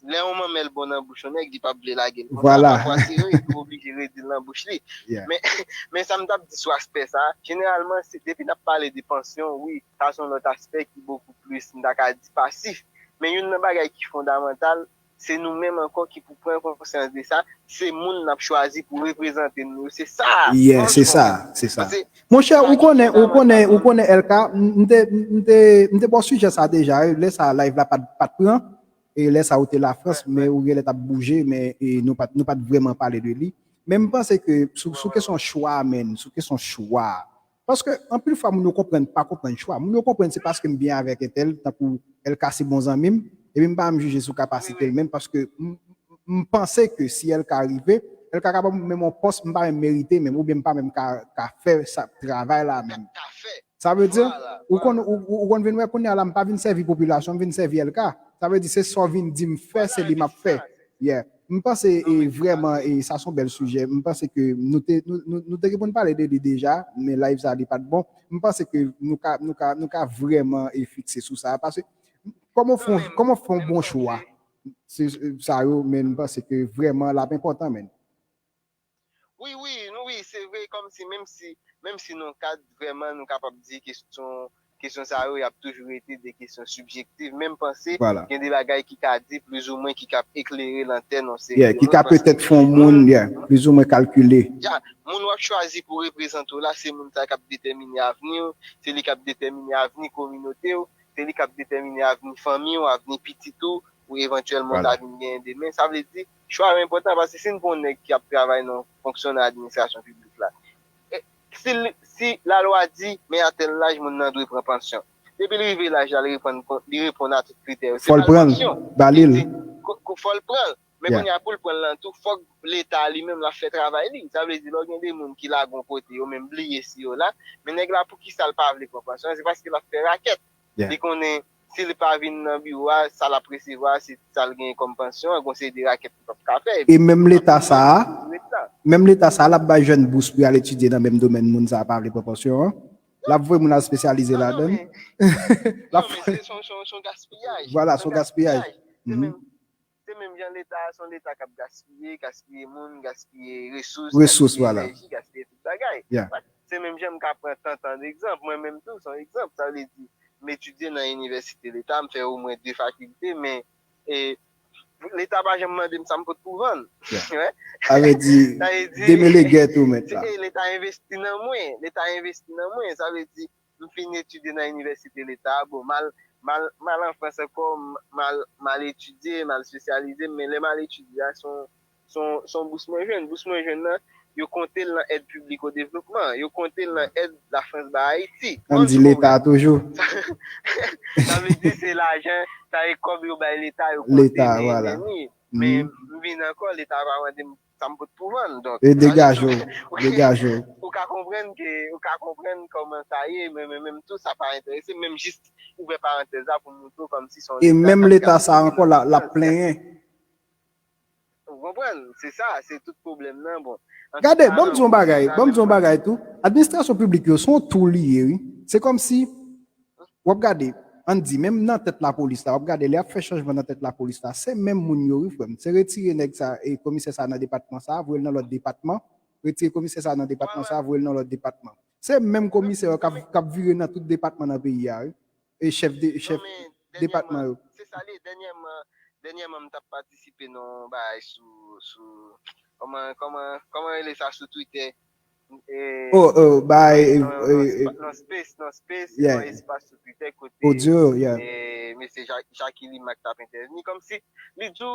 lè yon manmèl bon nan bouch yon nèg, li p ap vle lage l konsa. Pafwa, se vre, li oblije redi l nan bouch li. Men, men sa m t ap di sou aspè sa, jeneralman, se, depi n ap pale de pansyon, wi, sa se yon lòt aspè ki bokou plis, m ta ka di, pasif. Men youn nan bagay ki fondamantal, se nou menm ankò ki pou pran konsyans de sa. Se moun n ap chwazi pou reprezante nou yo. Se sa. Yeah, se sa, se sa. Monchè, ou konnen, ou konnen, ou konnen, L K, m te, m te, m te ba w sijè sa deja, lè sa live la pa t, pa t pran, e lè sa ou te Lafrans, men ou genlè t ap bouje, men, e, nou pa t, nou pa t vrèman pale de li. Men m panse ke sou, sou kesyon chwa, menn, sou kesyon chwa, paske anpil fwa moun yo konprann, pa konprann chwa. Moun yo konprann se paske m byen avèk entèl, tankou L K se bon zanmi m, epi m pa menm jije sou kapasite l menm, paske m, m panse ke si L K rive, L K ka ban m menm yon pòs m pa menm merite menm, oubyen m pa menm ka, ka fè sa, travay la menm. Sa vle di, ou konn, ou, ou, ou konn vin wè kounye a la, m pa vin sèvi popilasyon, m vin sèvi L K. Sa vle di, se sa w vin di m fè, se li m ap fè. Yeah. M panse, e, vrèman, e, sa se yon bèl sijè. M panse ke nou te, nou, nou, nou te gen pou n pale de li deja, men live sa, li pa t bon. M panse ke nou ka, nou ka, nou ka vrèman, e, fikse sou sa. Paske, kòman w fè, kòman w fè yon bon chwa? Se, se, sa yo, men m panse ke vrèman, l ap enpòtan, men. Wi, wi, nou, wi, se vre, kòmsi, menm si, menm si nan kad, vrèman, nou kapab di kesyon, kesyon sa yo, y ap toujou rete de kesyon sibjektif. Men m panse, gen de bagay ki ka di, plizoumwen, ki ka eklere lantèn yon seri de moun, paske, yeah, ki ka petèt fè yon moun, yeah, plizoumwen kalkile. Yeah, moun w ap chwazi pou reprezante w la, se moun sa k ap detèmine avni w, se li k ap detèmine avni kominote w, se li k ap detèmine avni fanmi w, avni pitit ou, ou evantyèlman ta vin genyen demen. Sa vle di, chwa yo enpòtan, paske si n pran yon nèg ki ap travay nan fonksyon nan administrasyon piblik la, e, si, si lalwa di, men a tèl laj, moun nan dwe pran pansyon. Depi l rive laj la, li reponn, li reponn a tout kritè yo. Se pa l pansyon. Li di, ko, ko, fò l pran l. Men kounye a, pou l pran l lan tou, fòk Leta li menm l ap fè travay li. Sa vle di, lè w gen de moun ki lage yon kote, yo menm bliye si yo la, men nèg la, poukisa l pa vle pran pansyon an? Se paske l ap fè rakèt. Li konnen si li pa vin nan biwo a, sa l ap resevwa, se sa l genyen kòm pansyon an, gon seri de rakèt li p ap ka fè. E menm Leta sa a, menm Leta sa a, l ap bay jèn bous pou y al etidye nan menm domèn moun sa a pa vle pran pansyon an. L ap voye moun al espesyalize ladan l. L ap... Non, men se, se, se, se yon gaspiyaj. Vwala, se yon gaspiyaj. Se menm, se menm jan Leta a, se yon Leta k ap gaspiye, gaspiye moun, gaspiye resous, gaspiye enèji, gaspiye tout bagay. Se menm jan m ka pran Tantan an egzanp. Mwen menm tou, se yon egzanp. Sa vle di, m etidye nan inivèsite Leta, m fè omwen de fakilte, men, e, Leta pa janm mande m sa m pot pou vann. Sa vle di, demele gèt ou mèt la. Leta envesti nan mwen. Leta envesti nan mwen. Sa vle di, m fin etidye nan inivèsite Leta a, bon, m al, m al, m al an Frans ankò, m al, m al etidye, m al espesyalize m, men lè m al etidye a, se yon, se yon, se yon bous mwen jwenn. Bous mwen jwenn nan, yo konte l nan èd piblik o devlopman, yo konte l nan èd Lafrans bay Ayiti. Ann di Leta toujou. Sa vle di se lajan, sa e kòb yo bay Leta, yo konte. Leta, vwala. Men m vin ankò, Leta pa mande m sa m pot pou vann. Donk, e degaje w, degaje w. Ou ka konprann ke, ou ka konprann kòman sa ye, men men menm tou sa pa enterese m, menm jis ouvè parantèz la pou m montre w kòmsi se yon... E menm Leta sa ankò l ap plenyen. Ou konprann? Se sa, se tout pwoblèm nan. Bon. Gade, ban m di yon bagay, ban m di yon bagay tou. Administrasyon piblik yo se yon tou li ye, wi. Se kòmsi, w ap gade, ann di, menm nan tèt lapolis la, w ap gade, lè y ap fè chanjman nan tèt lapolis la, se menm moun yo, wi, frè m. Se retire nèg sa, e komisè sa nan depatman sa, voye l nan lòt depatman. Retire komisè sa nan depatman sa, voye l nan lòt depatman. Se menm komisè yo k ap, k ap vire nan tout depatman nan peyi a, wi. E chèf de, chèf depatman yo. Se sa li ye, dènyèman, dènyèman m t ap patisipe nan yon bagay sou, sou, kòman, kòman, kòman rele sa sou Twitter? Oh, oh, bay, nan space, nan space, nan espas sou Twitter kote mesye Jacqueline Mac t ap entèvni kòmsi li di w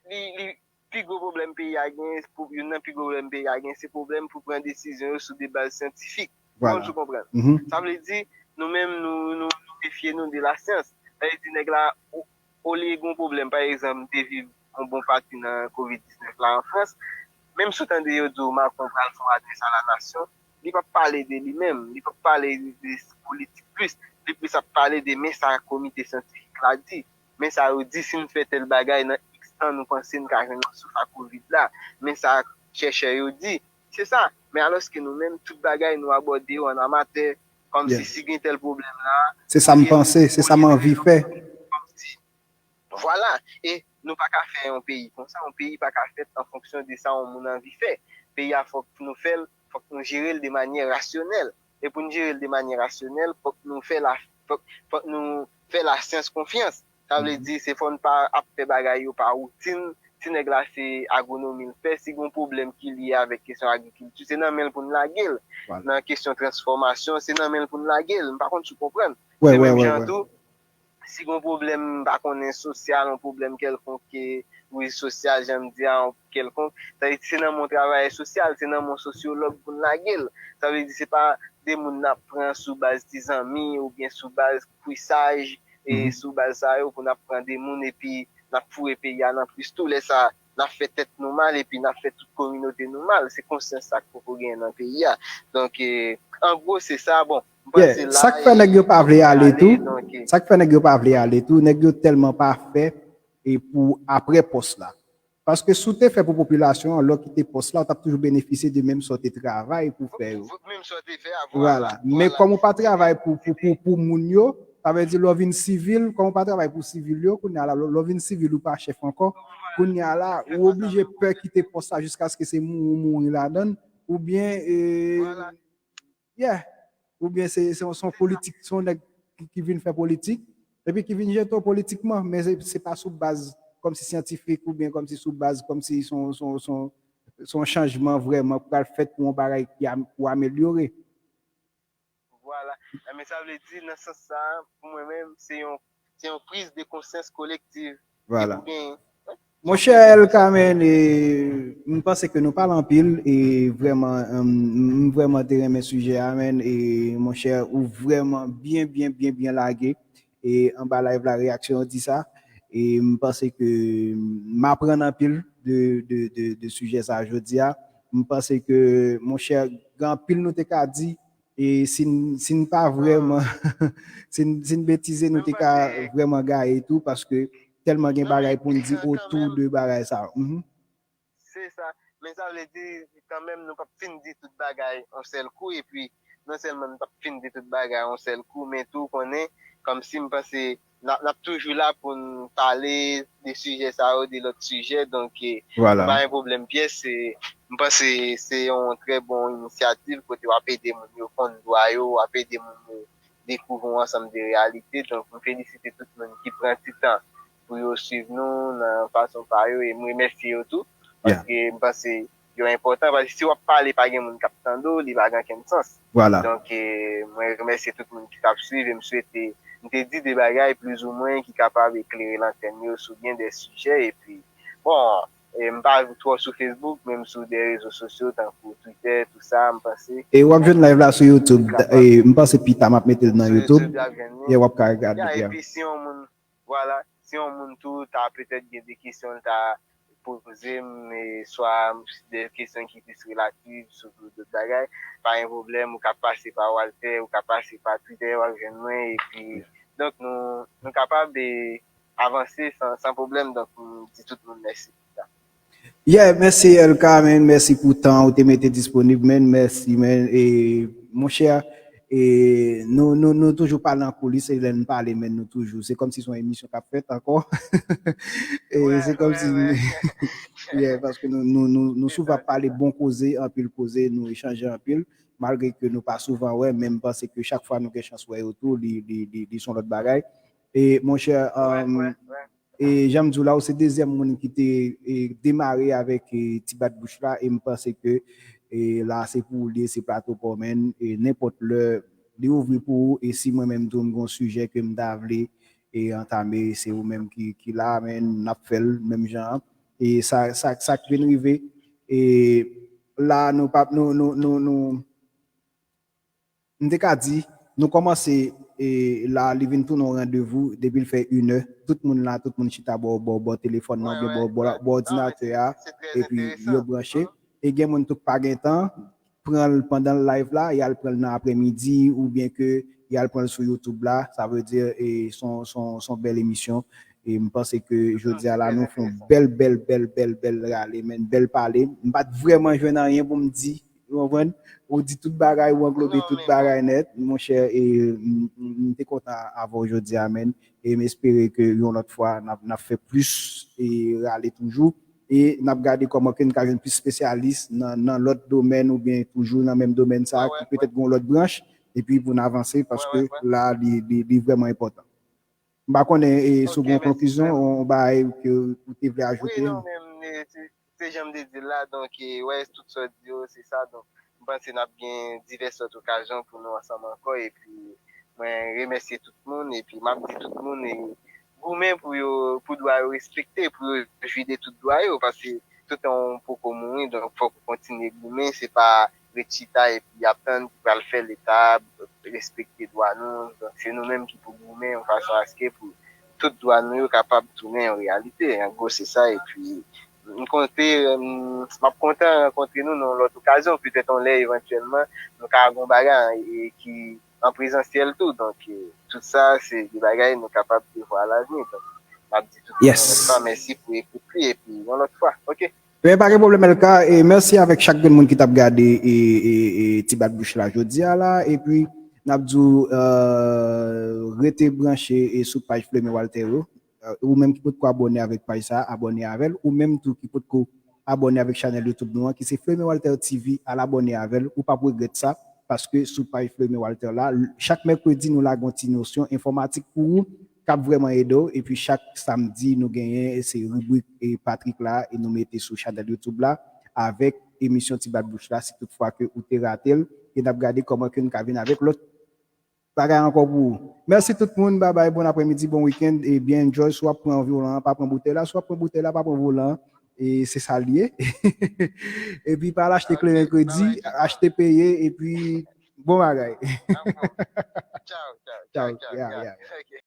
li, li pi gwo pwoblèm peyi a gen, youn nan pi gwo pwoblèm peyi a gen, se pwoblèm pou pran desizyon yo sou de baz syantifik. Ou konprann? Sa vle di, nou menm, nou, nou, nou mefye nou de lasyans. Sa vle di, nèg la, olye gen yon pwoblèm, pa egzanp, m te viv yon bon pati nan kovid diznèf la an Frans, menm si w tande yo di w Macron pral fè yon adrès a la nasyon, li p ap pale de li menm, li p ap pale de politik plis, li plis ap pale de men sa komite syantifik la di, men sa yo di, si n fè tèl bagay nan X tan, nou panse n ka jwenn yon souf a kovid la, men sa chèchè yo di, se sa. Men alòske nou menm, tout bagay nou abòde yo an amatè, kòmsi si gen tèl pwoblèm la, se sa m panse, se sa m anvi fè. Vwala. E nou pa ka fè yon peyi konsa. Yon peyi pa ka fèt an fonksyon de sa yon moun anvi fè. Peyi a, fòk nou fè l, fòk nou jere l de manyè rasyonèl. E pou n jere l de manyè rasyonèl, fòk nou fè la, fòk, fòk nou fè lasyans konfyans. Sa vle di, se fò n pa ap fè bagay yo pa woutin. Si nèg la se agwonomi l fè, si gen yon pwoblèm ki lye avèk kesyon agrikilti, se nan men l pou n lage l. Nan kesyon transfòmasyon, se nan men l pou n lage l. M pa konn si w konprann. Se menm jan tou, si gen yon pwoblèm, m pa konnen, sosyal, yon pwoblèm kèlkonk, ke, wi, sosyal, jan m di a, kèlkonk, sa vle di se nan men yon travayè sosyal, se nan men yon sosyològ pou n lage l. Sa vle di se pa de moun n ap pran sou baz ti zanmi oubyen sou baz kwisaj, e sou baz sa yo pou n ap pran de moun epi n ap foure peyi a nan plis tou. Lè sa, n ap fè tèt nou mal epi n ap fè tout kominote nou mal. Se konsyans sa k poko genyen nan peyi a. Donk, e, an gwo, se sa. Bon, m panse la. Sa k fè nèg yo pa vle ale tou, sa k fè nèg yo pa vle ale tou, nèg yo tèlman pa fè e pou apre pòs la. Paske si w te fè pou popilasyon an, lè w kite pòs la, w t ap toujou benefisye de menm sa w te travay pou fè yo. Vwala. Men kòm ou pa travay pou, pou, pou, pou moun yo, sa vle di lè w vin sivil, kòm ou pa travay pou sivil yo, kounye a la, lè w vin sivil, ou pa chèf ankò, kounye a la, ou oblije pè kite pòs la jiskaske se mouri ou mouri ladan l, oubyen, e, yeah, oubyen se, se, se yon politik, se yon nèg ki, ki vin fè politik, epi ki vin jete w politikman, men se, se pa sou baz kòmsi syantifik oubyen kòmsi sou baz kòmsi se yon, se yon, se yon, se yon chanjman vrèman k pral fèt pou yon bagay ki a, pou amelyore. Vwala. Men sa vle di, nan sans sa, pou mwen menm, se yon, se yon priz de konsyans kolektiv. Vwala. Monchè El Kamen, e, m panse ke nou pale anpil, e vrèman, m vrèman te renmen sijè a, men, e monchè, ou vrèman byen, byen, byen, byen lage, e anba live la, reyaksyon yo di sa, e m panse ke m aprann anpil de, de, de, de sijè sa jodi a, m panse ke, monchè, gen anpil nou te ka di, e si n, si n pa vrèman, si n, si n betize, nou te ka vrèman gaye tou, paske tèlman gen bagay pou n di otou de bagay sa yo. Se sa. Men sa vle di, kanmenm, nou p ap fin di tout bagay yon sèl kou, epi non sèlman nou p ap fin di tout bagay yon sèl kou, men tou, konnen, kòmsi m panse, n ap, n ap toujou la pou n pale de sijè sa yo, de lòt sijè. Donk, e, m pa gen pwoblèm pyès. E, m panse se yon trè bon inisyativ kote w ap ede moun yo konn dwa yo, w ap ede moun yo dekouvri yon ansanm de reyalite. Donk, m felisite tout moun ki pran ti tan pou yo swiv nou nan fason pa yo, e m remèsye yo tou, paske m panse yo enpòtan, paske si w ap pale, pa gen moun k ap tande w, li pa gen okenn sans. Donk, e, mwen remèsye tout moun ki t ap swiv, e m swete, m te di de bagay plizoumwen ki kapab eklere lantèn yo sou byen de sijè, epi, bon, E m pa twò sou Facebook, men m sou de rezo sosyo, tankou Twitter, tou sa, m panse. E w ap jwenn live la sou YouTube. E m panse pita m ap mete l nan YouTube. E w ap ka gade. Epi si yon moun, vwala, si yon moun tou ta petèt gen de kesyon l ta poze m, swa de kesyon ki plis relatif sou dòt bagay, pa gen pwoblèm, ou ka pase pa Walter, ou ka pase pa Twitter, w ap jwenn mwen, epi donk nou, nou kapab avanse san, san pwoblèm, donk m di tout moun mèsi. Yeah, mèsi L K, men mèsi pou tan ou te mete disponib, men mèsi, men e monchè, e nou, nou, nou toujou pale an koulis, e lè n pale, men nou toujou, se kòmsi se yon emisyon k ap fèt ankò. E se kòmsi, yeah, paske nou, nou, nou, nou souvan ap pale bon koze, anpil koze, nou echanje anpil, malgre ke nou pa souvan wè, men m panse ke chak fwa nou gen chans wè yo tou, li, li, li, li se yon lòt bagay. E monchè, e jan m di w la, ou se dezyèm moun ki te e, demare avèk e, ti bat bouch la, e m panse ke e, la se pou ou li ye, se plato pa w, men e, nenpòt lè li ouvri pou ou, e si mwen menm tou m gen yon sijè ke m ta vle e, antame, se ou menm ki, ki la, men n ap fè l menm jan an. E sa, sa, sa k vin rive, e la nou p ap, nou, nou, nou, nou, m te ka di, nou kòmanse e, la, li vin tounen yon randevou, depi l fè inè, tout moun la, tout moun chita bò, bò, bò telefòn nan, oubyen bò, bò, bò òdinatè a, epi yo branche. E gen moun tou k pa gen tan, pran l pandan l live la, y al pran l nan aprèmidi, oubyen ke y al pran l sou YouTube la, sa vle di e, se yon, se yon, se yon bèl emisyon. E m panse ke jodi a la, nou fè yon bèl, bèl, bèl, bèl, bèl rale, men bèl pale. M pa t vrèman jwenn anyen pou m di, ou konprann? Ou di tout bagay, ou anglobe tout bagay nèt, monchè, e m, m, m te kontan avè w jodi a, men. E m espere ke yon lòt fwa, n ap, n ap fè plis e rale toujou. E n ap gade kòman ke n ka jwenn plis espesyalis nan, nan lòt domèn oubyen toujou nan menm domèn sa a, ki petèt gen yon lòt branch, epi pou n avanse, paske la, li, li, li vrèman enpòtan. M pa konnen e, si w gen yon konklizyon, yon bagay ke ou te vle ajoute. Wi, non, men, e, se, se jan m te di l la, donk, e, wè, tout sa w di yo, se sa, donk, m panse n ap gen divès lòt okazyon pou nou ansanm ankò, epi mwen remèsye tout moun, epi m ap di tout moun, e, goumen pou yo, pou dwa yo respekte, pou yo jwi de tout dwa yo, paske toutan w poko mouri, donk fòk ou kontinye goumen, se pa ret chita epi ap tann pou pral fè Leta respekte dwa nou. Donk se nou menm ki pou goumen yon fason aske pou tout dwa nou yo kapab tounen yon reyalite. An gwo, se sa. Epi m konte, m ap kontan rankontre nou nan yon lòt okazyon, petèt yon lè evantyèlman nou ka gen yon bagay e ki an prezansyèl tou. Donk, e, tout sa, se de bagay nou kapab prevwa alavni. Donk, m ap di tout moun yon lòt fwa, mèsi pou ekout li, epi yon lòt fwa. Oke. Men pa gen pwoblèm, L K, e mèsi avèk chak grenn moun ki t ap gade e, e, e, ti bat bouch la jodi a la, epi n ap di w, e, rete branche e sou paj Fleume Walter yo. E, ou menm ki potko abòne avèk paj sa, abòne avè l. Ou menm tou ki potko abòne avèk chanèl YouTube nou an, ki se Fleume Walter T V, al abòne avè l, ou p ap regrèt sa, paske sou paj Fleume Walter la, chak mèkredi, nou lage yon ti nosyon enfòmatik pou ou, k ap vrèman ede w, epi chak samdi, nou genyen, se ribrik e Patrick la, e nou mete sou chanèl YouTube la, avèk emisyon Ti Bat Bouch la, si tout fwa ke ou te rate l, e n ap gade kòman ke n ka vin avèk lòt bagay ankò pou ou. Mèsi tout moun, babay, bon aprèmidi, bon wikenn, e byen enjoy. Si w ap pran volan an, pa pran boutèy la, si w ap pran boutèy la, pa pran volan an, e se sa l ye. Epi pa al achte kle mèkredi, achte peye, epi bon bagay. Tchaw, tchaw, tchaw, tchaw, tchaw.